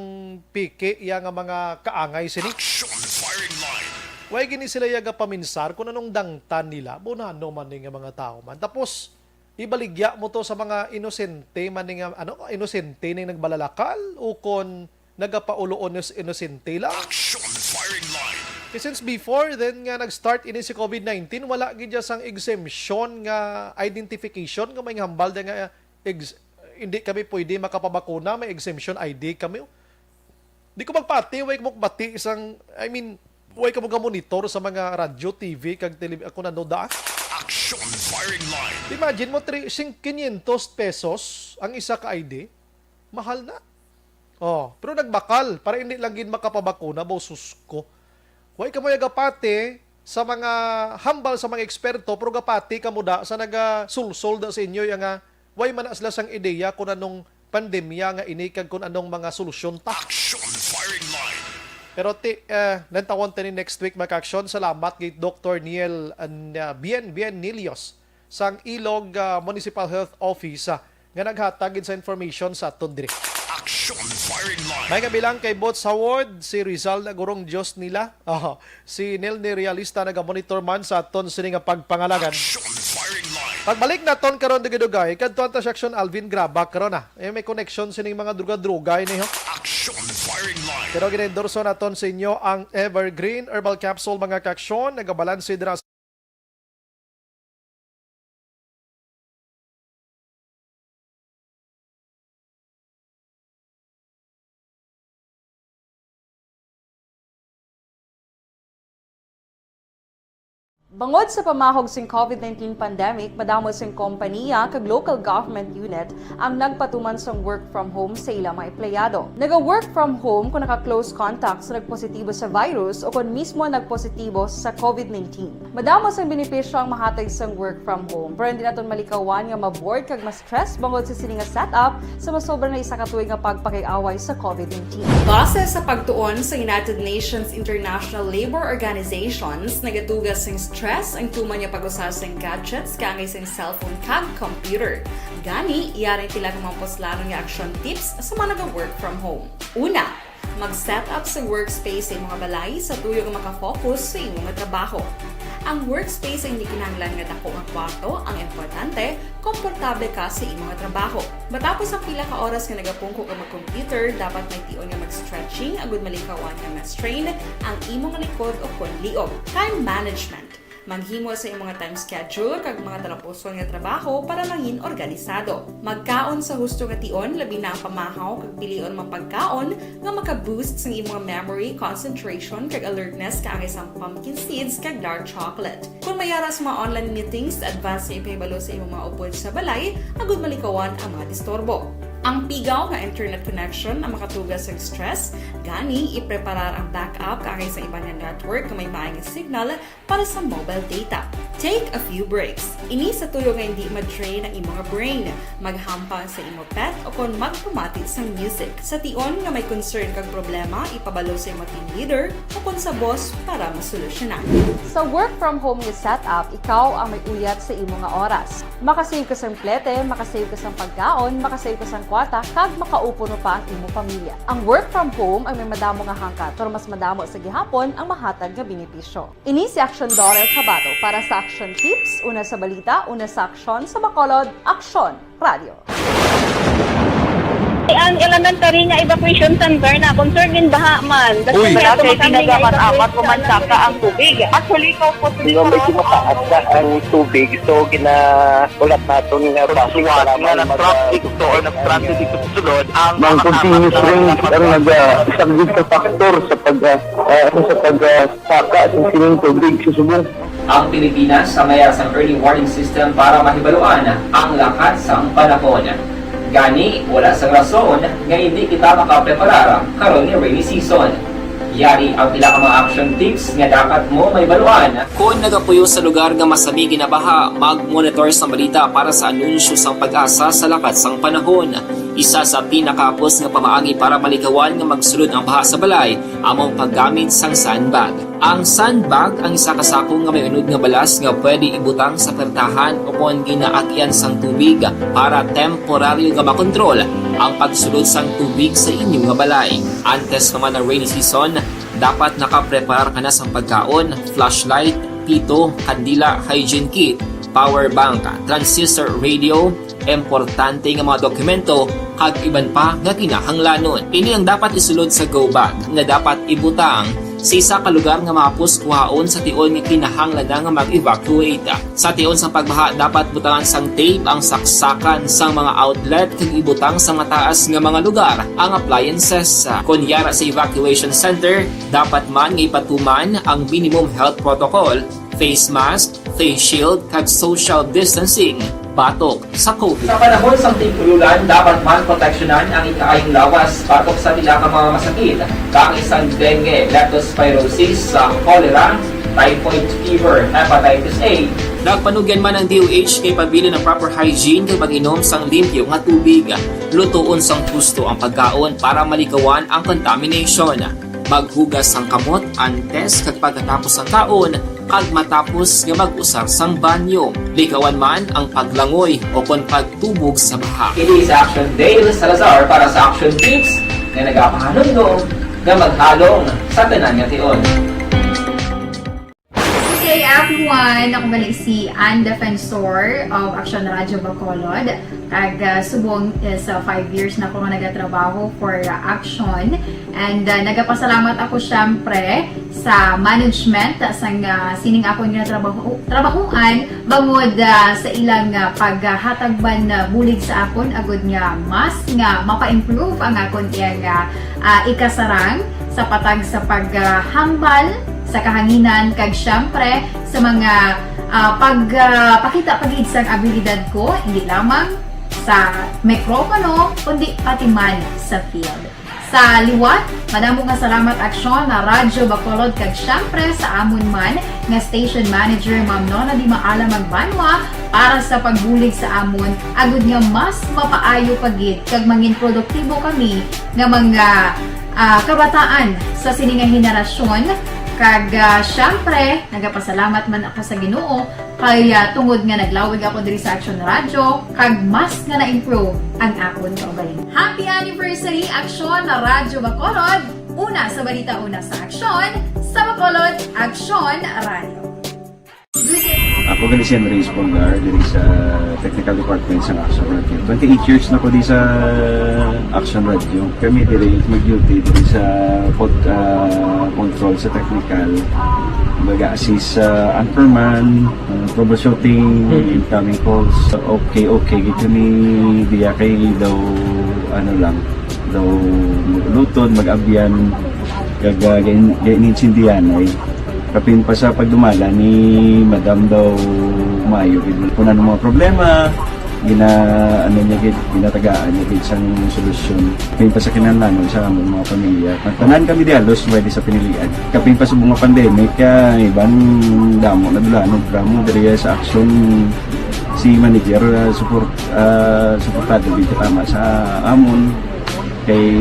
peke iya nga mga kaangay sini. Action Firing Line. Way gini sila iya gapaminsar kung anong dangtan nila, bunano man ni nga mga tawo man. Tapos, ibaligya mo to sa mga inosente man ni nga, ano, inosente ning nagbalalakal o kon nagapaulo inos-, inosente lang. Action Firing Line. Eh, since before then nga nag-start ini si covid nineteen, wala gid siya sang exemption nga identification nga may hambal da nga ex-, hindi kami pwede makapabakuna, may exemption I D kami. Di ko magpati, way ko magpati sang, I mean, way ka mo ga-monitor sa mga radyo, T V, kag tele-, ako na no da. Action Firing Line. Imagine mo, three, sing-, quinientos pesos ang isa ka I D. Mahal na. Oh, pero nagbakal para hindi lang gid makapabakuna, bo, sus ko. Way ka mo gapati sa mga hambal sa mga eksperto, pero gapati ka mo da sa nagasulsol da sa inyo, ya nga, way man na sila sang ideya kung anong pandemya nga ini kag kung anong mga solusyon ta. Action Firing Line. Pero ti, eh, nantawon tani next week, mga ka-aksyon. Salamat kay Doktor Neil, uh, Bien, Bien Nilios sang Ilog, ah, Municipal Health Office, ah, nga naghatag gid sa information sa aton diri. Action Firing Line. May kabilang kay Boots Howard, si Rizal Nagurong, Diyos nila. Aha. Si Nelny Realista nagamonitor man sa aton sini nga pagpangalagan. Action Firing Line. Pagbalik naton karon dugay-dugay, kadtuan ta si Action Alvin Grabak karon, ah. Eh, may connection sining mga droga-droga ini, ho. Action Firing Line. Pero ginaendorso naton sa inyo ang Evergreen Herbal Capsule, mga ka-aksyon, nagabalanse dira Bangod sa pamahog sing covid nineteen pandemic, madamo sing kompaniya kag local government unit ang nagpatuman sang work from home sa ilang mga empleyado. Naga-work from home kon naka-close contact sa nagpositibo sa virus o kon mismo nagpositibo sa covid nineteen. Madamo sang benepisyo ang mahatag sang work from home, pero hindi naton malikawan nga ma-bored kag ma-stress bangod sa sini nga setup sa masobra na isa ka tuig nga pagpakig-away sa covid nineteen. Base sa pagtuon sa United Nations International Labour Organizations, nagatuga sing stress ang tuman nga pag-usa sing gadgets kaangay sing cellphone kag computer. Gani, yari ang pila ka mga puslanon nga action tips sa mga naga-work from home. Una, mag-set up sa workspace sa imo nga balay sa tuyo nga makafocus sa imo nga trabaho. Ang workspace ay hindi kinahanglan nga dako nga kwarto, ang importante, komportable ka sa imo nga trabaho. Matapos ang pila ka oras nga nagapungko ka mag-computer, dapat may tion nga mag-stretching agud malikawan nga ma-strain ang imo nga likod o kon liog. Time management. Maghimo sa imong time schedule kag mga talapuson nga trabaho para mangin organisado. Magkaon sa husto nga tion, labi na ang pamahaw kag pilion mga pagkaon nga maka-boost sang imong memory, concentration, kag alertness kaangay sang pumpkin seeds kag dark chocolate. Kung may ara sa mga online meetings, advance nga ipahibalo sa imong mga upod sa balay agud malikawan ang mga disturbo. Ang pigaw nga internet connection ang makatuga sa stress, gani ipreparar ang backup kaangay sa iban nga network nga may maayong signal para sa mobile data. Take a few breaks. Ini sa tuyo nga hindi ma-drain ang imong brain. Maghampang sa imo pet o kon magpamati sang music. Sa tion nga may concern kag problema, ipabalo sa imo team leader o kon sa boss para masolusyonan. Sa work from home nga setup, ikaw ang may uyat sa imo nga oras. Makasave ka sang plete, makasave ka sang pagkaon, makasave ka sang kwarta, kag makaupo pa ang imo pamilya. Ang work from home ang may madamo nga hangkat, pero mas madamo sa gihapon ang mahatag nga benepisyo. Ini si Action Dorel Cabato para sa Action Tips, una sa balita, una sa aksyon, sa Bacolod, Aksyon Radio. Ang elementary nga evacuation center na concern din baha man. Uy. Dati kay tinaga man amat ko man saka ang tubig. Actually, ikaw po, di ba, medyo mataas na ang tubig, so ginahulat naton nga traffic. Suwat nga na traffic to or nag-traffic dito sa sulod ang mga continuous rain ang nag-, ah, isa gid sa factor sa pag, ah, ah, sa pag, ah, saka sa sining tubig sa subong. Ang Pilipinas sa mayar sang early warning system para mahibaluan ang lakat sang panahon. Gani, wala sang rason nga hindi kita makapreparar karon nga rainy season. Yari ang pila ka mga action tips nga dapat mo mahibaluan. Kon nagapuyo sa lugar nga masami ginabaha, mag-monitor sa balita para sa anunsyo sang PAGASA sa lakat sang panahon. Isa sa pinakahapos nga pamaagi para malikawan nga magsulod ang baha sa balay amo ang paggamit sang sandbag. Ang sandbag ang isa ka sako nga may unod nga balas nga pwede ibutang sa pertahan o kon ginaagyan sang tubig para temporaryo nga makontrol ang pagsulod sang tubig sa inyo nga balay. Antes pa man ang rainy season, dapat nakapreparar ka na sang pagkaon, flashlight, pito, kandila, hygiene kit, power bank, transistor radio, importante nga mga dokumento, kag iban pa nga kinahanglanon. Ini ang dapat isulod sa go bag nga dapat ibutang sa isa ka lugar nga mahapos kuhaon sa tion nga kinahanglan na nga mag-evacuate. Sa tion sang pagbaha, dapat butangan sang tape ang saksakan sang mga outlet kag ibutang sa mataas nga mga lugar ang appliances. Kon yara sa evacuation center, dapat man nga ipatuman ang minimum health protocol, face mask, face shield, kag social distancing batok sa COVID. Sa panahon sang tig-ulan, dapat man proteksyonan ang ikaayong lawas batok sa pila ka mga masakit, kaangay sang dengue, leptospirosis, sa cholera, typhoid fever, hepatitis A. Nagpanugyan man ang D O H nga ipabilin ang proper hygiene kag pag-inom sang limpyo nga tubig. Lutoon sang husto ang pagkaon para malikawan ang contamination. Maghugas sang kamot antes kag pagkatapos sang kaon, kag matapos nga mag-usar sang banyo. Likawan man ang paglangoy o kon pagtubog sa baha. Ini si Action Dale Salazar para sa Action Tips nga nagapahanumdom nga maghalong sa tanan nga tion. Good day, everyone. Ako gali si Ann Defensor of Action Radio Bacolod. Kag, ah, subong is, ah, five years na ako nga nagatrabaho for, ah, Action. And, ah, nagapasalamat ako, syempre, sa management, ah, sang, ah, sining akon nga trabaho, trabahuan, bangod, ah, sa ilang, ah, paghatag man, ah, bulig sa akon, agud nga mas nga mapa-improve ang akon iyang, ah, ah, ikasarang sa patag sa paghambal sa kahanginan, kag, syempre, sa mga, ah, pag, ah, pakita pa gid sang abilidad ko, hindi lamang sa mikropono, kundi pati man sa field. Sa liwat, madamo nga salamat, Aksyon, na Radyo Bacolod, kag, syempre, sa amon man nga station manager, Ma'am Nona Di Maala Magbanwa, para sa pagbulig sa amon, agud nga mas mapaayo pa gid kag mangin produktibo kami nga mga, ah, kabataan sa sini nga henerasyon. Kag, ah, syempre, nagapasalamat man ako sa Ginoo kay, ah, tungod nga naglawig ako diri sa Action Radio, kag mas nga na-improve ang akon kaugalingon. Happy anniversary, Action na Radyo Bacolod, una sa balita, una sa aksyon, sa Bacolod, Action Radio. Ako gali si Henry Espolgar, diri sa technical department sa Action Radio. Twenty-eight years na ko di sa Action Radio. Kami diri mag-duty diri sa pod-, ah, control sa technical. Mag-assist sa anchorman, ah, troubleshooting, incoming calls. Okay, okay, gid kami diya kay daw, ano lang, daw mag-ulutod, mag-abyan, kag, ah, gain-, gain-, gainsindihan ay. Kapin pa sa pagdumala ni Madam daw maayo gid. Kung ano mga problema, gina-, ano niya gid, ginatagaan niya gid sang solusyon. Kapin pa sa kinahanglanon sa among mga pamilya. Tanan kami di halos pwede sa pinilian. Kapin pa sa mga pandemic, ah, iban damo na dula, ano, damo diri sa Action si manager, ah, support, ah, suportado gid tama sa amon. Kay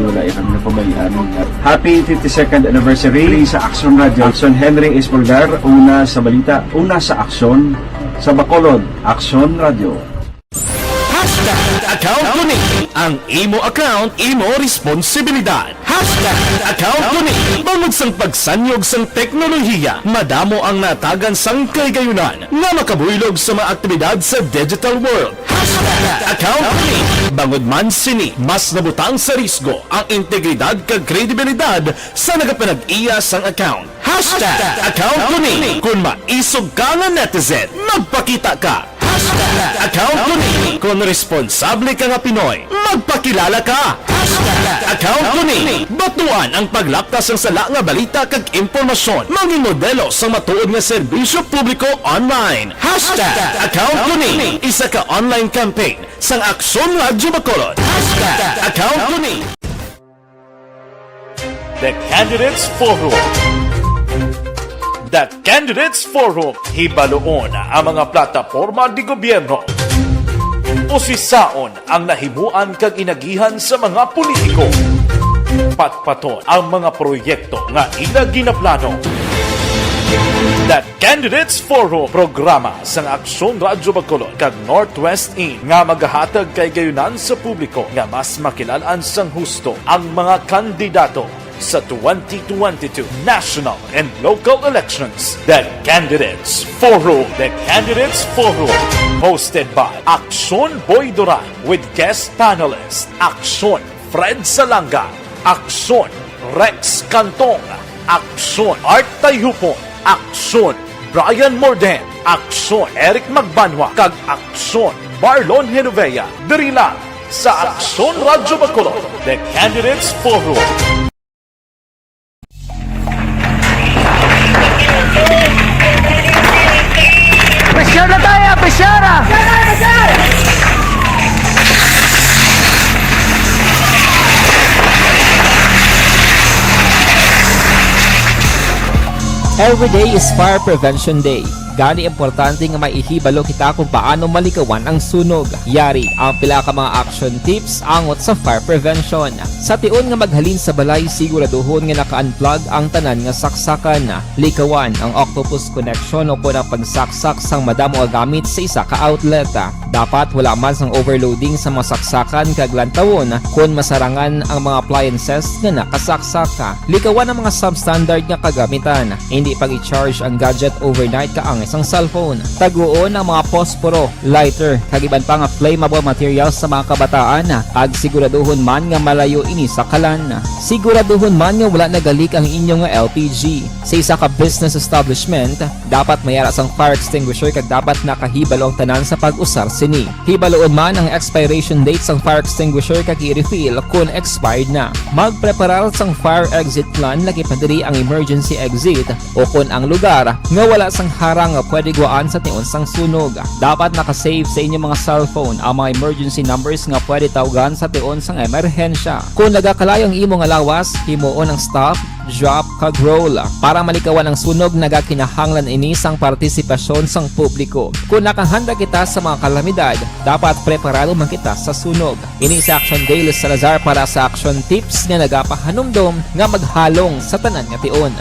wala ya kami napabayaan. Happy fifty-second anniversary sa Action Radio. Action Henry Espolgar, una sa balita, una sa aksyon, sa Bacolod, Action Radio. Hashtag account ko ni. Ang imo account, imo responsibilidad. Hashtag account ko ni. Bangod sang pagsanyog sang teknolohiya, madamo ang natagan sang kahigayunan nga makabuylog sa mga aktibidad sa digital world. Hashtag account ko ni. Bangod man sini, mas nabutang sa risgo ang integridad kag kredibilidad sa nagapanag-iya sang account. Hashtag account ko ni. Kung maisog ka nga netizen, magpakita ka. Hashtag account ko ni. Kung responsable ka nga Pinoy, magpakilala ka. Hashtag account ko ni. Batuan ang paglapta sang sala nga balita kag impormasyon. Maging modelo sang matuod nga serbisyo publiko online. Hashtag account ko ni. Isa ka online campaign sang Aksyon Radyo Bacolod. Hashtag account ko ni. The Candidates Forum. The Candidates Forum. Hibaloon ang mga plataporma de gobyerno. Usisaon ang nahimuan kag inagihan sa mga politiko. Patpaton ang mga proyekto nga ila ginaplano. The Candidates Forum, programa sang Aksyon Radyo Bacolod kag Northwest In nga magahatag kahigayunan sa publiko nga mas makilal-an sang husto ang mga kandidato sa twenty twenty-two national and local elections. The Candidates Forum. The Candidates Forum, hosted by Aksyon Boy Duran with guest panelist Aksyon Fred Salanga, Aksyon Rex Cantong, Aksyon Art Tayhupon, Aksyon Brian Morden, Aksyon Eric Magbanwa, kag Aksyon Marlon Genovea. Diri lang sa Aksyon Radyo Bacolod, The Candidates Forum. Pressure na tayo! Pressure na! Every day is Fire Prevention Day. Gani, importante nga may ihibalo kita kung paano malikawan ang sunog. Yari ang pila ka mga action tips angot sa fire prevention. Sa tion nga maghalin sa balay, siguraduhon nga naka-unplug ang tanan nga saksakan. Likawan ang octopus connection o kon ang pagsaksak sang madamo nga gamit sa isa ka outlet. Dapat wala man sang overloading sa mga saksakan kag lantawon kon masarangan ang mga appliances nga nakasaksak. Likawan ang mga substandard nga kagamitan. Indi pag-i-charge ang gadget overnight kaangay sang cellphone. Taguon ang mga posporo, lighter, kag iban pa nga flammable materials sa mga kabataan, kag siguraduhon man nga malayo ini sa kalan. Siguraduhon man nga wala nagalik ang inyo nga L P G. Sa isa ka business establishment, dapat may ara sang fire extinguisher kag dapat nakahibalo ang tanan sa pag-usar sini. Hibaluon man ang expiration date sang fire extinguisher kag i-refill kon expired na. Magpreparar sang fire exit plan, lakip na diri ang emergency exit o kon ang lugar nga wala sang harang nga pwede gwaan sa tion sang sunog. Dapat naka-save sa inyo mga cellphone ang mga emergency numbers nga pwede tawgan sa tion sang emerhensya. Kon nagakalayo ang imo nga lawas, himuon ang stop, drop, kag roll. Para malikawan ang sunog, nagakinahanglan ini sang partisipasyon sang publiko. Kon nakahanda kita sa mga kalamidad, dapat preparado man kita sa sunog. Ini si Action Dale Salazar para sa Action Tips nga nagapahanumdom nga maghalong sa tanan nga tion.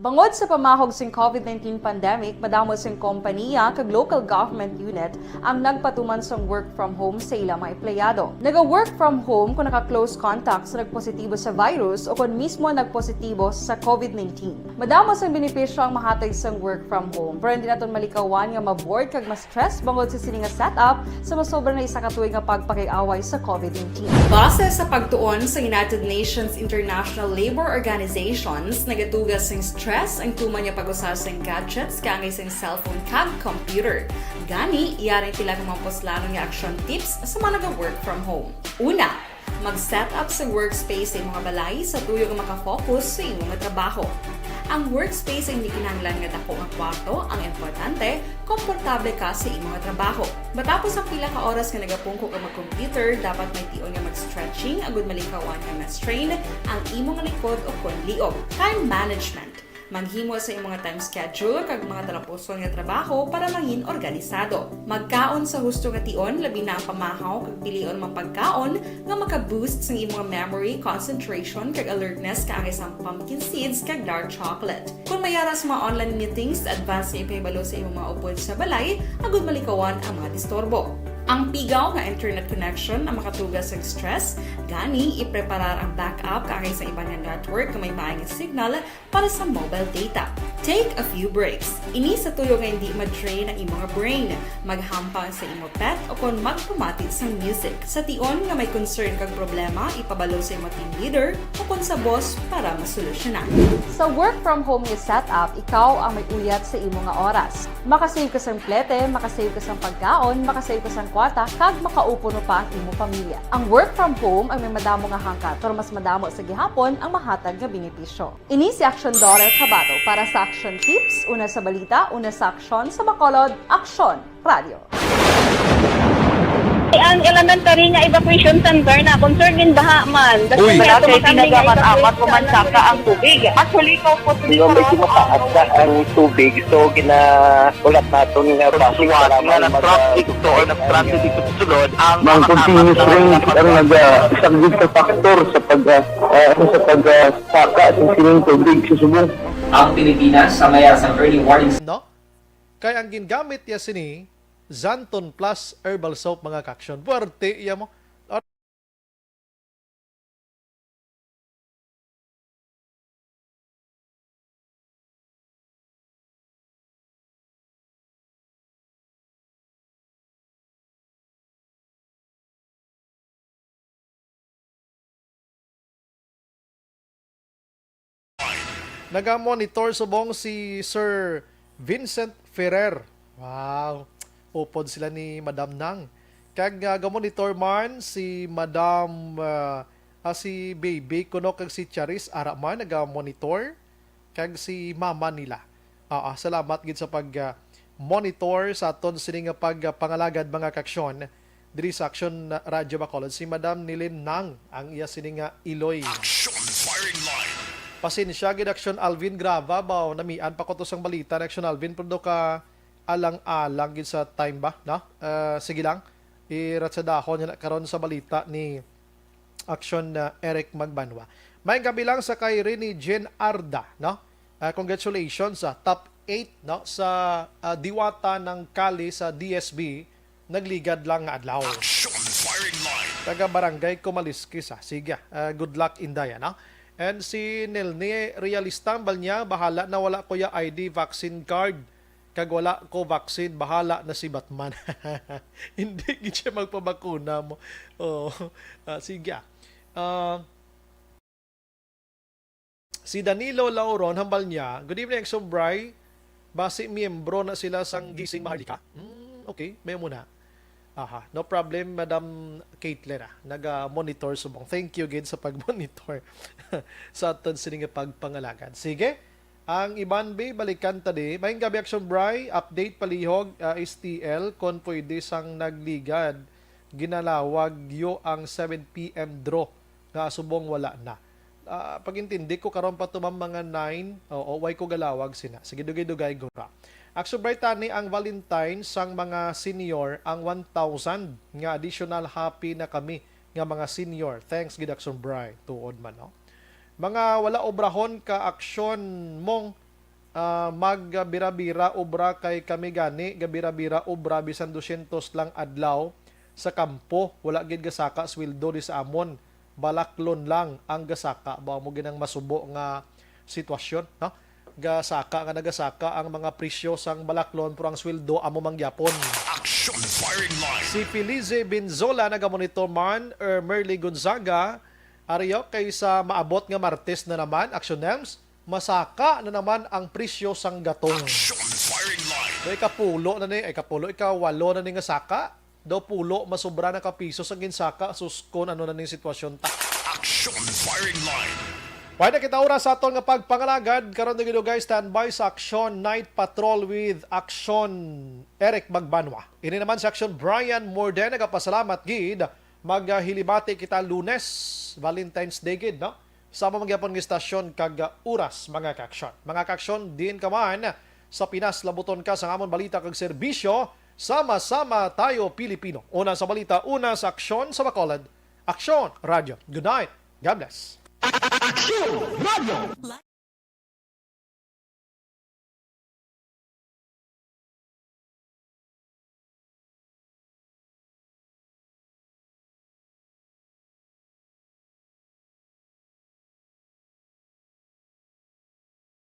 Bangod sa pamahog sing COVID nineteen pandemic, madamo sing kompaniya kag local government unit ang nagpatuman sang work from home sa ila mga empleyado. Naga-work from home kon naka-close contact sa nagpositibo sa virus o kon mismo nagpositibo sa COVID nineteen. Madamo sang benepisyo ang mahatag sang work from home, pero hindi naton malikawan nga ma-bored kag ma-stress bangod sa sini nga setup sa masobra na isa ka tuig nga pagpakig-away sa COVID nineteen. Base sa pagtuon sa United Nations International Labour Organizations, nagatuga sing stress ang tuman nga pag-usa sing gadgets kaangay sing cellphone kag computer. Gani, yari ang pila ka mga puslanon nga action tips sa mga naga-work from home. Una, mag-set up sa workspace sa imong balay sa tuyo nga makafocus sa imong trabaho. Ang workspace ay hindi kinahanglan nga dako nga kwarto, ang importante, komportable ka sa imong trabaho. Matapos ang pila ka oras nga nagapungko ka mag-computer, dapat may tion nga mag-stretching agud malikawan nga ma-strain ang imong likod o kon liog. Time management. Maghimo sa imong time schedule kag mga talapuson nga trabaho para mangin organisado. Magkaon sa husto nga tion, labi na ang pamahaw kag pilion man pagkaon nga maka-boost sang imong memory, concentration, kag alertness kaangay sang pumpkin seeds kag dark chocolate. Kon may ara sa mga online meetings, advance nga ipahibalo sa imong mga upod sa balay agud malikawan ang mga disturbo. Ang pigaw nga internet connection ang makatuga sa stress, gani ipreparar ang backup kaangay sa iban nga network nga may maayong signal para sa mobile data. Take a few breaks. Ini sa tuyo nga hindi ma-drain ang imong brain. Maghampang sa imo pet o kon magpamati sang music. Sa tion nga may concern kag problema, ipabalo sa imo team leader o kon sa boss para masolusyonan. Sa work from home nga setup, ikaw ang may uyat sa imo nga oras. Makasave ka sang plete, makasave ka sang pagkaon, makasave ka sang kwarta, kag makaupo no pa ang imo pamilya. Ang work from home ang may madamo nga hangkat, pero mas madamo sa gihapon ang mahatag nga benepisyo. Ini si Action Daughter Kabato para sa Action Tips, una sa balita, una sa aksyon, sa Bacolod, Aksyon Radio. Ang elementary nga evacuation center na concern din baha man. Uy, wala kay pinagamat-amat, umansaka ang tubig. Actually, ko po, medyo mataas na ang tubig, so ginaulat naton nga pasig para nga mag-, nag-traffic to or nag-transit dito sa sulod ang mga continuous rain ang nag-, ah, isang big factor sa pag, ah, ah, sa pag, ah, saka sa sining tubig sa subong. Ang Pilipinas sa mayas ang early warning. No? Kay ang gingamit niya sini, Xanthone Plus Herbal Soap, mga kaksyon. Puwerte iya mo. Naga-monitor subong si Sir Vincent Ferrer. Wow. Upod sila ni Madam Nang. Kag, ah, ga-monitor man si Madam, ah, ah, si Baby kuno kag si Charis ara man naga-monitor. Kag si mama nila. Ah, ah, salamat gid sa pag, ah, monitor sa aton sini nga pag, ah, pangalagad, mga kaksyon. Diri sa Action Radyo Bacolod, si Madam Nilin Nang ang iya sini nga iloy. Action Firing Line. Pasensya gid, Action Alvin, graba ba, o, namian pa ko to sang balita ni Action Alvin, pero do ka alang-alang gid sa time ba, no? Ah, sige lang, iratsadahan niya na karon sa balita ni Action, ah, Eric Magbanwa. May kabilang sa kay Rene Jean Arda, no? Ah, congratulations sa top eight, no, sa, ah, Diwata ng Kali sa D S B, nagligad lang nga adlaw. Action Firing Line. Taga Barangay Kumaliskis, ah. Sige, ah, good luck, Inday, no? And si Nelny Realista, bal niya, bahala na wala ko ya I D vaccine card. Kag wala ko vaccine, bahala na si Batman. Hindi gid siya magpabakuna mo. Oh, ah, sige, ah. Ah, Si Danilo Lauron, hambal niya, "Good evening, Exo Bry. Basi miyembro na sila sang Gising Maharlika." Hmm, okay, may muna. Aha, no problem, Madam Caitlyn, ah. Naga-monitor subong. Thank you gid sa pag-monitor sa aton sini nga pagpangalagad. Sige, ang iban, be, balikan ta di. Maayong gabi, Action Bry. Update palihog, ah, S T L, kon pwede sang nagligad, ginalawag yo ang seven P M draw nga subong wala na. Ah, pag-intindi ko karon pa to, ma'am, mga nine. Oo, way ko galawag sina. Sige, dugay-dugay, gura. Action Bry, tani ang Valentine sang mga senior ang one thousand nga additional, happy na kami nga mga senior. Thanks gid, Action Bry. Tuod man, no? Mga wala obrahon ka aksyon mong Ah, magbira-bira obra kay kami gani gabira-bira obra bisan dosyentos lang adlaw sa kampo, wala gid gasaka sweldo di sa amon. Balaklon lang ang gasaka. Ba mo ginang masubo nga sitwasyon, no? Gasaka nga nagasaka ang mga presyo sang balaklon pero ang sweldo amo man gyapon. Action Firing Line. Si Felice Benzola nagamonitor man, er, Merly Gonzaga, ariyo kay sa maabot nga Martes na naman, Action Nems, masaka na naman ang presyo sang gatong. Action Firing Line. Do ikapulo na ni, ay, ikapulo, ikawalo na ni nga saka. Daw pulo masobra na ka piso sa ginsaka, sus, kon ano na ning sitwasyon ta. Action Firing Line. Pwede kita oras sa aton nga pagpangalagad karon, dugay-dugay standby sa Action Night Patrol with Action Eric Magbanwa. Ini naman si Action Brian Morde, nagapasalamat gid. Maghilibati kita Lunes, Valentine's Day gid, no? Sama man gyapon nga istasyon kag, uh, oras, mga kaaksyon. Mga kaaksyon, diin ka man sa Pinas, labuton ka sa amon balita kag serbisyo. Sama-sama tayo, Pilipino. Una sa balita, una sa aksyon sa Bacolod. Aksyon Radio. Good night. God bless. Aksyon Radio.